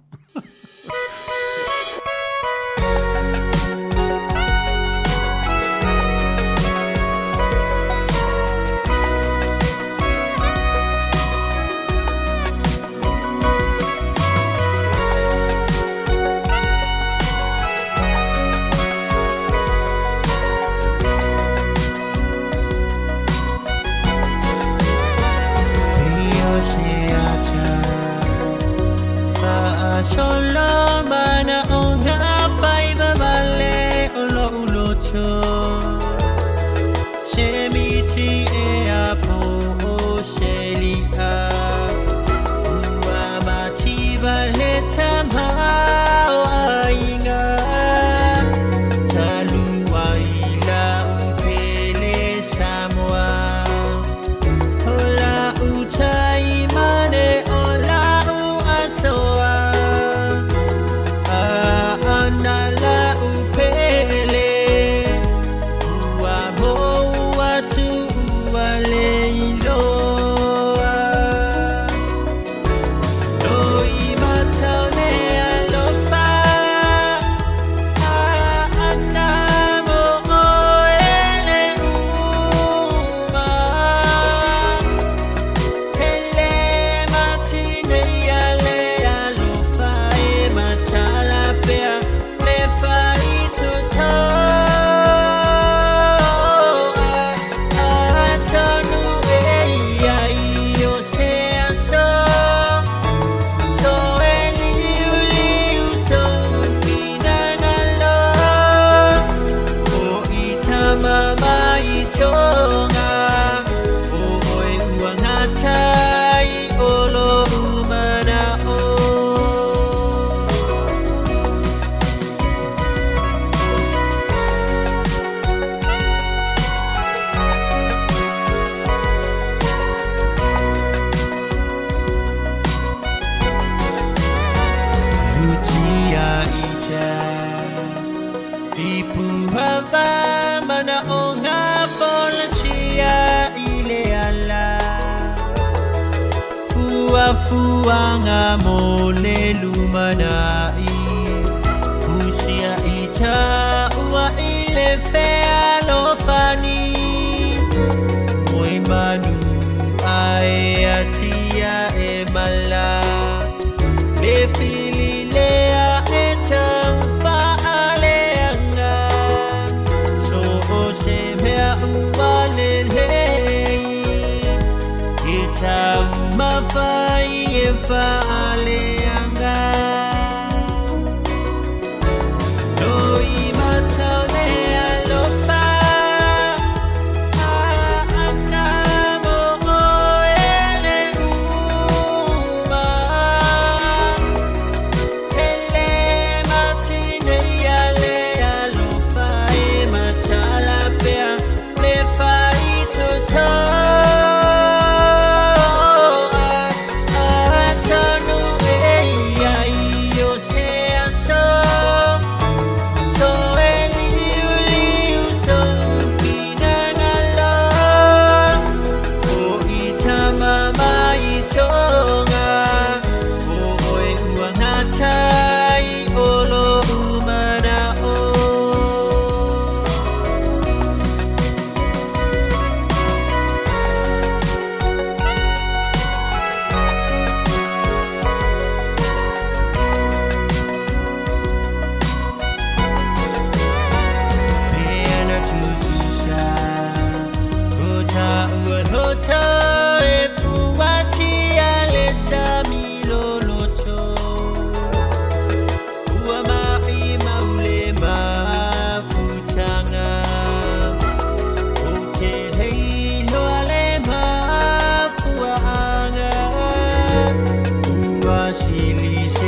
我是你是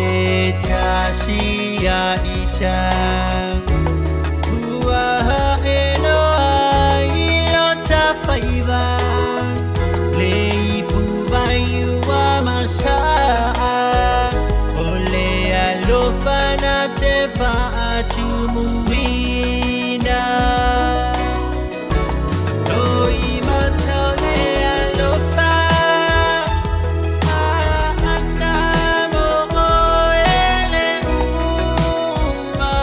恰西呀一家。Ua e noa i lo tafaiva, le ipu vai ua masaa, o le alofa na te faatumuina. Loi mata o le alofa, ana mo oe le uma.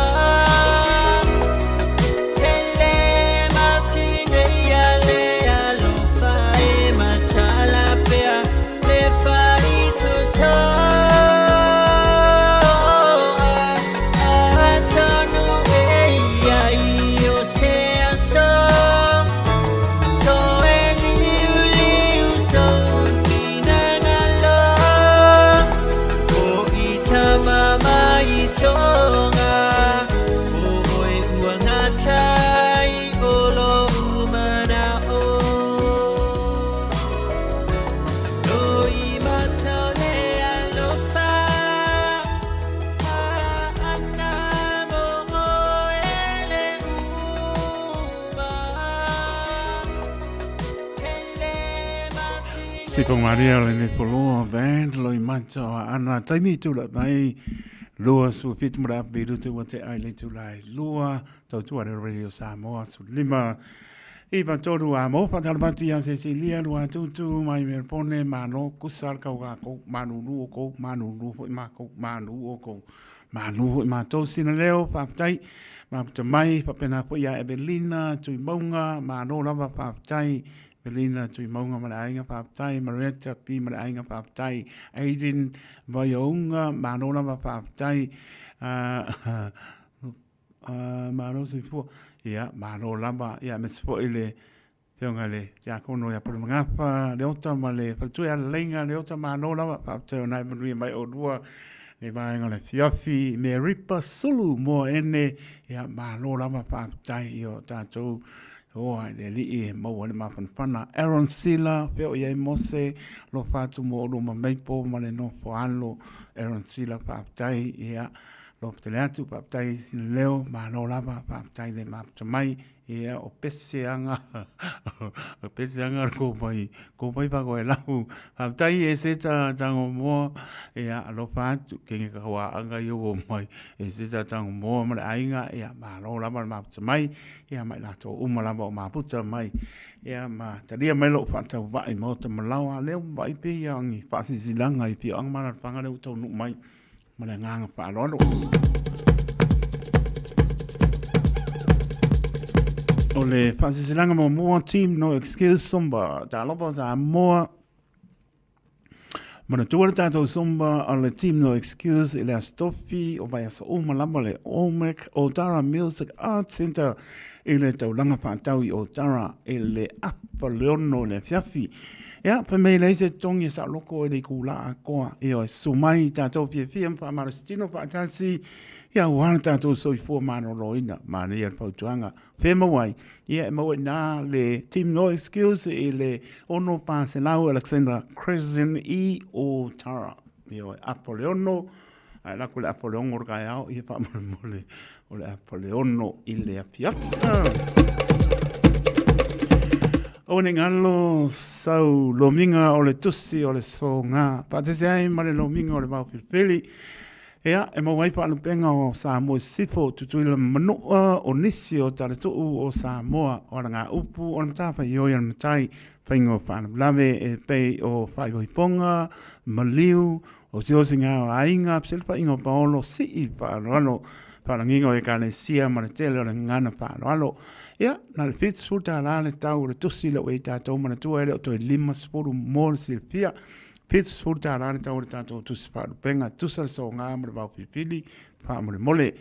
Ele matinei a le alofa e matala pea le faitotoa. Atonu e ia i o se aso, toe liu liu sou finagalo. O i tama mai tonga, o oe ua gatai o lou manao. Loi mata o le alofa, ana mo oe le uma. Sipo Maria le Nepoloa Band loi mata o ana taimi tula mai lua su fitu mara api te ua te ai le tulai lua tautua le Radio Samoa su lima iwa toru a mo whatalapati a Cecilia lua tutu mai Melpone mano kusal kau ka kou manu lu o kou manu lu foi ma kou manu o kou manu foi ma tou sina leo whaptai maputa mai whapena foi ia Evelina tui maunga mano lava whaptai Evelina tui maunga ma le aiga faafetai, Marietta P ma le aiga faafetai, Aiden Vaiounga malo lava faafetai, malo soifua, ia malo lava, ia aemaise foi le Afioga i le Tiakono ia Pulemagafa Leota ma le Faletua ia Lalainga Leota, malo lava faafetai o na e manuia mai oulua le vaega o le afiafi, Meripa Sulu moa ene, ia malo lava faafetai i o tatou Oa i le alii e maua ai le mafanafana. Aaron Sila, fea o i ai Mose, alofa atu mo oulua ma Maple ma le nofo alo. Aaron Sila, faafetai, ia, alofa tele atu, faafetai Sinaleo, malo lava, faafetai le mafuta mai, ia, o pese anga, o pese anga le kovai, kovai whakoe lau. Faafetai e se ta tango moa, ia, alofa atu, kenge ka hoa anga i o mai, e se ta tango moa ma le aiga, ia, malo lava le mafuta mai, ia ma i latou uma lava o maputa mai, ia ma talia mai lou faatauvai maota malaoa lea ua vaai pea ia ni faasilasilaga i afioaga ma alaalafaga lea ua taunuu mai ma le agaga faaaloalo. O le faasilasilaga muamua, Team No Excuse Zumba, Talofa Samoa. Manatua le tatou Zumba o le Team No Excuse i le Aso Tofi o vaiaso uma lava le Olmec Otara Music Arts Centre i le taulaga faatau i Otara i le afa leono i le afiafi. Ia, fai mai leai se totogi e saoloko i le itula atoa. Ioe, susu mai tatou fiafia ma faamalositino faatasi, ia aua le tatou soifua maloloina. Manaia le fautuaga. Fea maua ai? Ia, e maua i ina le Team No Excuse i le 600 Alexandra Crescent i Otara. Ioe, apo le ono, ae lako le apo le ono le kaeao, ia faamolemole o le apo le ono i le afiafi. Aua ne i galo sau lomiga o le tusi o le soga, faatasi ai ma le lomiga o le vaofilifili. Ea, e maua ai faalupega o Samoa i Sisifo, Tutuila ma Manua, o nisi o Talatuu o Samoa, o alagaupu o le matafaioi a le matai, faiga o faalavelave e pei o faaipoipoga, maliu, osiosiga o aiga, fesilafaiga o paolo, sii faaaloalo, faalagiga o Ekalesia ma le tele o le gagana faaaloalo. Ia, na o le $70 le tau o le tusi lea ua i ai tatou manatua e le o toe 50 mo le silafia. $70 le tau o le tatou tusi faalupega, tusa le soga ma le vaofilifili faamolemole.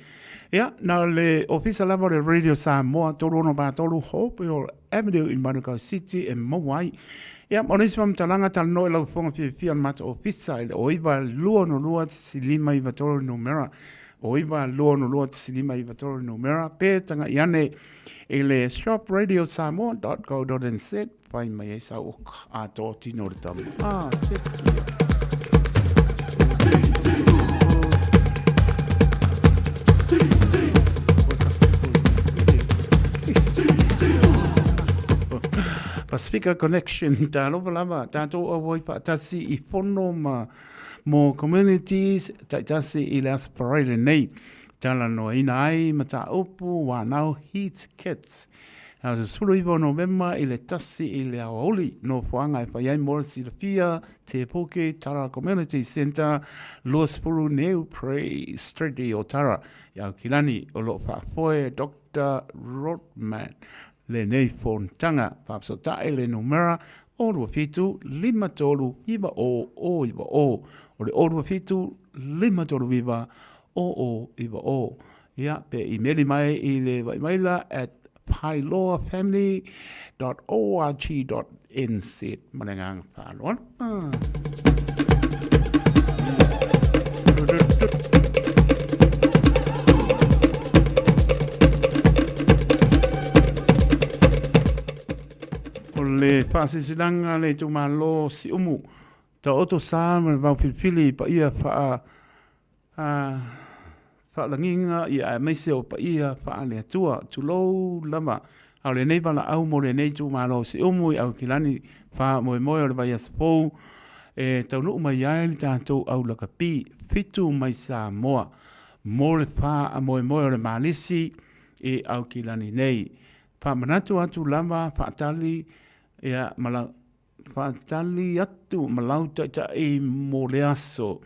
Ia, na o le ofisa lava o le Radio Samoa 3643 Hope Avenue i Manukau City e maua ai. Ia, mo nisi faamatalaga, talanoa i lau fofoga fiafia o le matou ofisa i le 092 593 le numera, 092 593 le numera, pe tagai ane i le shopradiosamoa.co.nz. Fai mai ai sau oka a tō tino le tama. Ah, se kia. Pasifika Connection, talofa lava, tātou auai whaatasi i fono ma mo communities taitasi i le Aso Faraile nei. Tala noaina ai mataupu whanau Heat Kits. Hau se 19 o Novema i le 1 i le aoauli, nofoaga e fai ai mo le silafia Te Puke Tara Community Centre, 20 New Prey Street i Otara, i Aukilani, o lo o faafoe Doctor Rodman lenei fonotaga. Faafesootai le numera 027 53 9 0 0 9 0. O le 027 539 0090. Ia, pe imeli mai i le vaimaila at pailoafamily.org.nz. Ma le agaga faaaloalo. O le faasilasilaga a le itumalo Siumu, taoto sa ma le vaufilifili i paia faa A faalagiga ia aemaise o paia faale-Atua, tulou lava, a o lenei valaau mo lenei itumalo o Siumu i Aukilani faamoemoe o le vaiaso fou e taunuu mai ai le tatou au lakapi fitu mai Samoa mo le faamoemoe o le Malisi i Aukilani nei. Faamanatu atu lava faatali ia ma la Faatali atu ma lau taitai mo le aso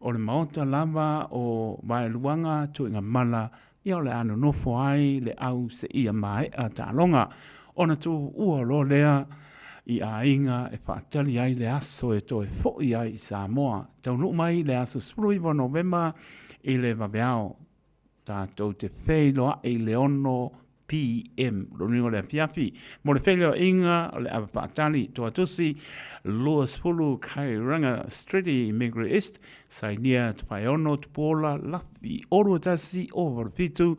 o le maota lava o Vaeluaga Tuigamala ia o le a nonofo ai le au seia maea taaloga ona tuua loa lea i aiga e faatali ai le aso e toe foi ai i Samoa. Taunuu mai le aso 19 Novema i le vaveao. Tatou te feiloai i le 6 PM, lona uiga o le afiafi. Mo le feiloaiga o le ava faatali, Toatusi, 20 Kairanga Street i Mangere East, sainia Tafaeono, Tupuola, Lafi, 21 087 62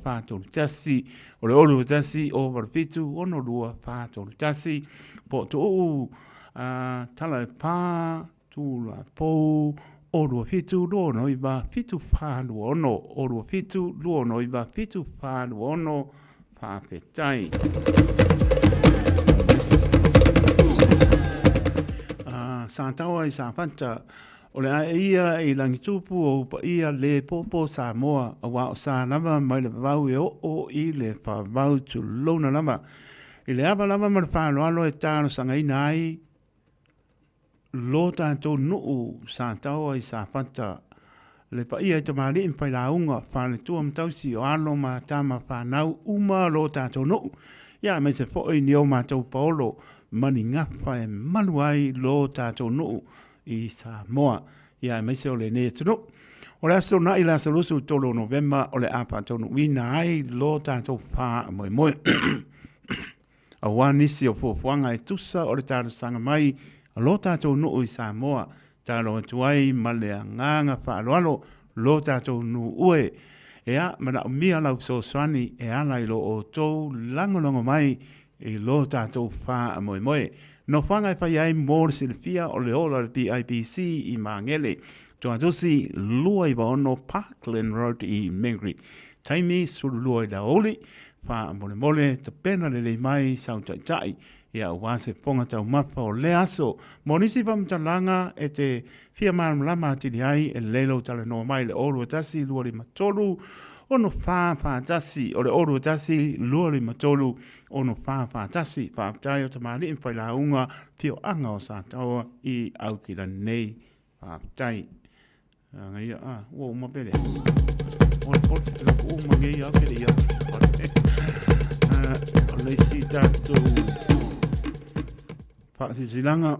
431, o le 21 087 62 431, po o Tuuu, Tala e Pā, Tula Pou, 27 29 7 4 2 6, 27 29 7 4 2 6, whawhetai. Sa taua i Safata, o le ae ia i Langitupu o Upaia le popo Samoa, aua o sa lava mai le vavau e oo i le vavau tulouna lava. I le ava lava ma le faaaloalo e talosagaina ai Lo tatou nuu sa taoa i Safata, le paia i tamalii ma failauga, faletua ma tausi o alo ma tama fanau uma lo tatou nuu, ia aemaise foi ni o matou paolo ma ni gafa e malu ai lo tatou nuu i Samoa, ia aemaise o lenei atunuu. O le aso na'i le aso 23 o Novema o le a faataunuuina ai lo tatou faamoemoe. Aua nisi o fuafuaga e tusa o le talosaga mai a lo tatou nuu i Samoa, talo atu ai ma le agaga faaaloalo lo tatou nuu e. Ea, manaomia lau fesoasoani e ala i lo outou lagolago mai i lo tatou faamoemoe. Nofoaga e fai ai mo le silafia o le ola o le PIPC i Magele, Tuatosi 296 Parkland Road i Mangere. Taimi 12 i le aoauli, Faamolemole, tapena lelei mai sau taitai, ia aua se fofoga taumafa o lea aso. Mo nisi faamatalaga e te fia malamalama atili ai, e lelei lou talanoa mai i le 021 253 6441, o le 021 253 6441. Faafetai o tamalii ma failauga afioaga o Sataoa i Aukilani nei. Faafetai. Ia, a, ua uma pele. Oi, oi, la ku uma ngei a pele ia. O le isi tatou faasilasilaga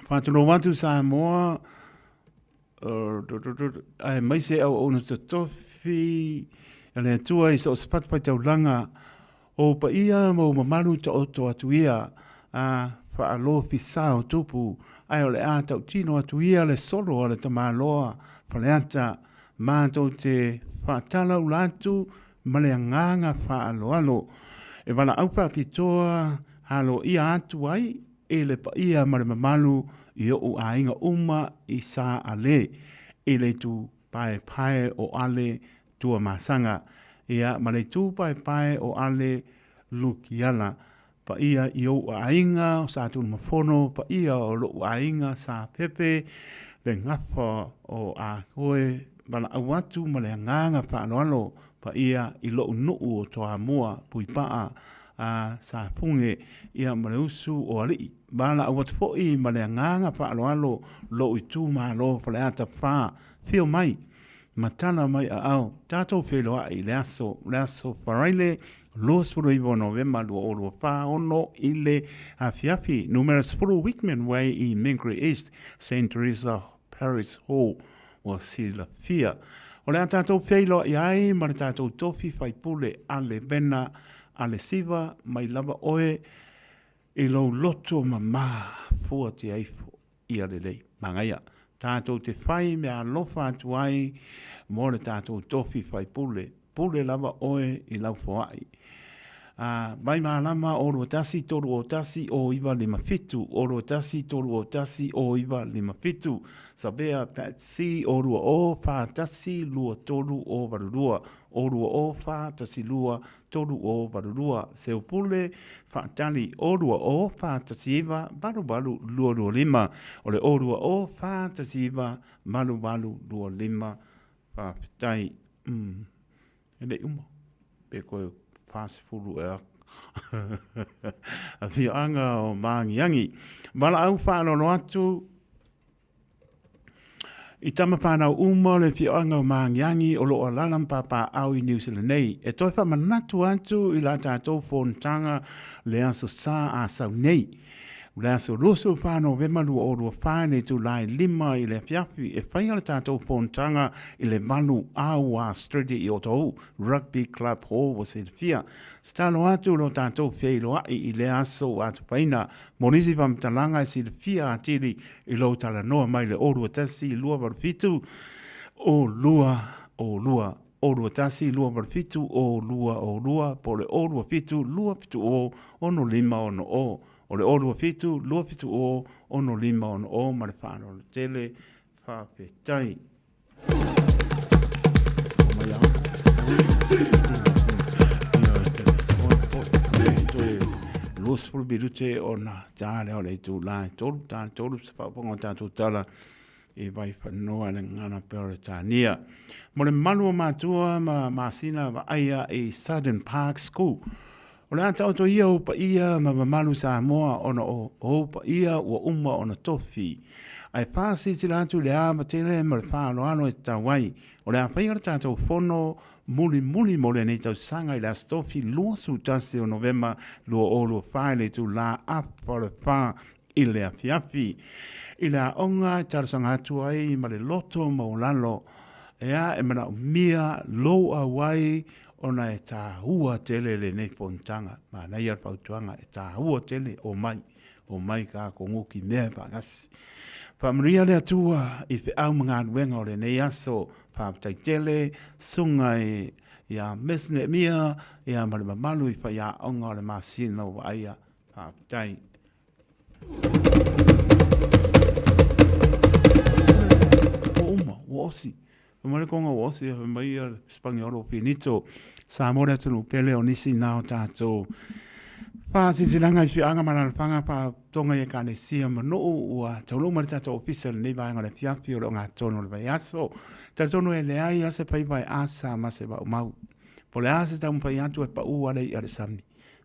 faatulou atu Samoa aemaise auauna totofi a le Atua i so o se fatafaitaulaga o ou paia ma ou mamalu taoto atu ia, a faalofi sa o tupu, ae o le a tautino atu ia le solo a le tamaloa Faleata, matou te faatalaula atu ma le agaga faaaloalo, e valaau faapitoa aloaia atu ai i le paia ma le mamalu. i oʻu aiga uma i Sa Ale i le itu paepae o Ale Tuamasaga, ia, ma le itu paepae o Ale Lukiala. Paia i ou aiga o Satunumafono, paia o loʻu aiga Sa Pepe, le gafa o Akoe, valaau atu ma le agaga faaaloalo, paia i loʻu nuu o Toamua, Puipaa, a Safuge, ia ma le usu o Alii. Valaau atu foi ma le agaga faaaloalo loʻu itumalo Faleata 4, Afio mai, matala mai aao, tatou feiloai i le aso, le aso Faraile 29 o Novema 2024 i le afiafi, numera 10 Wickman Way i Mangere East, St Theresa Parish Hall, ua silafia. O le a tatou feiloai ai ma le tatou tofi faipule a le Vena a le Siva mai lava oe i lou loto mamā fua te aifo. Ia lelei. Manaia. Tatou te whai mea alofa atu ai mo le tatou tofi faipule. Pule lava oe i lau foai. A, mai malama o 21 3 o 1 o 9 5 7 o 21 3 o 1 o 9 5 7 Savea Pat C o 2 o 4 1 2 3 o 8 2 o 2 o 4 1 2 3 o 8 2 Seupule Faatali o 2 o 4 1 9 8 8 2 2 5 O le o 2 o 4 1 9 8 8 2 5 Faafetai. Mm. E le i uma. Pe koe 40 ea. Afioaga o Māngiangi. Valaau faaaloalo atu I tama whānau uma o le afioaga o Māngiangi o lo o alala ma pāpāau i New Zealand nei, e toe faamanatu atu i la tātou fonotaga le aso sa a sau nei. O le aso 24 Novema 2024 i le itula e 5 i le afiafi e faia le tātou fonotaga i le 8 Aua Street i Otahuhu Rugby Club Hall ua silafia. Tatalo atu lo tātou feiloai i lea aso ua atupaina Mo nisi faamatalaga e silafia atili i lou talanoa mai le 0 2 1 2 8 7 o 2 o 2 o 2 1 2 8 7 o 2 o 2 po o le 0 2 7 2 7 o 6 5 6 o o le 0 2 7 2 7 o 6 5 6 o ma le faaaloalo tele. Faafetai. Luasefulu minute ona tā lea o le itulā e tolu, tā tolu se whaaponga o tātou tala i Vaiwhanoa le ngana Peretania. Mo le malu o mātua ma masina vaaia i Sudden Park School. O le a taoto ia o paia ma mamalu Samoa ona o ou paia ua uma ona tofi. Ae faasilasila atu i le ava tele ma le faaaloalo e tatau ai. O le a faia le tatou fono mulimuli mo lenei tausaga i le Aso Tofi 21 o Novema 2024 i le itulā afa o le 4 i le afiafi. I le aoga e talosaga atu ai ma le loto maualalo, ea e manaomia lou auai ona e tāua tele lenei fonotaga. Manaia le fautuaga e tāua tele, omai, omai ka kogoki mea e faatasi. Faamanuia le Atua i feau ma galuega o lenei aso. Faafetai tele, suga i ia Miss Nehemia ia ma le mamalu i faiaoga o le masina ua vaaia. Faafetai. Ua uma, ua osi. Fai mai le konga ua osi, fai mai ia le Spangiolo finito. Samoa le atunuu pele o nisi na o tatou. Faasilasilaga i afioaga ma alaalafaga faatoga i Ekalesia ma nuu ua taunuu mai le tatou ofisa i lenei vaega o le afiafi o le ogatotonu o le vaiaso. Talitonu e leai lava se faiva e asa ma se vaumau. Po o le a se taumafai atu e pau lava le i'a i le sami.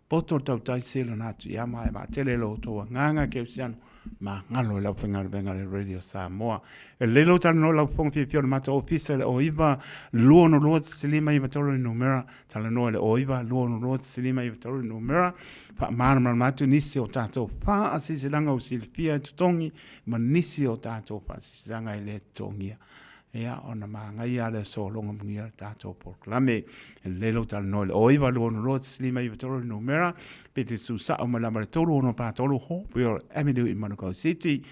Poto le tautai se lona atu ia ma e vaatele lo outou agaga kerisiano magalo i le aufaigaluega a le Radio Samoa. E lelei lou talanoa i lau fofoga fiafia o le matou ofisa i le 09 262 593 le numera, talanoa i le 09 262 593 le numera, faamalamalama atu nisi o tatou faasilasilaga ua silafia e totogi ma nisi o tatou faasilasilaga e le totogia. Ia, ona manaia lea sologa manuia le tatou polokalame. E lelei lou talanoa i le 09 262 593 le numera, pe te susao mai lava i le 3643 Hopewell Avenue i Manukau City.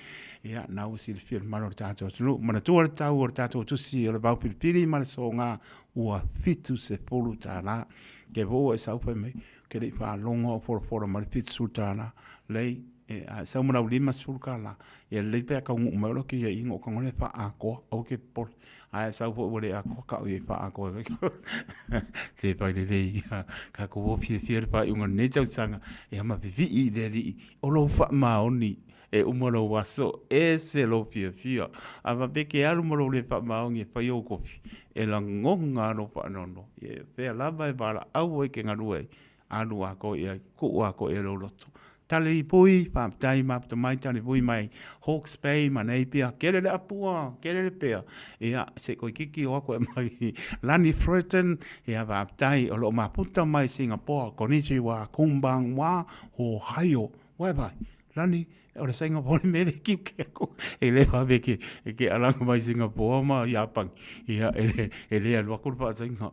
Ia, na ua silafia le mamalu o le tatou atunuu. Manatua le tau o le tatou tusi o le vao filifili ma le soga ua $70. Ke fou e sau fai mai, ke le i faalogo au folafola mai le $70. Lei. E, a e sau ma lau $50, ia lelei pe a taunuu mai loa kēia i i, ona ou tago lea e faaatoa, aua e te popole. A e sau foi ua le atoa, tau ia e faaatoa ai. Se fai lelei ia, tatou o fiafia i le faaiuga o lenei tausaga, ia ma vivii i le Alii, o lou faamaoni e uma lou aso, ese lou fiafia. A faapea e te alu ma lou le faamaoni e fai ou kofi, e lagona lava lou faanoanoa. Ia fea lava e valaau ai e te galue ai, alu atoa i ai, tuu atoa i ai lou loto. Tale i pui, faafetai mafuta mai tale pui mai Hawke's Bay ma Napier, kele le apua, kele le pea. Ia, se i toeitiiti o atu e aumai Lani Fretton, ia faafetai o lo o mafuta mai Singapore, konnichiwa, konbanwa, ohayo, bye bye. Lani, o le Singapore le mea lea e tiute atu, e le vave e te alaga mai Singapore ma Iapani, ia e le alu atu le faasaina,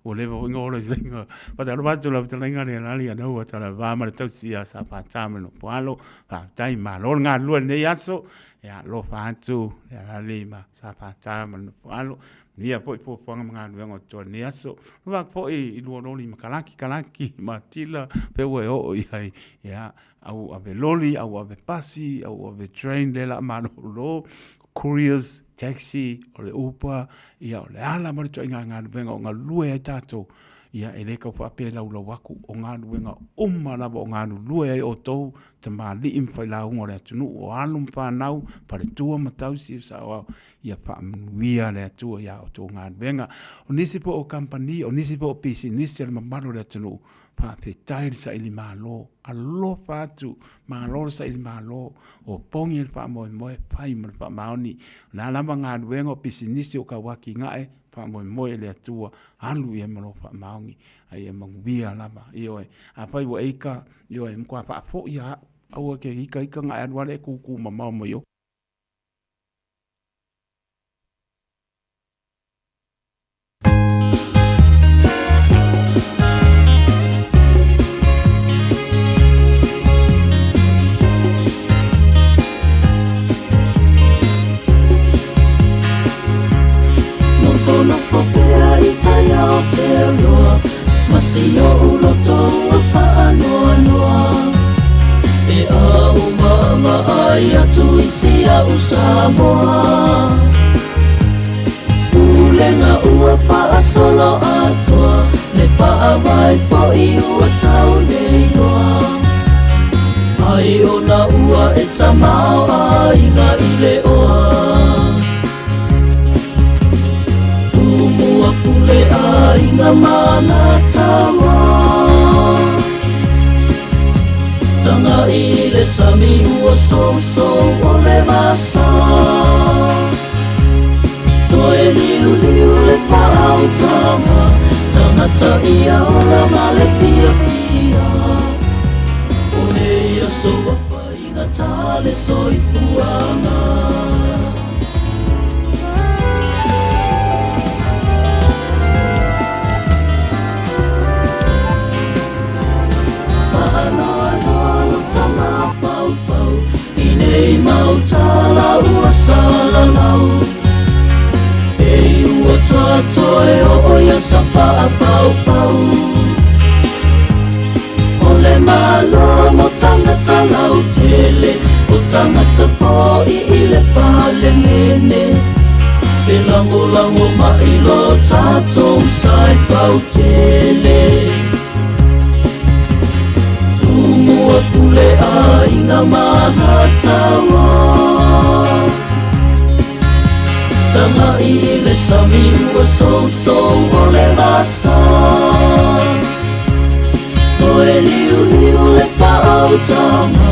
ua leva foi ona ola i Saina. Faatalofa atu i lau fetalaiga le Lali Anaua Talava ma le tausi ia Safata ma le Nofoalo, faafetai malo le galulue i lenei aso, ia alofa atu le Lali ma Safata ma le Nofoalo, manuia foi fuafuaga ma galuega o totoe i lenei aso. Alofa atu foi i lua loli ma Kalaki, Kalaki ma Tila, pei ua e oo i ai, ia au ave loli, au ave pasi, au ave train lea o le a malolo, couriers, taxi, o le Uber, ia o le a lava le ituaiga galuega o galulue ai tatou, ia e le tau faapelaulau atu, o galuega uma lava o galulue ai outou, tamalii ma failauga o le atunuu, o alo ma fanau, faletua ma tausi o saoao, ia faamanuia le Atua i a outou galuega. O nisi foi o kamupani, o nisi foi o pisinisi a le mamalu o le atunuu, Faafetai le saili malo, alofa atu, malo le saili malo, o pogi le faamoemoe, fai ma le faamaoni. O le a lava galuega o pisinisi o tau atinae, faamoemoe i le Atua, alu i ai ma lou faamaoni, a ia manuia lava. Ioe, afai ua e ita, ioe, matua faafoi lava au, aua e te ita ita ona e alu lava lea e tutu mamao mai ou. Nofonofo pea i tai Aotearoa Ma si oʻu loto ua faanoanoa Pe a uma vaai atu i si a'u Samoa Pulega ua faasolo atoa Le faavae foi ua tau le iloa Ai ona ua e tamaoaiga i le oa Tumua pule aiga ma ana taua Tagai i le sami ua sousou o le vasa Toe liuliu le faautaga Tagata ia ola ma le fiafia O nei aso ua faigata le soifuaga Faanoanoa lota mafaufau I nei mau tala ua salalau Ei ua tatoe oo ia sa faapaupau O le Malo mo tagata lautele O tagata foi i le Palemene E lagolago mai lo tatou sa e fautele Tumua pule aiga ma ana taua Tagai i le sami ua sousou o le vasa Toe liuliu le faautaga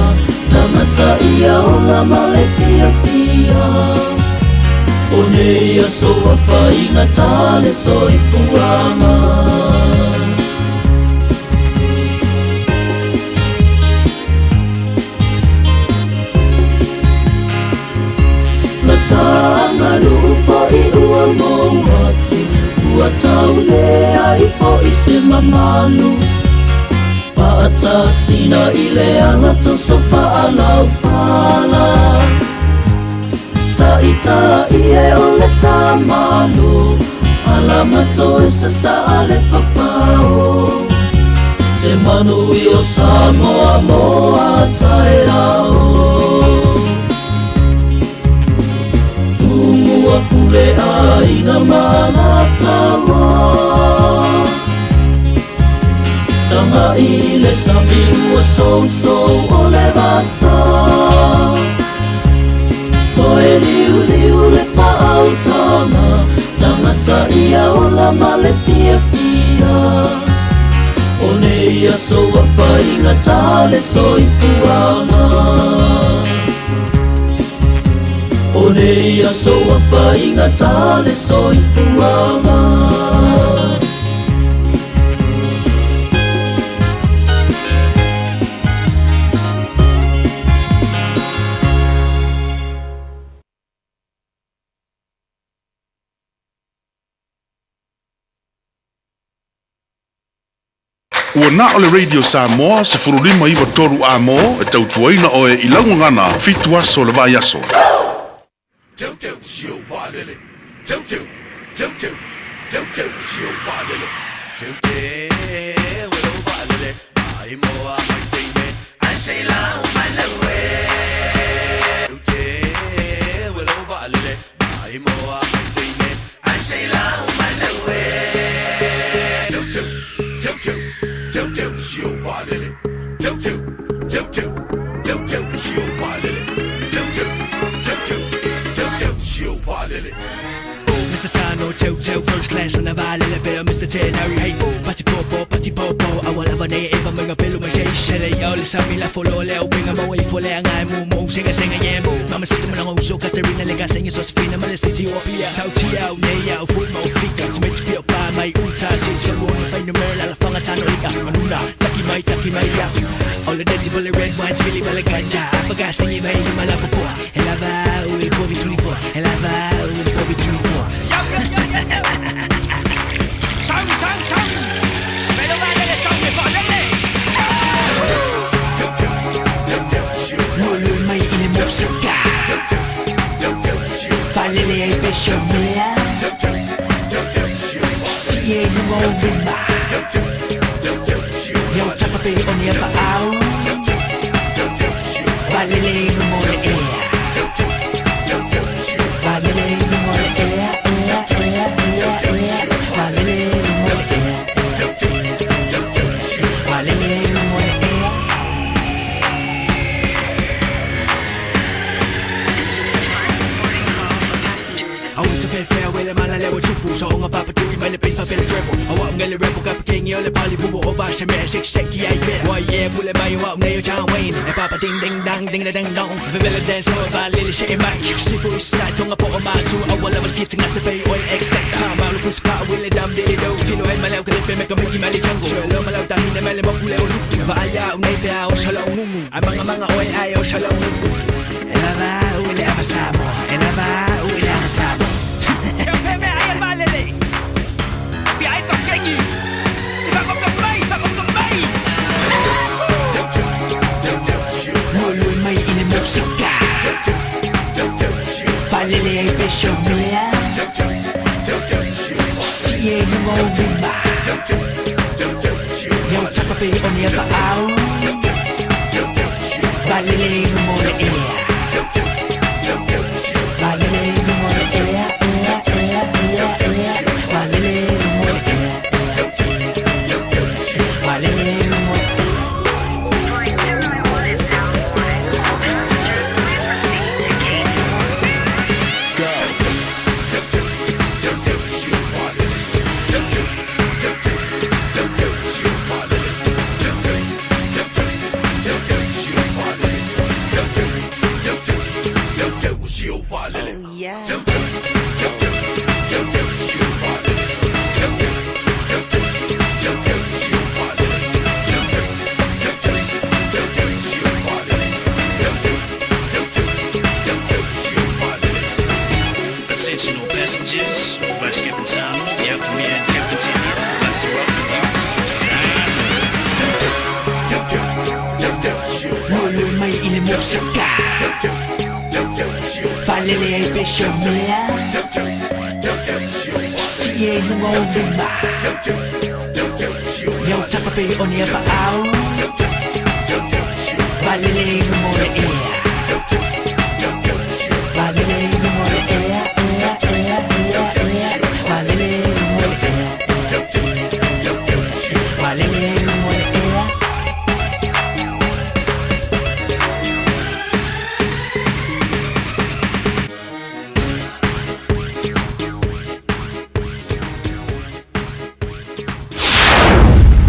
Tagata ia ola ma le fiafia O nei aso ua faigata le soifuaga Lata aganuu foi ua mou atu Ua tau leai foi se mamalu Faatasina i le ala toso faalaufala Taitai e o le tamalo Alama toe sasaa le fafao. Se manui o Samoa mo a taeao. Tumua pule aina malatawa. Tanga i le sami ua sousou o le vasa. Toe liu liu le faautaga Tagata ia ola ma le fiafia. O nei aso ua faigata le soifuaga. O nei aso ua faigata le soifuaga. Ua na o le Radio Samoa 1593 amo e tautuaina oe i lau gagana 7 aso o le vaiaso. Mr. Tano, Teu Teu, first class na valele bea Mr. Ten, Harry Hey, Pati Popo, Pati Popo, Awa lava ne eva menga pelu ma shei shele yo le sami la folo le o pinga mo i fole nga mu mu singa singa yam Mama sita mo nang uso Katerina le ka singa Sosfina ma le city o pia Sau ti au ne au full mo fika To make pio pa mai uta si chalo ni fai no mer la fanga tano ika Manuna taki mai ya All the dirty bullet red wine spilly bala ganja Afaga singi mai malapopo Elava ul Kobe 24 Elava ul Kobe 24 Sang, sang, sang. Velo valele, sang, valele. Lulu mai i le musika Valele ai pesho mea Si e lunga o rima Leo tapa pe o ni apa au Valele i lunga o le ea Valele i lunga o le ea ea ea ea ea Valele i lunga o le ea Valele i lunga o le ea Au te whewhea wele mala lewa tupu So onga papa tui mai le base pa pele treble Awa ngele rebel ka pakengi o le pali bubu o va se me six seki ai be Wai ye mule mai wa nei o John Wayne E papa ding ding dang ding da ding dong Vevele dance o va lili she mai Sifu isa tonga po o matu Awa level fit ngata pe oi expect Ha malu fus pa wile dam dili do Fino ai malau ka lepe meka miki mali jungle Shelo malau tahine mele moku le o luku Va aya u nei pe a o shala ungungu Ai manga manga oi ai o shala ungungu Ela va ule ava Samoa Ela va ule ava Samoa Valele. Fi ai to kengi. Si va ko mai, va ko mai. Lulu mai i le musika Valele ai pesho mea Si e lunga o rima Leo tapa pe o ni apa au Valele i lunga o le ea Valele i lunga o le ea ea ea ea ea Valele i lunga o le ea Valele i lunga o le Flight 291 is now boarding. All passengers, please proceed to gate 4. Yeah. Attention all passengers, Vice Captain Tano, the after me and Captain Tanner would like to welcome you to Samoa. Lulu mai i le musika Valele ai pesho mea Si e lunga o rima Ia o tapa pe o ni a paau Valele i lumo le ea Valele i lumo le ea ea ea ea ea Valele i lumo le ea Valele i lumo le ea.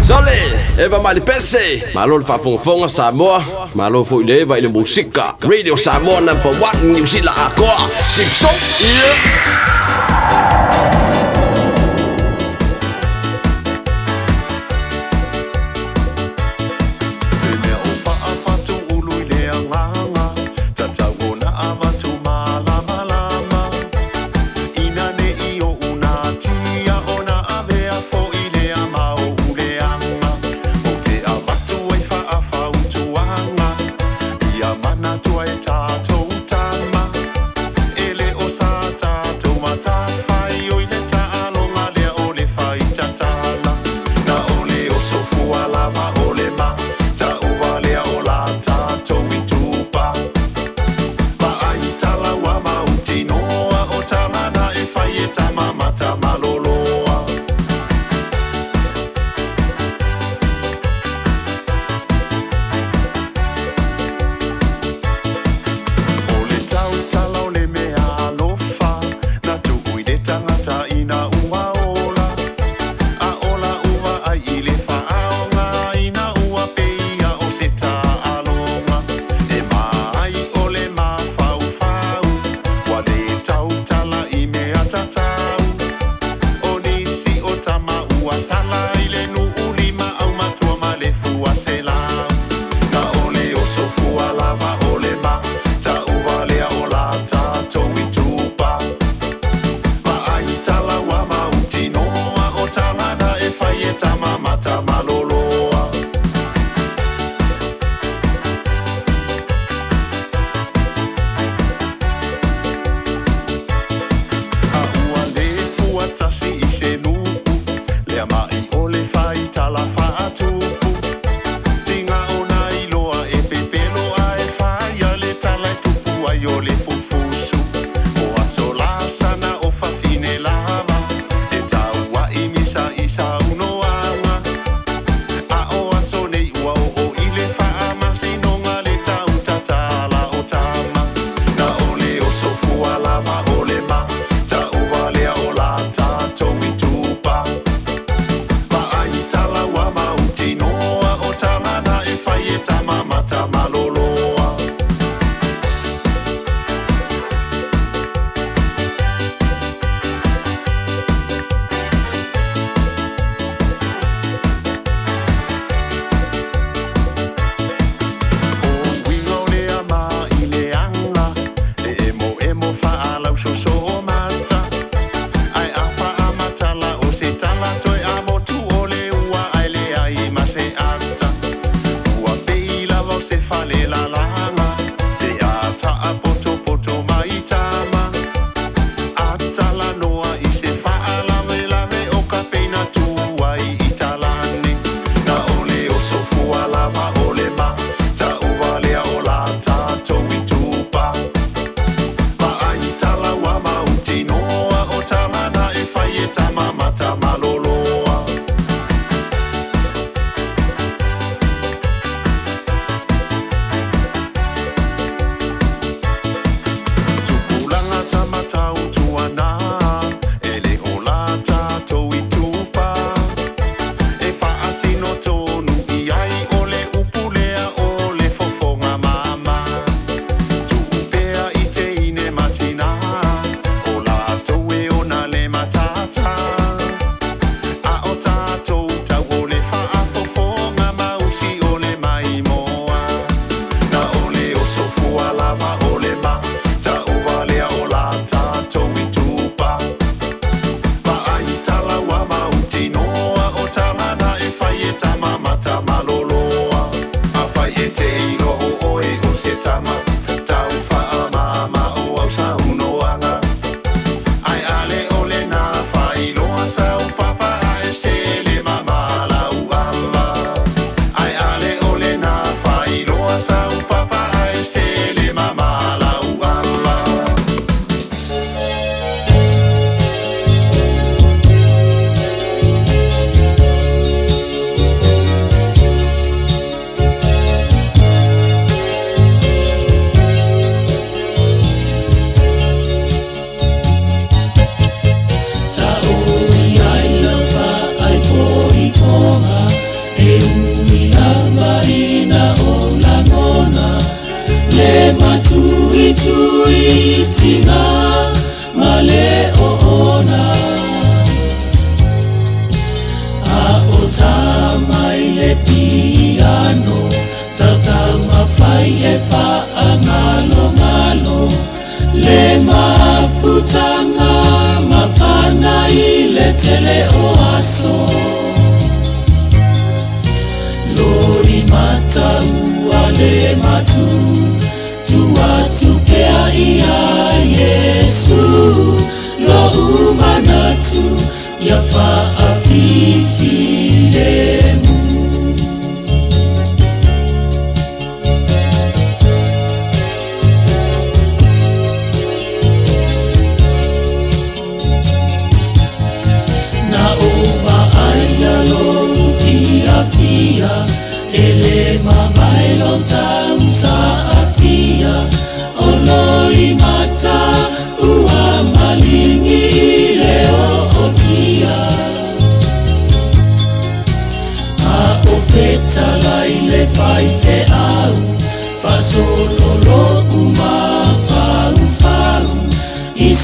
Sole, eva mai le pese. Malo le faafogafoga Samoa, malo foi le eva i le musika. Radio Samoa number 1 New Zealand atoa. Simpson. Yeah. Se mea o faafatū ulu i le agaga, tatau ona avatu malamalama. Ina ne i oʻu natia ona avea foʻi lea ma oʻu leaga. Ou te avatu ai faafautuaga, ia manatua e tatou tama, e le o sa tatou.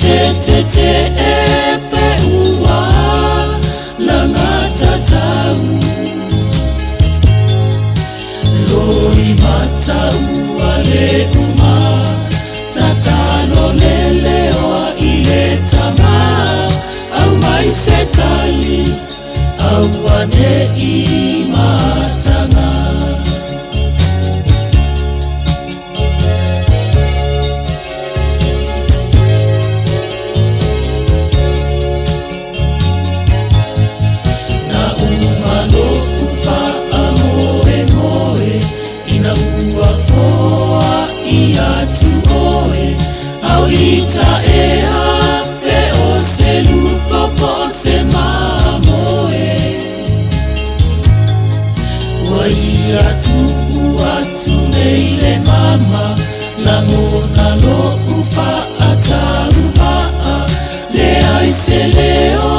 te te te e pe ua langa tatau Loi mata ua le uma Tatalo lele oa i le tama Au mai se tali Aua ne i matanga. Na uma lo'u faamoemoe ina ua foaʻi atu oe au i taea pe o se luko po o se mamoe Ua ia tuu atu nei le mama lagona lo'u faatauvaa leai se leo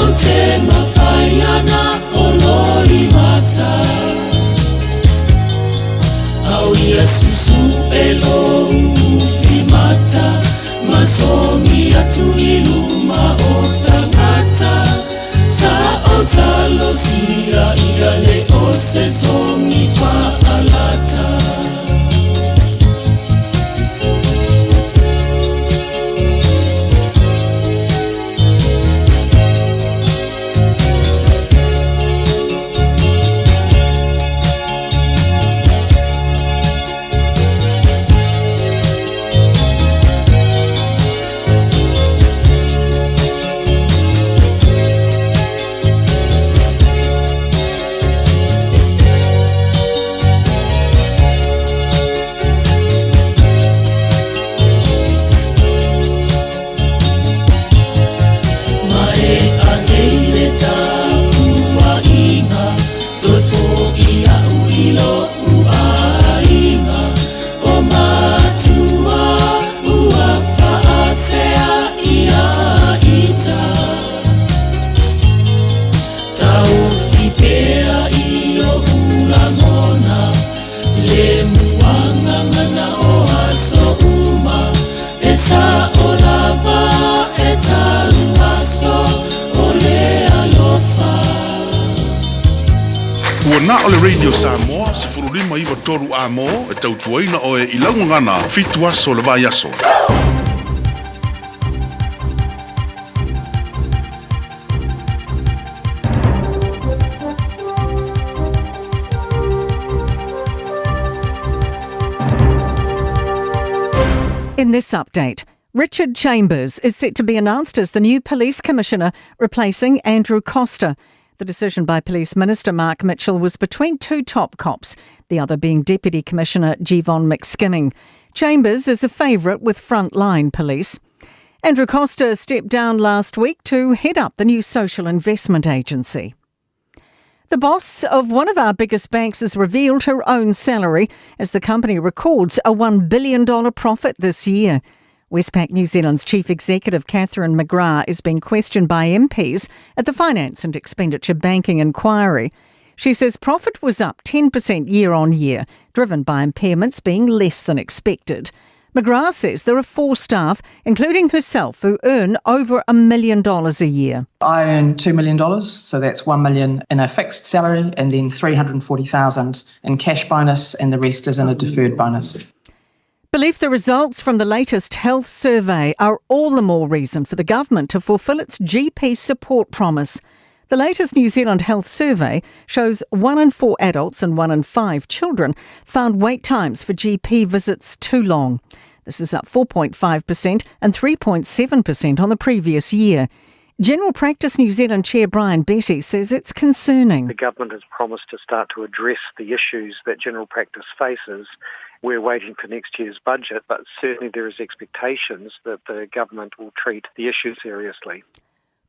ou te mafai ana o loimata A o ia susue lou ufimata ma sogi atu i luma o tagata Sa o talosia ia le o se sogi faalata. Ma e anei le tapuaiga Toe foʻi aʻu i loʻu aiga O matua ua faasea ia ita Taofi pea i oʻu lagona Le muagagana o aso uma E sao lava e tau aso o le alofa. Ua na o le Radio Samoa, 15 9 3 a mo e tautuaina oe i lau gagana fitu aso o le vaiaso. In this update, Richard Chambers is set to be announced as the new police commissioner, replacing Andrew Coster. The decision by Police Minister Mark Mitchell was between two top cops, the other being Deputy Commissioner Jevon McSkimming. Chambers is a favourite with frontline police. Andrew Coster stepped down last week to head up the new Social Investment Agency. The boss of one of our biggest banks has revealed her own salary as the company records a $1 billion profit this year. Westpac New Zealand's Chief Executive Catherine McGrath is being questioned by MPs at the Finance and Expenditure Banking Inquiry. She says profit was up 10% year on year, driven by impairments being less than expected. McGrath says there are four staff, including herself, who earn over $1 million a year. I earn $2 million, so that's $1 million in a fixed salary and then $340,000 in cash bonus, and the rest is in a deferred bonus. Believe the results from the latest health survey are all the more reason for the government to fulfil its GP support promise. The latest New Zealand Health Survey shows 1 in 4 adults and 1 in 5 children found wait times for GP visits too long. This is up 4.5% and 3.7% on the previous year. General Practice New Zealand Chair Brian Betty says it's concerning. The government has promised to start to address the issues that general practice faces. We're waiting for next year's budget, but certainly there is expectations that the government will treat the issue seriously.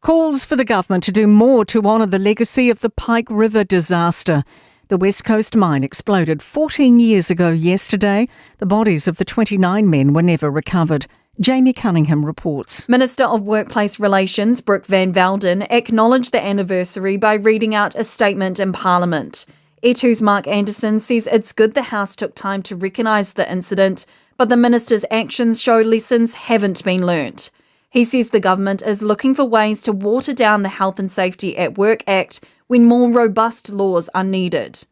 Calls for the government to do more to honour the legacy of the Pike River disaster. The West Coast mine exploded 14 years ago yesterday. The bodies of the 29 men were never recovered. Jamie Cunningham reports. Minister of Workplace Relations Brooke Van Velden acknowledged the anniversary by reading out a statement in Parliament. Air2's Mark Anderson says it's good the House took time to recognise the incident, but the minister's actions show lessons haven't been learnt. He says the government is looking for ways to water down the Health and Safety at Work Act when more robust laws are needed.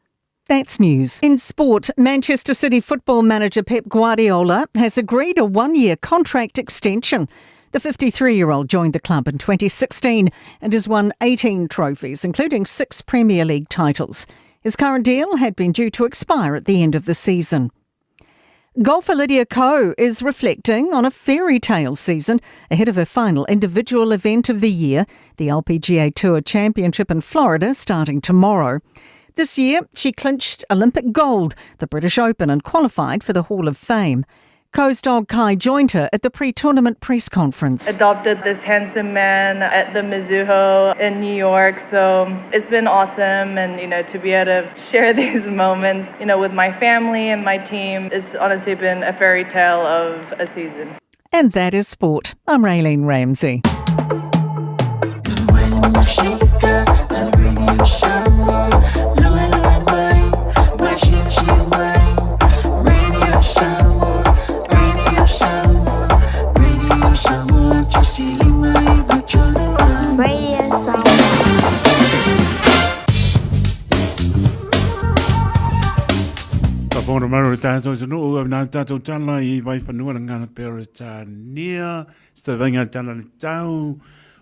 That's news. In sport, Manchester City football manager Pep Guardiola has agreed a one year contract extension. The 53 year old joined the club in 2016 and has won 18 trophies, including six Premier League titles. His current deal had been due to expire at the end of the season. Golfer Lydia Ko is reflecting on a fairy tale season ahead of her final individual event of the year, the LPGA Tour Championship in Florida, starting tomorrow. This year, she clinched Olympic gold, the British Open, and qualified for the Hall of Fame. Ko's dog Kai joined her at the pre tournament press conference. Adopted this handsome man at the Mizuho in New York, so it's been awesome. And, you know, to be able to share these moments, you know, with my family and my team, it's honestly been a fairy tale of a season. And that is sport. I'm Raylene Ramsey. Radio Samoa. Whakapono maro le tātou te nuu au nā tātou tala i waiwhanua le ngana Peretania. Se vainga tala le tau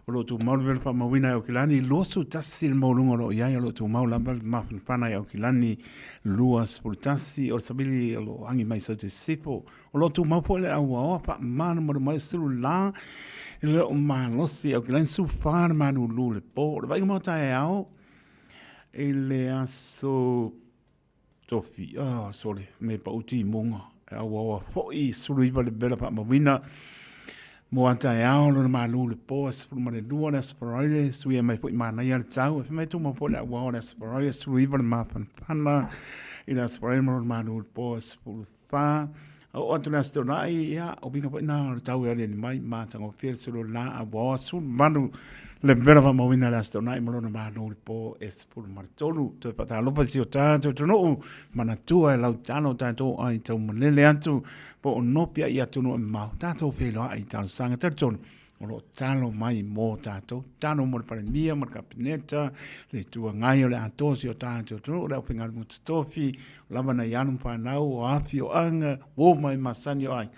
o lo tū mau le wha mawina e o kilani. Losu tasi le maulunga o lo iai o lo tū mau lava le mawhanawhana e o kilani. Lua sepulu tasi o le sabili o lo angi mai sau te sipo. O lo tū mau foi le au aoa wha mana maru mai sulu la i le o malosi au kilani su whana manu lu le po. O le vainga mau tae ao i le aso Tofi, ah, sole, me pauti i monga. E auaoa fo'i, sulu iwa le vela whaamawina. Mo ata e ao, lona malu le po, a sefulu ma le lua le aso Faraire, suia mai fo'i manaia le tau. E mai tuma po le auaoa le aso Faraire, sulu iwa le mafanafana i le aso Faraire ma lona malu le po, a sefulu wha. A oo atu le aso Toonai, ia, o winga fo'i nā o le tau e aliali mai, matagofie le sulu la auaoa, sulu malu le vela whaamawina le aso Toonai ma lona malu le po e sefulu ma le tolu. Toe whaatalofa si o tātou tunuu, manatua e lau talo tātou ai tau malele atu, po o nopia i atunu e mau, tātou wheloa ai talosaga talitonu o lo o talo mai mō tātou, talo mo le Palemia, mo le Kapeneta, le Itu Agai o le atoa si o tātou atunuu, le aufaigaluega totofi, o lava nai alo ma whanau, o afi o anga, o mai masani o ai.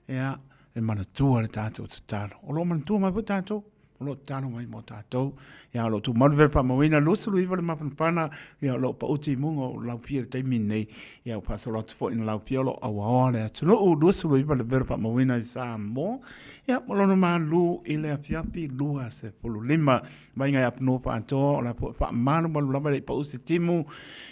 Ea, e manatua le tātou tatalo. O lo o manatua mai foi tātou, o lo o tatalo mai mō tātou. Ia, o lo o tūmaru pea le whaamauina, 29 le mapanapana, ia, o lo o pauti i munga o Laupia i le taimi nei. Ia, ua faasolo atu foi ina Laupia o lo o auaoa le atunuu, 29 le vela whaamauina i Samoa. Ia, ma lona malū i le afiafi 25. Vainga i Apanua whaatoa, o la foi whaamalumalu lava le i pau se timu,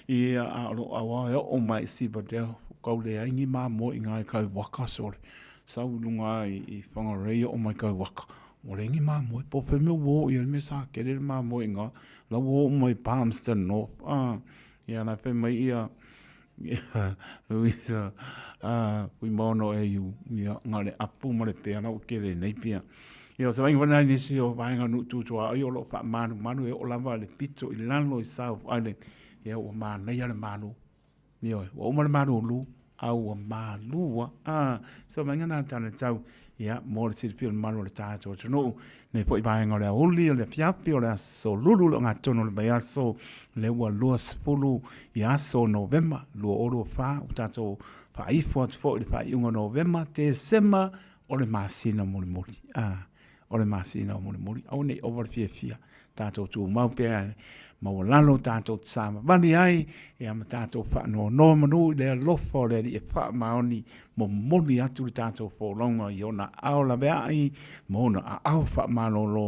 ia, a o lo o auaoa e oo mai i Sivadale, kau leai ni mamoe i ngā kau waka, sole. Sau i lunga i Whangarei o mai kau waka. Ua leai ni mamoe, po o mea ua oo i ai le mea sa kele le mamoe i ngā, la ua oo mai Palmerston North, ah, ia la fai mai ia, ia, Luisa, ah, kui maono e iu, ia, ngā le apu ma le pea la ua kele nei pia. Ia, o se vainga whanau nisi o vaenga nu tūtua ai o lo whaamanumalu e o lava le pito i lalo i South Island. Ia, ua mānaia le malu. Ioe, ua uma le malūlū, a ua malū a, so vainga nā tana tau, ia, mo le silafia o le mamalu o le tātou atunuu, nei foi vaega o le aoauli, o le afiafi, o le aso lulu, o ngā tonu o le vaiaso, le ua 20 i aso o Novema, 2024, ua tātou faaifo atu foi i le faaiuga o Novema, Tesema, o le masina mulimuli, a, o le masina o mulimuli, aua ne i ova le fiafia, tātou tumau pea e maualalo tātou te savavali ai, ia ma tātou whaanoanoa manu i le alofa o le Alii e whaamaoni momoli atu le tātou folauga i ona ao laveai ma ona aao whaamalolo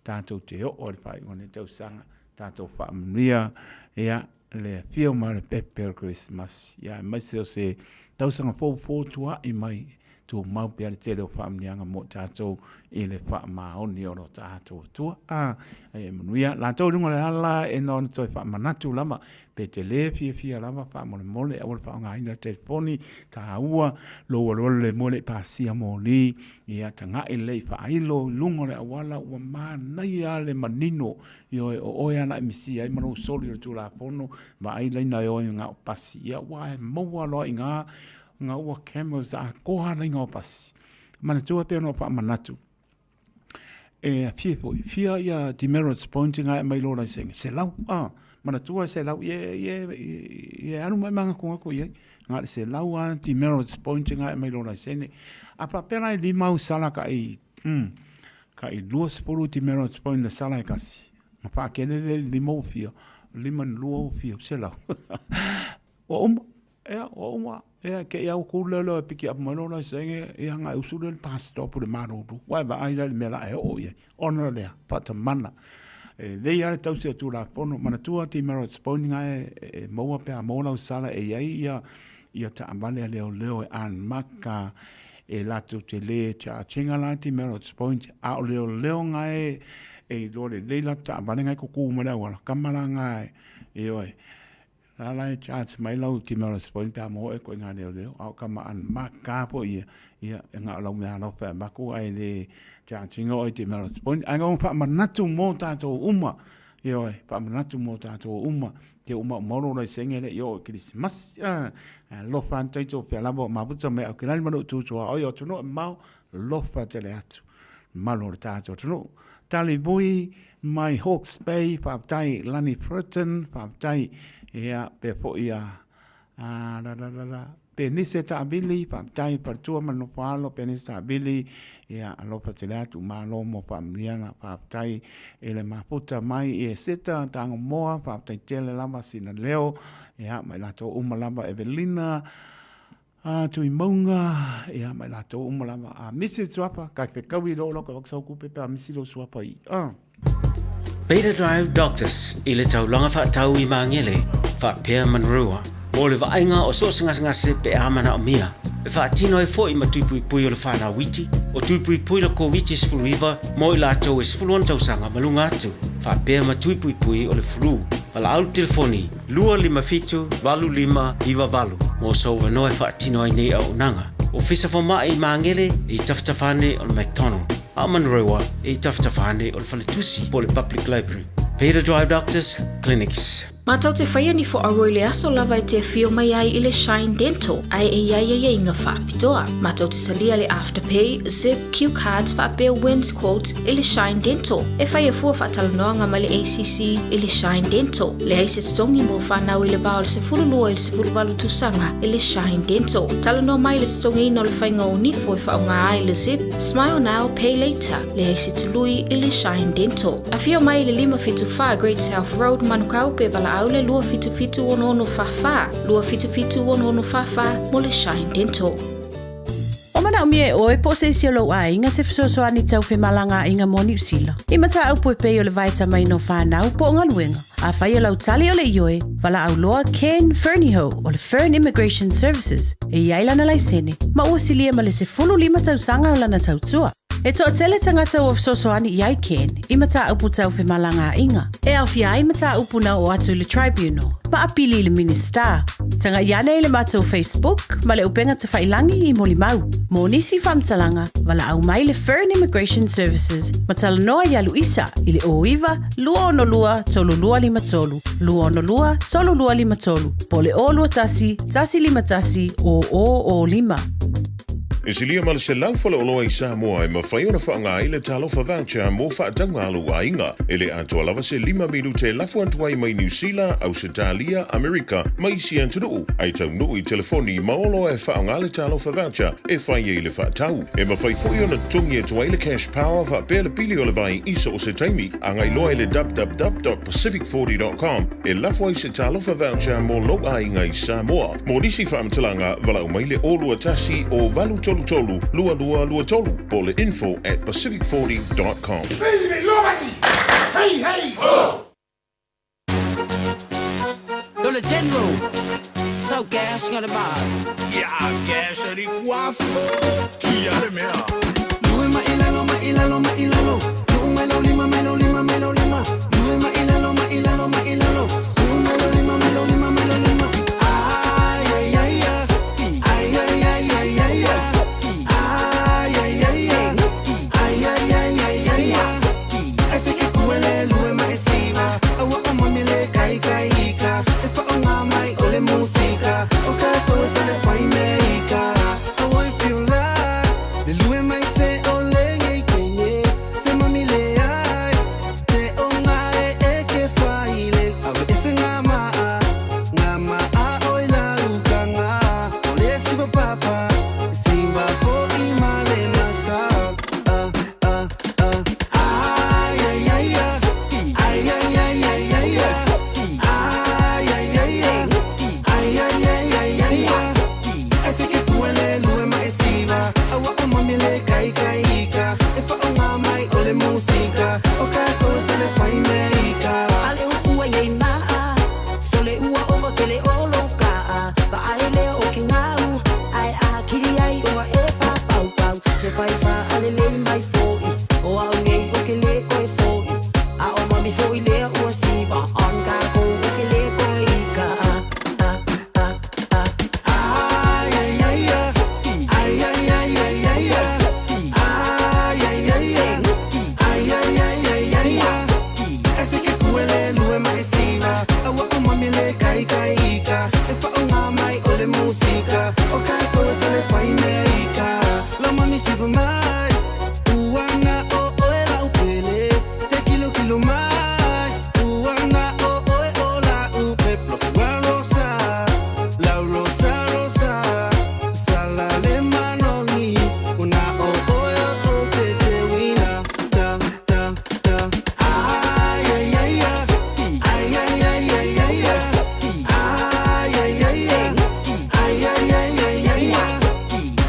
tātou te oo i le whaaiuga o lenei tausaga tātou whaamanuia ia le afio mai o le pepe o le Kerisimasi ia aemaise o se tausaga fou fotua'i mai tumau pea le tele o faamanuiaga mo tatou i le faamaoni o lo tatou Atua. A, e manuia latou i luga o le ala e na ona toe faamanatu lava, pe te lē fiafia lava faamolemole aua le faaaogaina le telefoni taua lou alualu le moe le i pasia moli, ia taga'i lelei faailo i luga o le auala ua manaia le manino Ioe, o oe ana e misia ai ma lou soli o le Tulafono, vaai laina e oe i ngā o pasi. Ia, ua e maua loa i ngā, ngā ua cameras a koha ana i ngā o pasi. Manatua pea ona o whaamanatu. E afia foi, fia ia demerits points nga e mai lo laisenge, 100, a, manatua 100, ie, ie, ie alu mai magakugaku i ai, nga le 100 a demerits points nga e mai lo laisene. A faapea la e lima au sala ka i, ka i 20 demerits points le sala e kasi. Ma faakele le lima ua fia, lima na lua ua fia, 100. Ua uma, Ea, ua uma, ea, ke ia uku leo leo e piki up mai lo laisenge, ia nga e usu leo le bus stop le malulu. Ua e vaai la i le mea la e oo i ai. Ona lea, whaatamana. E lei a le tausi o Tulafono, manatua demerits point nga e, e maua pe a maua lau sala e iai ia, ia taavale a leoleo e unmaka e latou te le charge-ina la demerits point, a o leoleo nga e, e iloa lelei latou taavale nga e kuku mai le auala, kama la nga e, ioe. La la e charge mai lau demerits point pe a maua e koe ngā leoleo, a o ka ma an ma ka po ia, ia, e ngā o lau mea alofa e maku ai le charge inga oi demerits point. Ai ngā whaamanatu mō tātou uma, ioe, whaamanatu mō tātou uma, te uma o mauro lai senge le i o Christmas, alofa an taito pea lava o maputa me au ki lani manu tūtū a oi o tunu e mau, lofa tele atu. Malo o le tātou atunuu. Tali Vui mai Hawke's Bay, faafetai Lani Fritton, faafetai ia pea foi a a ra ra ra ra Penise Taavili, faafetai Faletua ma le Nofoalo Penise Taavili, ia alofa tele atu malo mo faamanuiaga, faafetai i le mafuta mai i Eseta Tagomoa, faafetai tele lava sina leo, ia ma i latou uma lava Evelina, A Tuimauga, ia ma i latou uma lava. A misi le suafa, kai fekaui lo lo ka whakasau kupe pe a misi lo suafa i. A. Beta Drive Doctors i le taulaga faatau i Magele, faapea Manurewa, mo le vaaiga o so o se gasegase pe a manaomia. E faatino ai foi ma tui puipui o le whanau iti, o tui puipui le Koviti-19 mo i latou e 16 tausaga ma luga atu, faapea ma tui puipui o le flu. Valaau le telefoni 257 85 98 mo sou avanoa e faatino ai nei auaunaga. Ofisa Fomai i Magele e i tafatafa ane o le McDonald, a o Manurewa e i tafatafa ane o le Faletusi po o le Public Library. Peter Drive Doctors Clinics. Mātou te whaia ni fo i le aso lava e te afio mai ai i le Shine Dental, ae e iai ai inga whaapitoa. Mātou te salia le Afterpay, Zip, Q Cards whaapea Wins Quote i le Shine Dental. E whai a fua whaatalanoanga mai le ACC i le Shine Dental. Leai se totogi mo whanau i le va o le 12 i le 18 tausaga i le Shine Dental. Talanoa mai le totogiina o le whainga o nifo e whaonga ai le Zip, Smile Now, Pay Later. Leai se tului i le Shine Dental. Afio mai i le 574 Great South Road, Manukau, pe valaau le 277 6644, 277 6644 mo le Shine Dental. O manaomia e oe po o se isi o lou aiga se fesoasoani tau femalagaaiga mo Niu Sila. I mataupu e pei o le vaetamaina o fanau po o galuega. Afai o lau tali o le ioe, valaau loa Ken Fernihough o le Fern Immigration Services e i ai lana laisene ma ua silia ma le 15 tausaga o lana tautua. E toatele tagata ua fesoasoani i ai Ken i mataupu tau femalagaaiga, e aofia ai mataupu na oo atu i le Tribunal ma apili i le Minisita. Tagai ane i le matou Facebook ma le upega tafailangi i molimau. Mo nisi faamatalaga, valaau mai le Fern Immigration Services ma talanoa iā Luisa i le 09 262 3253, 262 3253, po o le 021 151 0005. E silia ma le 100 faleoloa i Samoa e mafai ona faaaoga ai le Talofa Voucher mo faatauga a lou aiga. E le atoa lava se lima minute e lafo atu ai mai Niu Sila, Ausetalia, Amerika ma isi atunuu, ae taunuu i telefoni ma oloa e faaaoga le Talofa Voucher e fai ai le faatau. E mafai foi ona totogi atu ai le Cash Power faapea le pili o le vai i so o se taimi. Agai loa i le www.pacific40.com e lafo ai se Talofa Voucher mo lou aiga i Samoa. Mo nisi faamatalaga, valaau mai le 021 o 833 2223 po o le info@pacific40.com. Hey, hey, ho! The General. So gas got a bar. Yeah, gas ali kuafu. Kia le mea. Lue ma ilalo ma ilalo ma ilalo. Lue ma lo lima me lo lima me lo lima. Lue ma ilalo ma ilalo ma ilalo. Lue ma lo lima me lo lima me lo lima. Ay ay ay ay. Ay ay ay ay ay ay. Ay ay ay ay. Ay ay ay ay ay ay. Ai se ke kuele lue ma e siva. Awa o mami le kai kai ika. E fa o ngā mai o le musika. O ka toa sa le whai me ika. Awa e feel la. Le lue mai se o le ngei kenye. le musika O kātou e sele whai mea ika. Ale upu ai nei maa, sole ua ova kele o lou kaa. Vaai lea o ke ngau, ae a kiri ai ua e whāpaupau. Se whai wha ale lei mai foi, o au nei o ke le koe foi. A o mami foi lea ua siva, on kākou o ke le koe i ka. A, a, a, a. Ai, ai, ai, ai, ai, ai, ai, ai, ai, ai, ai, ai, ai, ai, ai, ai, ai. E se ke puele lue ma e siva, aua o mami le kai kai ika. E whaonga mai o le musika, o kātou e sele whai mea ika. Lau mami siva mai, uana o oe lau pele. Se kilo kilo mai, uana o oe o lau peplo. Ua rosa, lau rosa rosa, sala le manongi, una o oe o o te te wina. Ta ta ta. Ai ai ai ai ai ai ai ai ai ai ai ai ai ai ai ai ai.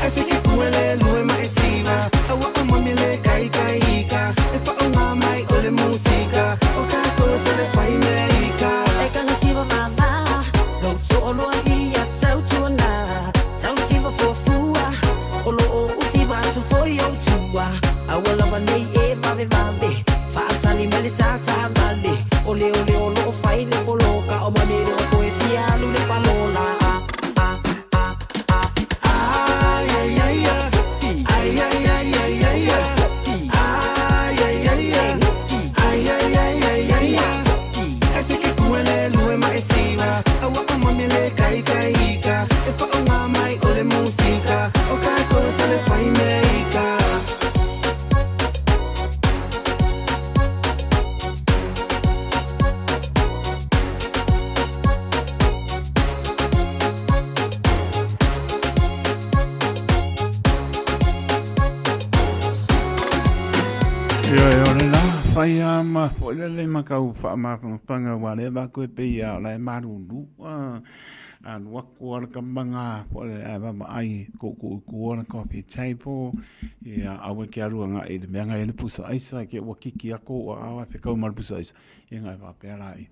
E se ke puele lue ma e siva, aua o mami le kai kai ika. E whaonga mai o le musika, o kātou e sele whai mea ika. E kanga siva vava, lou to'oloa ia tautuana. Tau siva fuafua, o loo usiva atu foi o tua. Aua lava nei e vave vave, faatali mai le tātā vale. O le o le o loo fai le poloka, o mami le o toe fia alu le palola. A, a, a, a. Ai ai ai ai ai ai ai ai ai ai ai ai ai ai ai ai ai. E se ke puele lue ma e siva, aua o mami le kai kai ika. E whaonga mai o le musika, o kātou e sele whai mea ika. Ioe, o le la whai a ma foi le le ma kau wha ma whanga wa le ba koe pe ia o la e maruru a alu aku ala ka manga po le a ma ai ko ko ko ala coffee table ia awe ke alu nga e le mea nga e le pusa aisa ke ua kiki ako ua awa fe kau ma le pusa aisa ia nga e whapea la ia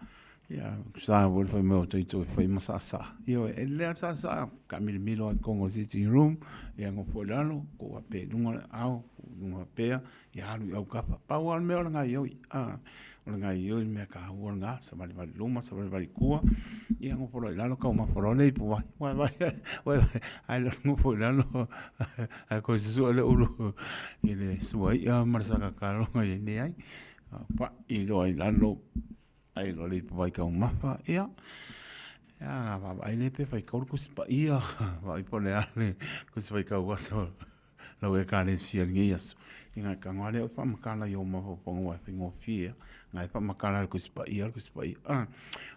ia sa wo le whai mea o toi toi whai masa sa ia e le a sa sa ka milo milo ai kongo sitting room ia ngo fo lalo ko wa pe lunga le ao lunga pea ia alu i au kapa pau al mea o le ngai oi a o le ngai oi mea ka hua ngā sa vali vali luma sa vali vali kua ia ngo fo lalo kau ma fo le ipu vai vai vai vai ai lo ngo fo lalo ai ko su le ulu i le sua ia ma le saka ka lo ngai nei ai pa i lo ai lalo ai lo le ipu vai kau mafa ia ia va ai le pe fai kau ku spa ia va i po le ale ku spa kau aso lau e ka le sia ngi aso i ngai ka ngale o pa makala i o mafaufauga ua e faigofie a ngai pa makala le kusi paia le kusi paia a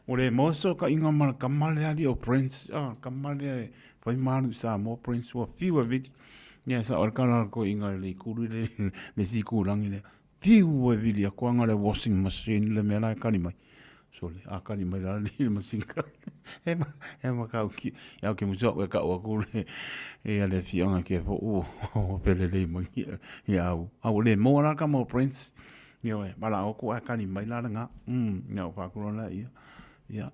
o le moso ka inga ma le kama lea alii o Prince a kama lea e fai malu i Samoa Prince ua fiu e vili ia sa o le kala ko inga le ikulu le le sikulangi lea fiu e vili aku anga le washing machine le mea la e kali mai Sole, a kali mai la le masinga. E ma, e ma kau ki, ia ke musa o ka o ku le e ale fianga ke fo o o pele le mo ia au. Au le mo la ka mo prince. Ia we, mala o ku a kali mai la nga. Ia o fa ku la ia. Ia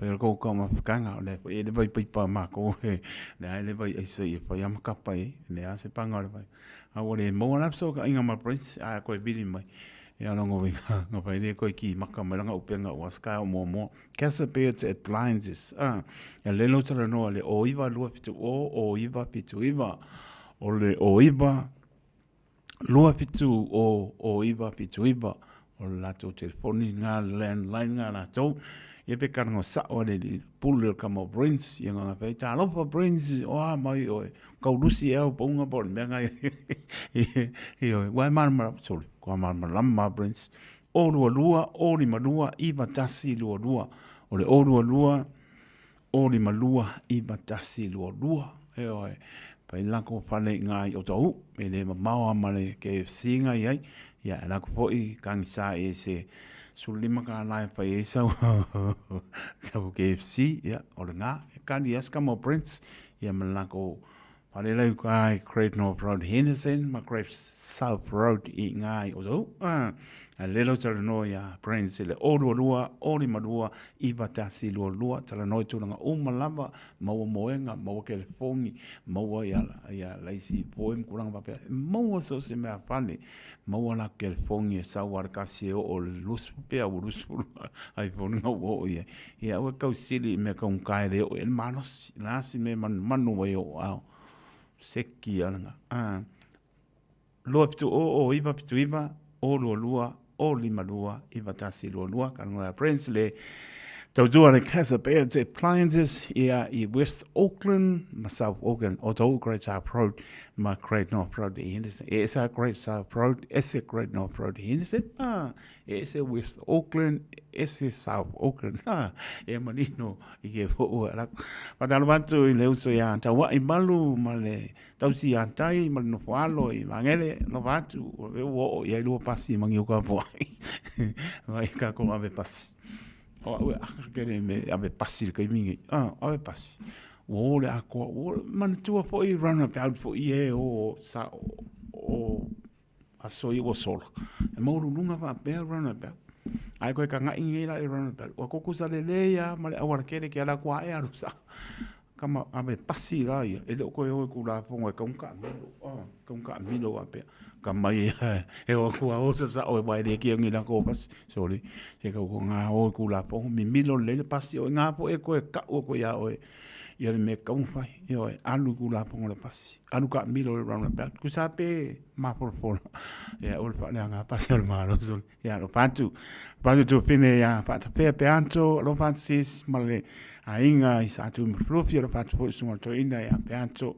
Whai ko ka ma whakanga, le e le vai paipa ma ko e le ai le vai ai se i whai ama kapa e le a se panga le vai. A o le mo la so ka inga ma prince a ko e vili mai. Ia rongo i nga whai le koe ki maka mai ranga upenga o aska o moa moa. Casa Beards Appliances. Ah, ia le lo tala noa le o iwa lua fitu o, o iwa fitu iwa. O le o iwa lua fitu o, o iwa fitu iwa. O le latou telefoni nga landline nga latou. Ia pe karanga sao ale li pule o kama o Prince. Ia nga whai talofa Prince o a mai oe. Kaulusi e au paunga po le mea ngai. Ioe, wai marama, sorry, kua marama Prince. O lua lua, o lima lua, iwa tasi lua lua. O le o lua lua, o lima lua, iwa tasi lua lua. Ioe, pai lako whale i ngā i o tau, e le mamao ama le KFC ngai ai. Ia, e lako foi, kangi sa e se 15 ka lai whai e sau, sau KFC, ia, o le ngā, e kani as kama o Prince, ia ma lako Fale lau kai Great North Road Henderson ma Great South Road i ngai o tau. A lelo talanoa ia Brands i le 022 052 9122 talanoa i tulaga uma lava maua moega, maua kelefogi, maua ia, ia laisi poe ma tulaga faapea. Maua so o se mea fale, maua la kelefogi e sau a le kasi e oo i le 20 pe a ua 20 iPhone na ua oo i ai. Ia aua e tausili i mea taugata e le oo i ai le malosi. O le a se mea e manumanu ai ou aao, seki lava lena. 270 979 022 052 9122 Talanoa ia Prince le tautua le Casa Beds Appliances ia i West Auckland ma South Auckland o tou Great South Road ma Great North Road i Henderson. E ese a Great South Road, ese Great North Road i Henderson, ah, e ese West Auckland, ese South Auckland. Ah, e manino i ke fo ua la. Fatalofa atu i le uso ia Tauai Malu ma le Tausi ia tai ma le nofo alo i Magele, alofa atu, ua ua oo i ai lua pasi i Magiuka po ai. Mai kākou ave pasi. O au e aka kele me ave pasi le kaimi nei. Ah, ave pasi. Ua o le akoa, ua manatua foi runabout foi e o sa o aso ia ua sola. E maualuluga faapea runabout. Ae koe kagaʻi nei la i runabout. Ua kukusa lelei lava ma le auala kele ke ala atu ae alu sa. Kama ave pasi la ia. E le o koe o e kulafono e kau kaamilo. Ah, kau kaamilo faapea. Ka mai e o atu a o sa sa o e wae le kia ngi la ko pasi. Sorry. Se kau ko ngā o e kulafono. Mimilo lelei le pasi o i ngā po e koe kau o koe ia oe. Ia le mea kau whai. Ia oe, alu kulafono le pasi. Alu kaamilo le roundabout. Kusa pe mafolafola. Ia o le faaleaga pasi o le malo. Sorry. Ia alofa atu. Alofa atu Tuafine ia Faatapea Peato, alofa atu sis ma le aiga i Sa Tuimafulofi, alofa atu foi susuga o le toeaina ia Peato.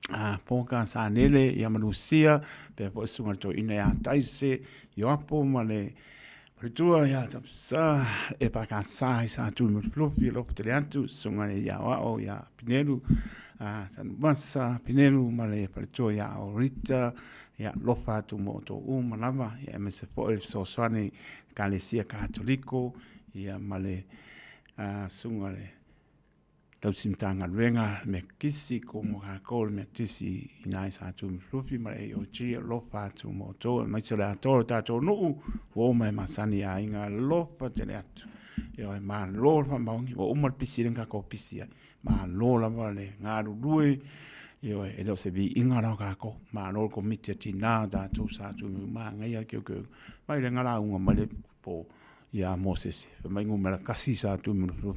A Poka Sanele ia Malusia, pea foi susuga o le toeaina ia Taise, Ioapo ma le faletua ia Tapsa, e Pakasa i Sa Tuimafulofi, alofa tele atu, susuga ia Oao ia Pinelu, a Tanuvasa Pinelu ma le faletua ia Orita, Ia alofa atu mo outou uma lava, ia aemaise foi le fesoasoani i le Ekalesia Katoliko, ia ma le susuga i le tausi Matagaluega Metotisi, ko mo kākou le Metotisi i ina i Sa Tuimafulofi ma le AOG, alofa atu mo outou, aemaise o le atoa o le tatou nuu, ua uma e masani i aiga, alofa tele atu. Ioe, malo le faamaoni, ua uma le pisi lea na tatou pisi ai. Malo lava le galulue, ioe, e le o se viiga la o tatou. Malo le Komiti a Tina o tatou sa tu manaia le keukeu mai le galauga mai le po ia Mosese. Fai mai numera kasi sa tu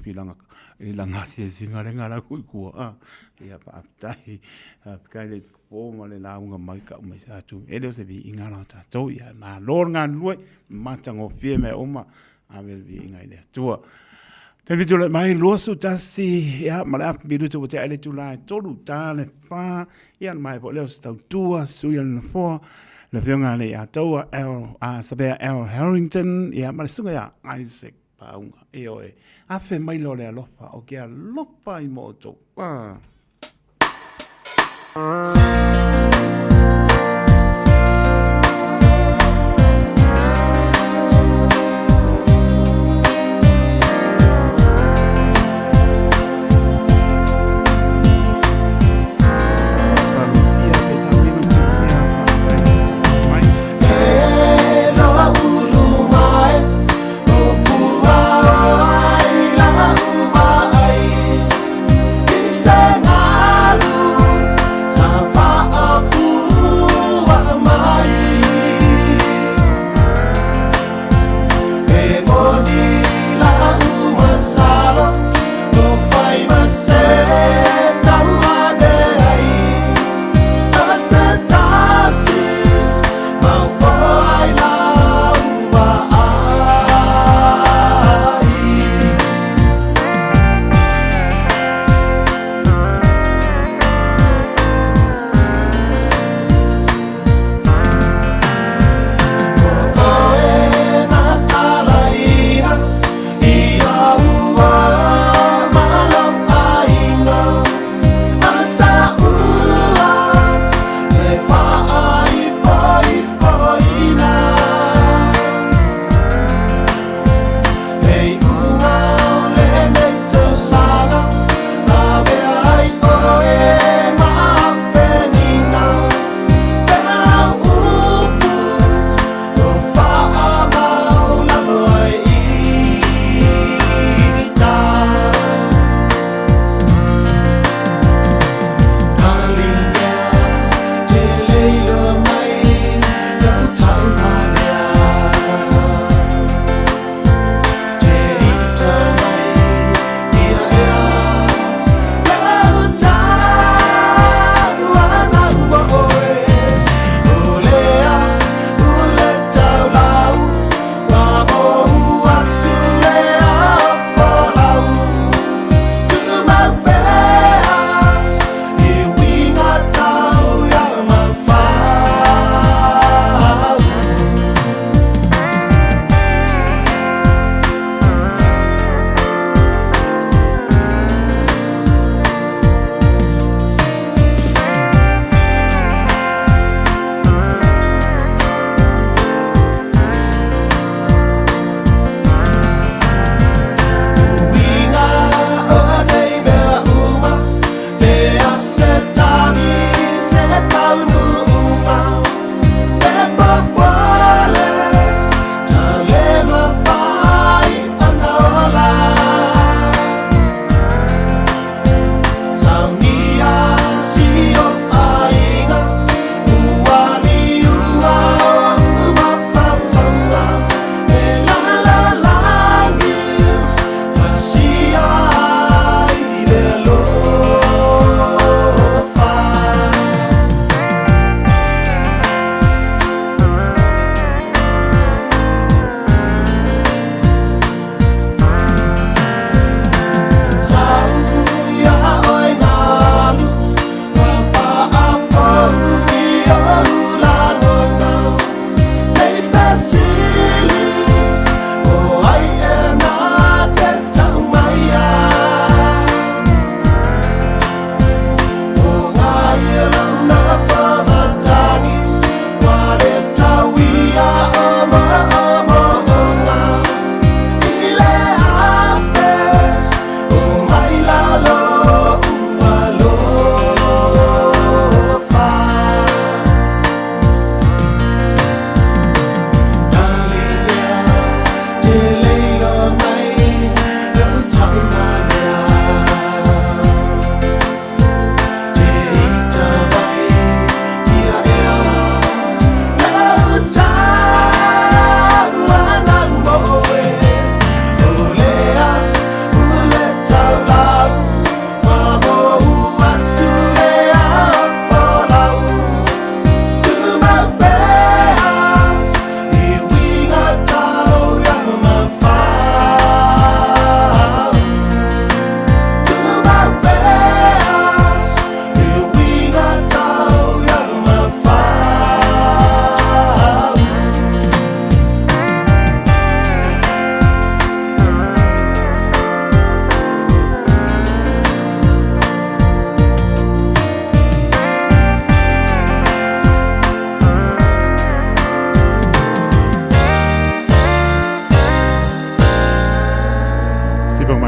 i lana i lana asiasiga le galau i tua. Ah, ia faafetai, faafetai le po ma le lauga mai kau mai sa tu. E le o se viiga la o tatou. Ia malo le galulue, matagofie mea uma. Ave le viiga i le Atua. Taimi tulai mai, 21, ia, ma le afu minutu ua tea ai le itula e 3 ta le 4, ia, na maea foi lea o se tautua, sui o le nofoa, le afioga a le ia taua, L, a Savea L. Harrington, ia, ma le susuga ia Isaac Paunga. Ioe, afe mai loa le alofa, o ke alofa i mo outou. Ah.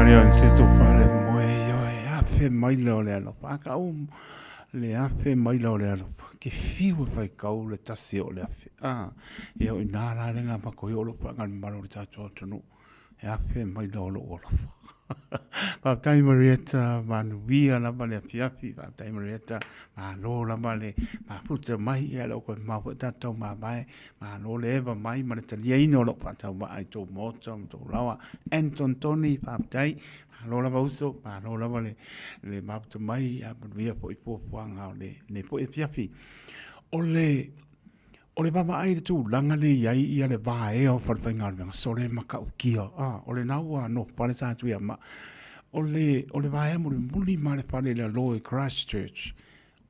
Maria and Sister Fale moe io e afe mai le o le alofa. A ka u le afe mai le o le alofa. Ke fiu e whai kau le tasi o le afe. A, ia o ina la le ngā mako i o lo whangan maro le tātou atunu. E afe mai le o lo alofa. Faafetai Marietta, manuia lava le afiafi, faafetai Marietta, malo lava le mafuta mai, ia le o koe mau foi tatou mavae, malo le eva mai ma le taliaina o lou faatauvaa i tou maota ma tou laoa. Anton Tony, faafetai, malo lava uso, malo lava le, le mafuta mai, ia manuia foi fuafuaga o lenei foi afiafi. O le O le vaavaai i le tulaga lea e i ai ia le vaea o falefaigaluega, sole e matautia, a, o lena ua nofo fale sa Tuiama. O le, o le vaea mulimuli ma le fale i lalo i Christchurch,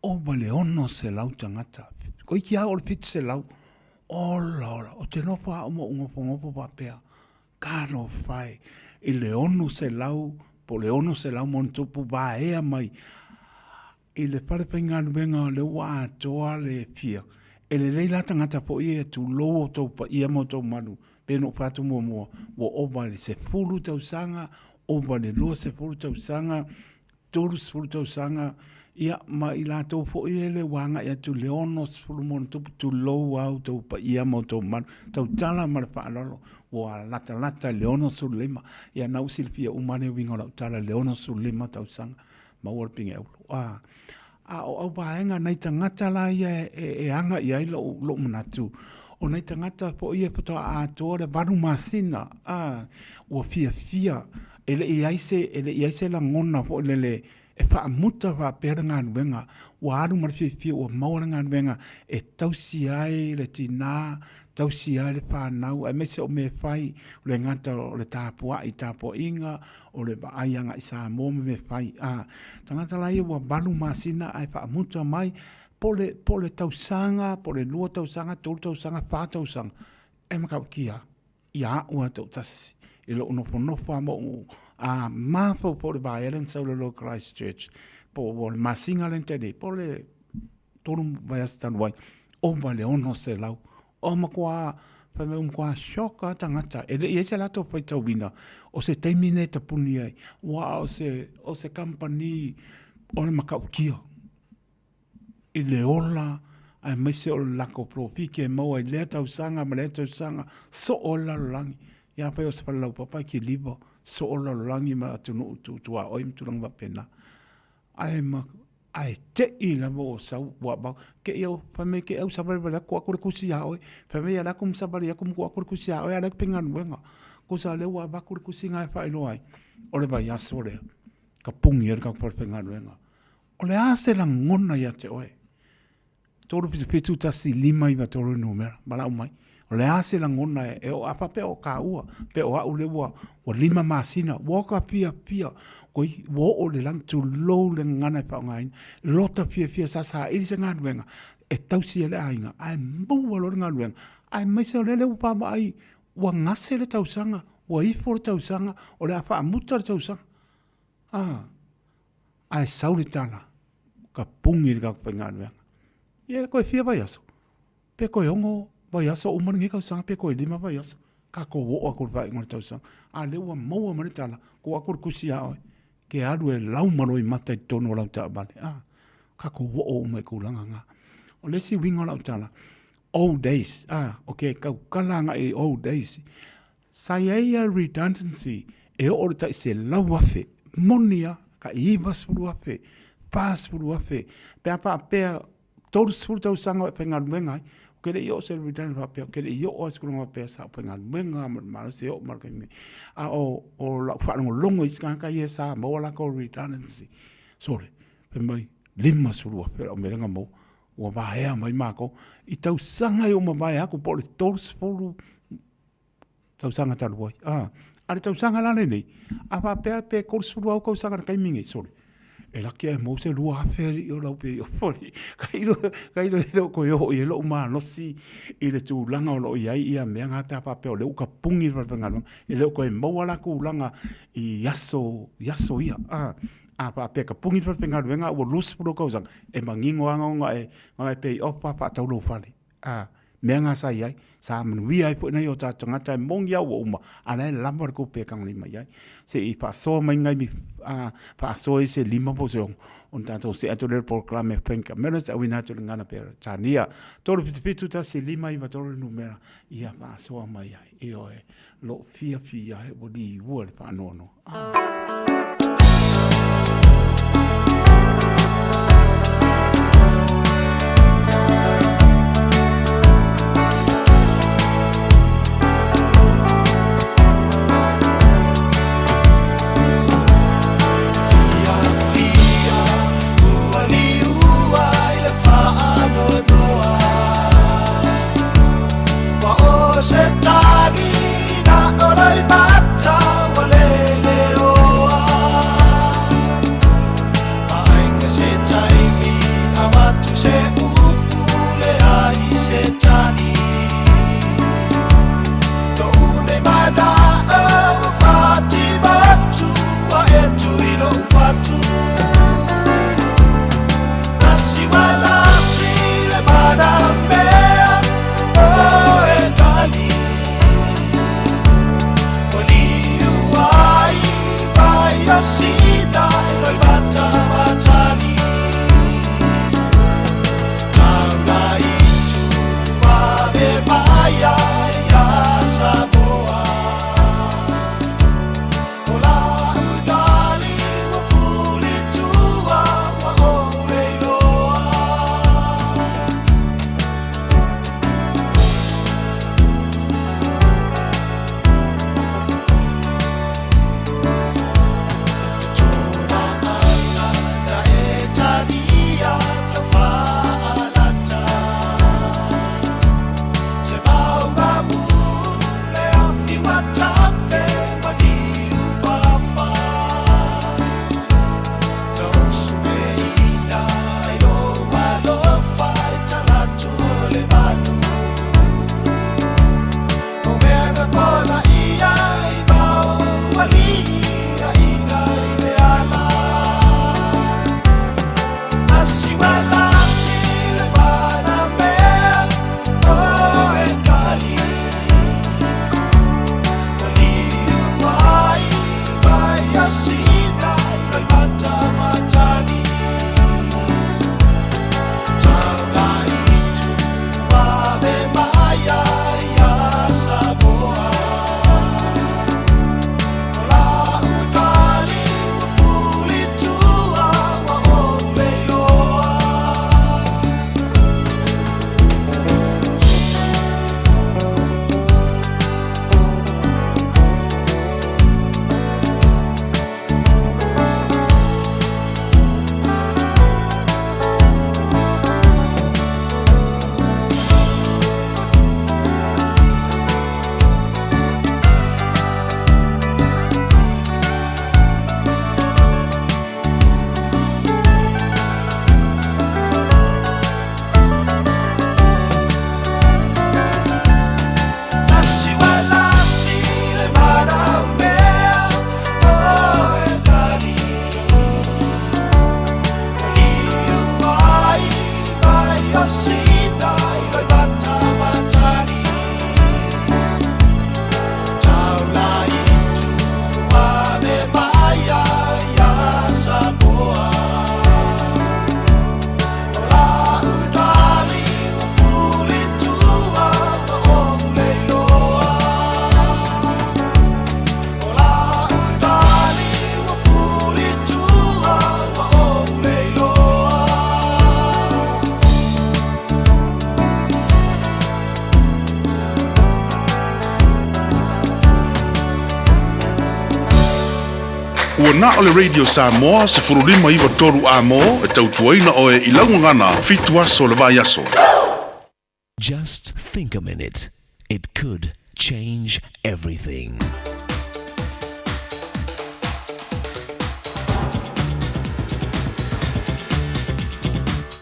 ova i le 600 tagata. Toeitiiti lava oo i le 700. Ola, ola, ou te nofo lava au ma ou nofonofo faapea, talofa e, i le 600 po o le 600 ma ona tupu vaea mai I le fale faigaluega o lea ua atoa le fia, e lelei la tagata foi ia tulou outou paia ma outou malu, pei ona ou fai atu muamua, ua ova i le 10 tausaga, ova i le 20 tausaga, 30 tausaga, ia ma i latou foi ia ua agai atu i le 60 ma ona tupu, tulou lava outou paia ma outou malu, tautala ma le faaaloalo, ua latalata i le 65. Ia na ua silafia uma lava le uiga o lau tala i le 65 tausaga. maua le pine auro. A, a o au vaega nai tagata la ia e, e aga i ai lou, lou manatu, o nai tagata foi ia faatoa atoa le valu masina, a, ua fiafia, e le i ai se, e le i ai se lagona foi lele e faamuta faapea le galuega, ua alu ma le fiafia ua maua le galuega e tausi ai le tinā, tausi ai le fanau, aemaise o mea e fai, o le gata o le tapuai i tapuaiga, o le vaai agai Samoa ma mea fai. A, tagata la ia ua valu masina ae faamuta mai, po le, po le tausaga, po le lua tausaga, tolu tausaga, fa tausaga, e matautia ia au lava toatasi i lou nofonofo lava ma ou a mafaufau i le vaea lea na sau i lalo o Christchurch, po o le masina lea na tea nei, po o le tolu vaiaso talu ai, ova i le 600. Ua matua, fai mai ua matua shock lava tagata, e le i i ai se latou faitauina o se taimi lenei e tapuni ai, aua o se, o se kamupani o le matautia i le ola aemaise o le latou polofiti e maua i lea tausaga ma lea tausaga, soo ai le lalolagi. Ia afai o se fale laupapa e kiliva, soo le lalolagi ma atunuu tuaoi ma tulaga faapena. Ae ma, ae te i lava ua sau ua vau. Ke i au, fai mai ke au savalivali atu atu le kusi iā oe. Fai mai ala atu ma savali atu ma tuu atu le kusi iā oe a leai ke faigaluega. Kusa lea ua avatu le kusi na e faailoa ai, o le vaiaso lea, ka puni ai le tatou falefaigaluega. O le a se lagona ia te oe? 3 7 7 1 5 9 3 le numera, valaau mai. O le a se lagona e, e o, a faapea o kāua, pe o au lea ua, ua lima masina, ua oka fiafia, koi, ua oo i le lagi, tulou le gagana e faaaogaina, lota fiafia sa saili se galuega e tausi ai le aiga, ae maua loa le galuega, aemaise o lea ua vaavaai, ua gase le tausaga, ua ifo le tausaga, o le a faamuta le tausaga. A, ae sau le tala, ka puni le tatou faigaluega. Ia toe fia vaiaso, pe toe ono vaiaso uma lenei tausaga pe toe lima vaiaso, tatou oo atu i le faaiuga o le tausaga. A o lea ua maua mai le tala, tuu atu le tusi ia oe, ke alu e lauma loimata i totonu o lau taavale. A, tatou oo uma i tulaga na. O le isi uiga o lau tala, old days, a, ok, tautala agai i old days. Sa i ai a redundancy e oo i le tai 100,000, moni lava, tai 90,000, 40,000, pe a faapea 30 tausaga o e faigaluega ai, ou te le i oo i se redundancy faapea, ou te le i oo lava i se tulaga faapea sa ou faigaluega lava ma le malosi e oo mai i le taimi nei. A o lau faalogologo i isi tagata ia sa maua latou redundancy, sole, fai mai, $50,000 lau mea lea na maua. Ua vaea mai matou i tausaga ia ua mavae atu po o le 30 tausaga talu ai. A, a le tausaga la lenei, a faapea pe 30 au tausaga i le taimi nei, sole, e laki ae maua se 2,000 alii o lau pei o Tailo, tailo e le o toe oo i ai lou malosi i le tulaga o lo o i ai ia mea na pe a faapea o lea ua tapuni le falefaigaluega, e le o toe maua la tulaga i aso, i aso ia. A, a faapea e tapuni le falefaigaluega a ua 20 tausaga, e manino lava na ona e, na ona e pay off lava faatau lou fale. A. Mea ngā sa i ai, sa manuia ai foi nai o tātou tagata e moni au ua uma, a la e lava le tupe e tagalima i ai. Se i faasoa mai nai faasoa i se 5 po o se 6, ona tatou see atu lea i le polokalame Think a Minute, auina atu i le gagana Peretania. 377 1 5 9 3 le numera ia faasoa mai ai. Ioe, lou fiafia ai ua liua le faanoanoa. Ua na o le Radio Samoa 1593 amo e tautuaina oe i lau gagana 7 aso o le vaiaso. Just think a minute. It could change everything.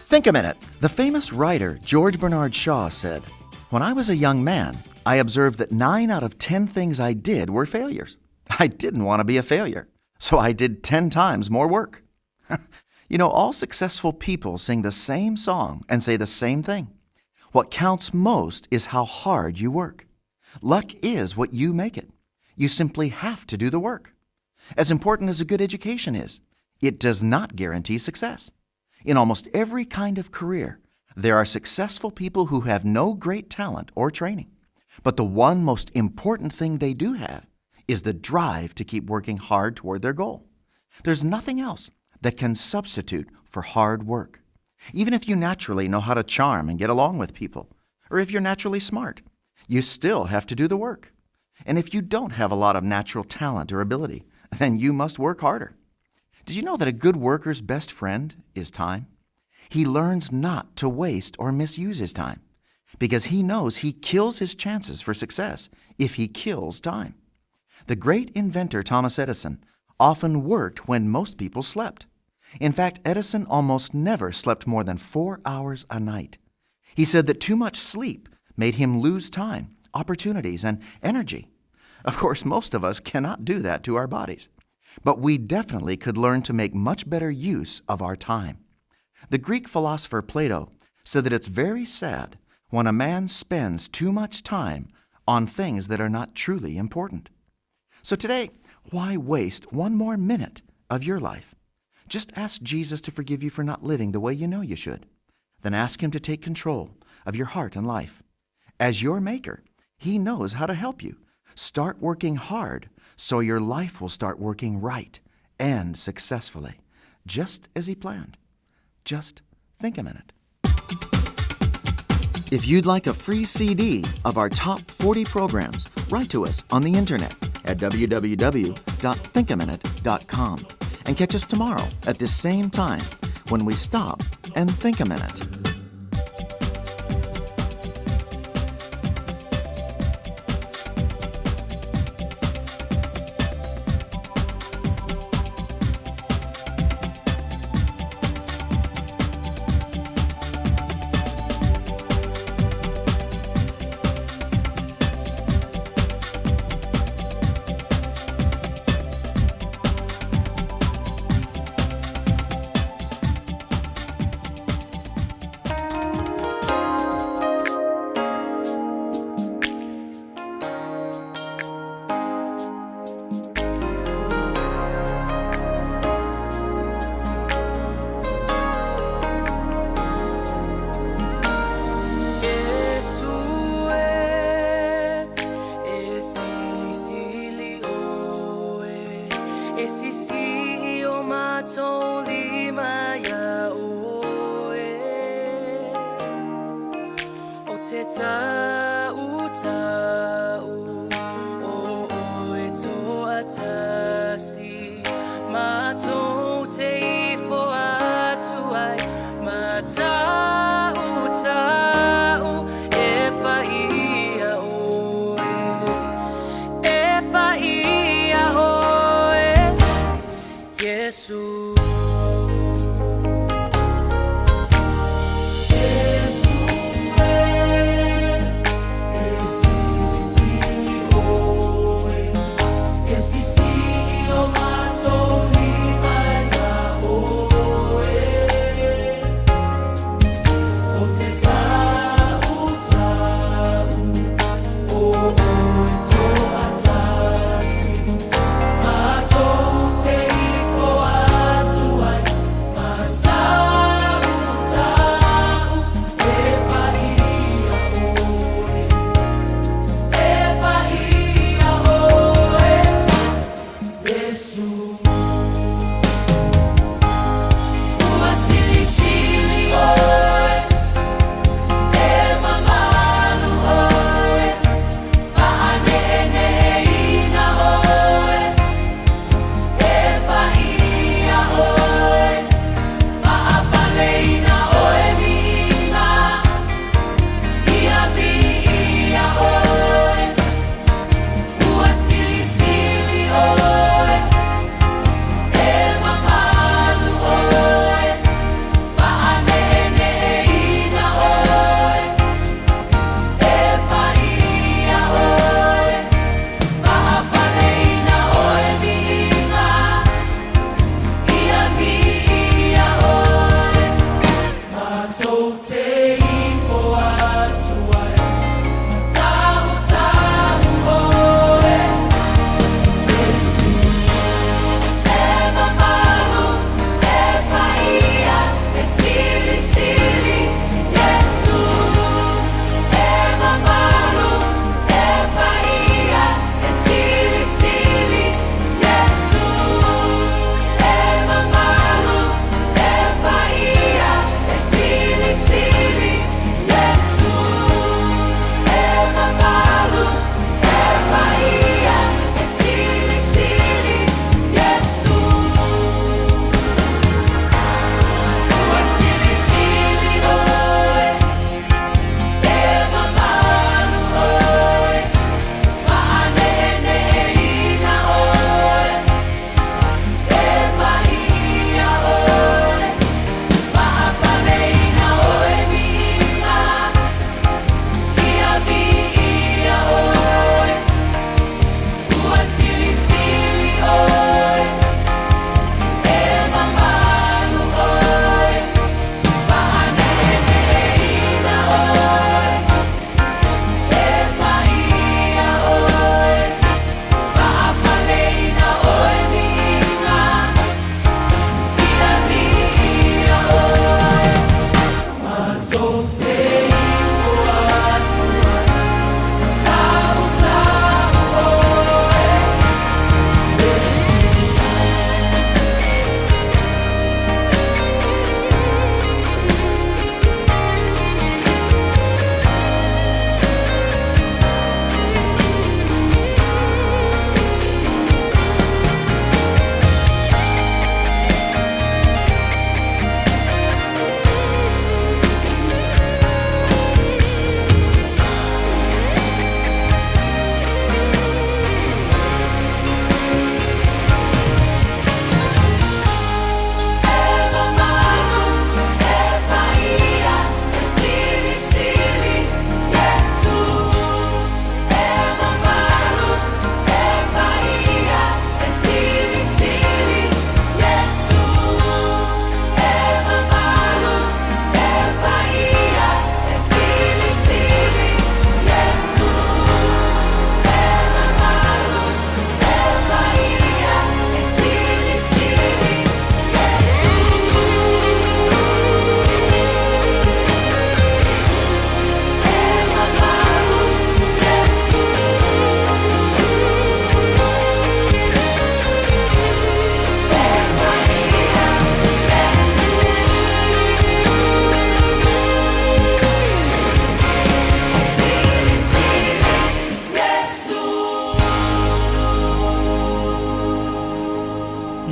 Think a minute. The famous writer George Bernard Shaw said, When I was a young man, I observed that 9 out of 10 things I did were failures. I didn't want to be a failure, so I did 10 times more work. You know, all successful people sing the same song and say the same thing. What counts most is how hard you work. Luck is what you make it. You simply have to do the work. As important as a good education is, it does not guarantee success. In almost every kind of career, there are successful people who have no great talent or training. But the one most important thing they do have is the drive to keep working hard toward their goal. There's nothing else that can substitute for hard work. Even if you naturally know how to charm and get along with people, or if you're naturally smart, you still have to do the work. And if you don't have a lot of natural talent or ability, then you must work harder. Did you know that a good worker's best friend is time? He learns not to waste or misuse his time because he knows he kills his chances for success if he kills time. The great inventor Thomas Edison often worked when most people slept. In fact, Edison almost never slept more than four hours a night. He said that too much sleep made him lose time, opportunities, and energy. Of course, most of us cannot do that to our bodies, but we definitely could learn to make much better use of our time. The Greek philosopher Plato said that it's very sad when a man spends too much time on things that are not truly important. So today, why waste one more minute of your life? Just ask Jesus to forgive you for not living the way you know you should. Then ask Him to take control of your heart and life. As your maker, He knows how to help you. Start working hard so your life will start working right and successfully, just as He planned. Just think a minute. If you'd like a free CD of our top 40 programs, write to us on the internet at www.thinkaminute.com and catch us tomorrow at this same time when we stop and think a minute.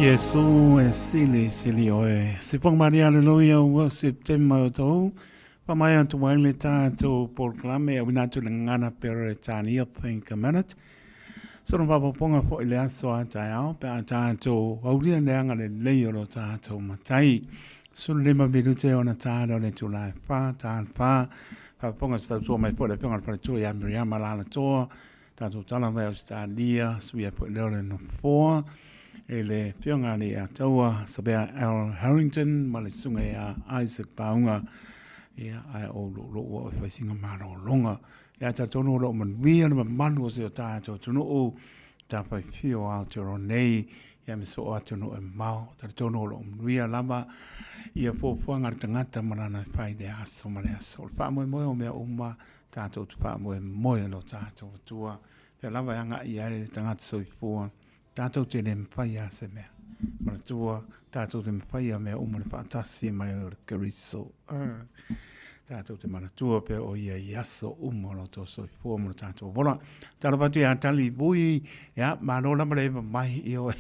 Iesu e sili sili oe. Siponga Maria Aleluia ua Septemba o tou. Pa mai atu ai le tātou polokalame a wina atu le ngana Peretania Think a Minute. Sono papaponga fo i le aso a taeao pe a tātou aulia le anga le lei o lo tātou matai. 15 minute ona tāle o le tula e whā, tāle whā. Papaponga se tautua mai fo le pionga le whare ia Miriama Lalatoa. Tātou tala mai Australia, suia po i leo le nofoa. E le pionga le a taua Sabea Al Harrington ma le sunga ia Isaac Paunga. Ia, ai o lo lo ua o whaisinga malolonga. Ia talitonu o lo o manuia le mamalu o si o tātou atunuu, tā whai whio Aotearoa nei, ia me so o atunuu e mamao, talitonu o lo o manuia lava ia fuafuaga a le tagata ma lana whai le aso ma le aso. O le faamoemoe o mea uma, tātou te faamoemoe lo tātou Atua. Pea lava e agai ai le tagata soifua, tātou te le mawhai a se mea. Manatua, tātou te mawhai a mea uma le whaatasi mai o le Keriso. Tātou te manatua pea o ia i aso uma o lo tō soifua mo lo tātou vola. Talo whatu i a tali bui, ia, malo lama le eva mai i oe.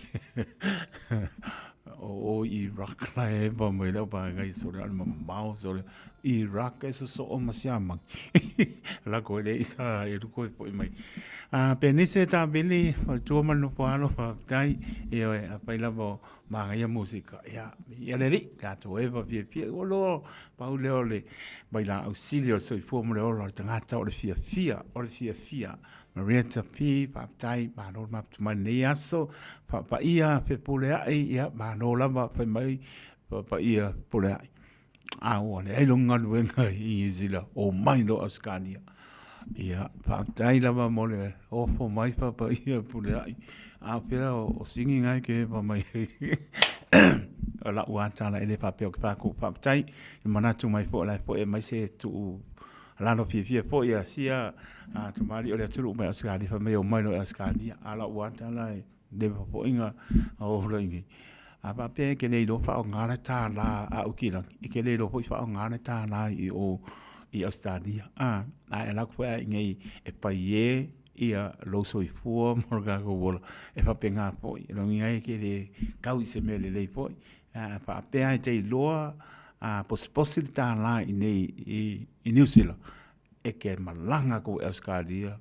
O o Iraq la eva mai leo pa ngai sore al mamao sore Iraq e soso o masiamang. La ko le isa e ruko e poi mai. A penise ta bili o tua manu po alo pa tai e oe a pai lava ma ngai musika. Ia ia le ri ka to eva fia fia o lo pa u le ole mai la auxilio soifua mo le ola o le tagata o le fiafia o le fiafia Marietta P, faafetai, malo le maputu mai lenei aso, faapaia fepuleai, ia malo lava fai mai faapaia fepuleai. A ua leai lou galuega i Niu Sila, omai loa Ausetalia. Ia, faafetai lava mo le ofo mai faapaia fepuleai. A o pea o sigi ngai ke epa mai ai. O lau lava tala e le faapea o ke faku faafetai, i manatu mai foi o la e foi aumai se tuu lalo fiafia foi a sia a tamalii o le atunuu mai Ausetalia fai mai omai loa i Ausetalia. A o lau lava tala e le fafoiga o ola i nei. A faapea e ke le iloa faaaoga le tālā a Aukilani, e ke le iloa foi faaaoga le tālā i o i Ausetalia. A, a e alu atu foi a i nei e pai e ia lou soifua ma lo tatou ola, e faapena foi. O lona uiga e ke le kau i se mea lelei foi. A faapea e te iloa a posiposi le tālā i nei i Niu Sila, e ke malaga atu i Ausetalia,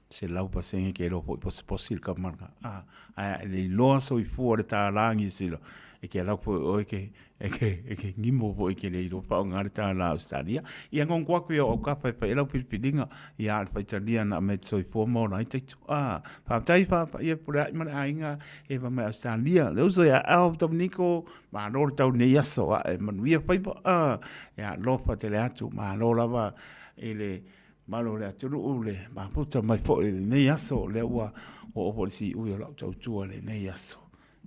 100% ke iloa foi posiposi le kamalaga. A, ae a e le iloa soifua le tālā Niu Sila, e ke alu atu foi oe ke, e ke, e ke gimo foi ke le iloa faaaoga le tālā Ausetalia. Ia ngongo atu ia o aukapa e fai ai lau filifiliga, ia a le faitalia na aumai te soifua ma ola ai taito. A, faafetai faapaia Fepuleai ma le aiga e va mai Ausetalia. Le uso ia Al Dominiko, malo le tau nei aso ae manuia faiva. A, ia alofa tele atu, malo lava i le malo o le atunuu le mafuta mai foi i lenei aso, lea ua oo foi le siui o lau tautua i lenei aso.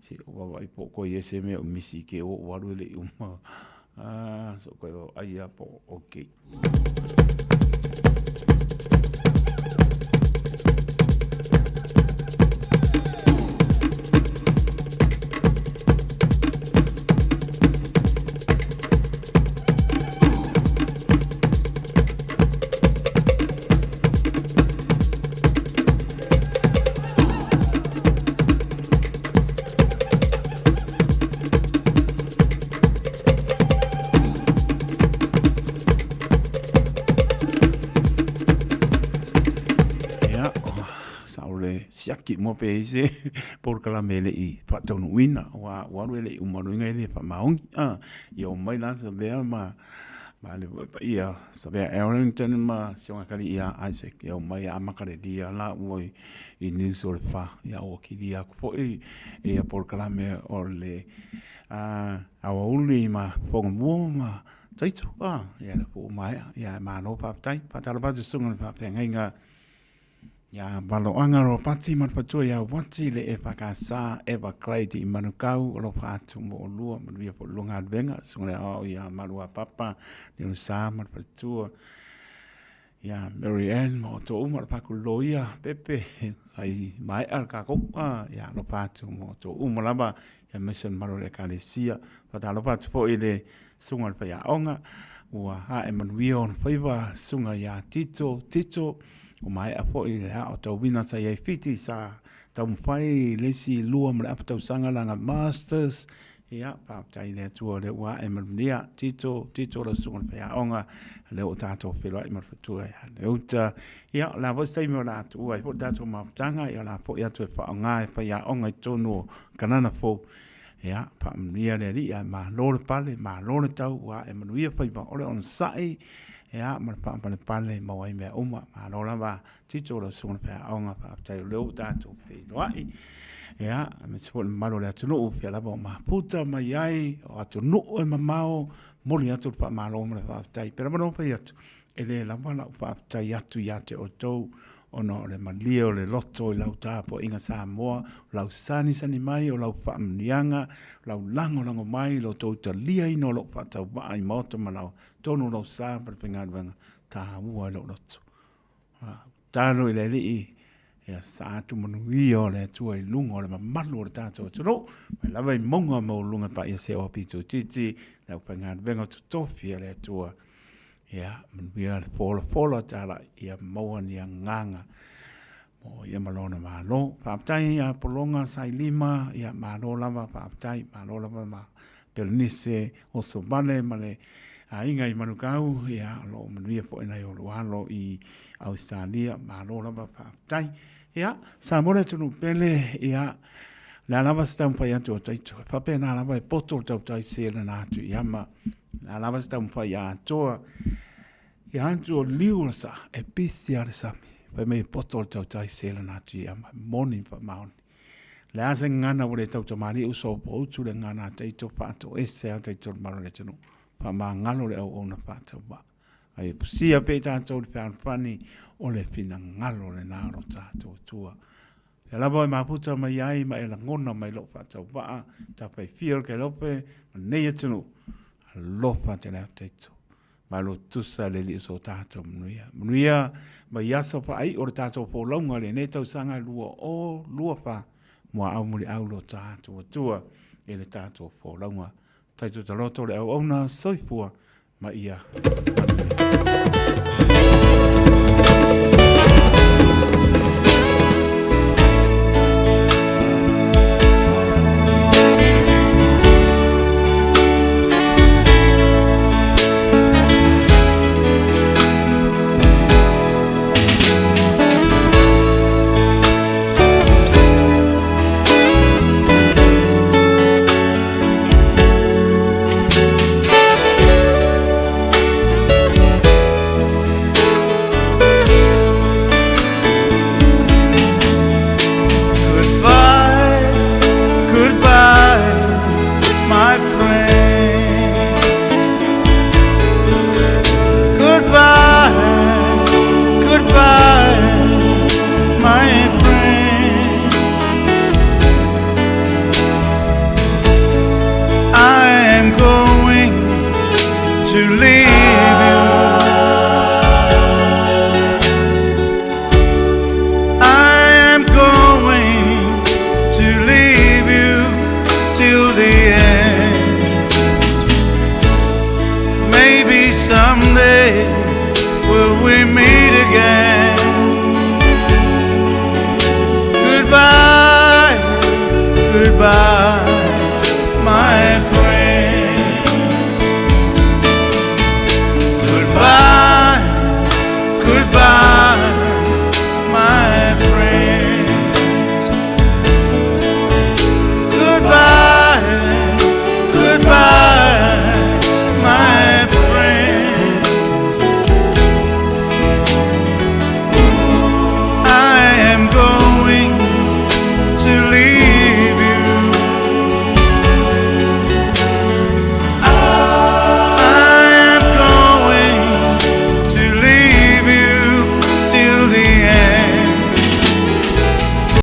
Se o vaavaai po o koe i se mea o misi ke o o alu e le i uma. Ah, so koe vaavaai ia po o okay. Ia, sa o le siaki mo pe i se polokalame e le i faataunuuina, ua alu e le i uma loa e le faamaoni. Ia o mai la sa mea ma ma le paia Savea Arrington ma si ona kaliʻi ia Isaac ia omai a amata le lia la ua i News o le Fa ia ua kilia aku foi ia polokalame o le aoauli ma fogamua ma taitu ia le po maea ia malo faafetai faatalofa atu susuga i le faafeagaiga Ia Valoaga Ropati ma le faletua ia Wati le EFKS Everglade i Manukau, alofa atu mo olua, manuia foi lua galuega, susuga le aoao ia Maluapapa, Leosa ma le faletua ia Mary Ann ma outou uma, le paku loia Pepe, ai maea le kakou, ia alofa atu mo outou uma lava, ia aemaise o le mamalu o le Ekalesia. Faatalofa atu foi i le susuga i le faiaoga, ua ae manuia ona faiva, susuga ia Tito, Tito, ua maea foi le aotauina sa i ai Fiti sa. taumafai le isi 2.5 tausaga lana Masters. Ia, faafetai i le Atua o lea ua ae manuia. Tito, Tito lau susuga i le faiaoga, lea ua tatou feiloai ma le faletua ia Leuta. Ia, o le a foi se taimi o le a tuua ai foi le tatou mafutaga, ia o le a foi atu e faaaoga e faiaoga i totonu o Kanana Fou. Ia, faamanuia le Alii ae malo le pale, malo le tau, ua ae manuia faiva o le onosai, ia, ma le faapalepale e maua ai mea uma. Malo lava Tito lau susuga i le faiaoga, faafetai o lea ua tatou feiloai. Ia, aemaise foi le mamalu o le atunuu, fea lava o mafuta mai ai, o atunuu e mamao, momoli atu le faamalo ma le faafetai. Pei lava ona ou fai atu, e le lava lau faafetai atu ia te outou ona o le malie o le loto i lau tapuaiga Samoa, o lau sanisani mai, o lau faamanuiaga, o lau lagolago mai, lo outou taliaina o lou faatauvaa i maota ma laoa, totonu o lou sa ma le faigaluega taua i lou loto. Tatalo i le Alii ia saa atu manuia o le Atua i luga o le mamalu o le tatou atunuu, mai lava i mauga maualuluga e paia seoa pito itiiti, le aufaigaluega o totofi a le Atua. Ia manuia le folafola talai, ia maua ni agaga mo ia ma lona Malo. Faafetai ia Pologa Sailima, ia malo lava faafetai, malo lava ma Pelenise Osovale ma le aiga i Manukau, ia o lo o manuia foi nai o lou alo i Ausetalia, malo lava faafetai. Ia, Samoa le atunuu pele, ia, le a lava se taumafai atu o taito, e faapena lava e poto le tautai se lana atu i ama, le a lava se taumafai atoa, ia atu o liu o le saa, e pisi lava le sami, fai mai e poto le tautai se lana atu i ama, moni ma faamaoni. Le a se gagana ua le tautamalii uso o Poutu le gagana a Taito faatoese a Taito le malu o le atunuu faamagalo le auauna faatauvaa. Ae ia pusia pea i tatou le fealofani o le finagalo lena o lo tatou Atua. Lea lava e mafuta mai ai ma e lagona mai lou faatauvaa tafaifia o le Kailope ma lenei atunuu. Alofa tele atu Taito. Malo tusa le Alii o so tatou manuia. Manuia vaiaso faaiu o le tatou folauga i lenei tausaga 2024 muaau muliau lo tatou Atua i le tatou folauga. Taito taloto le auauna soifua ma ia Goodbye, goodbye, my friend. Goodbye, goodbye, my friend. I am going to leave you. I am going to leave you till the end. Maybe someday will we meet again. Goodbye, goodbye.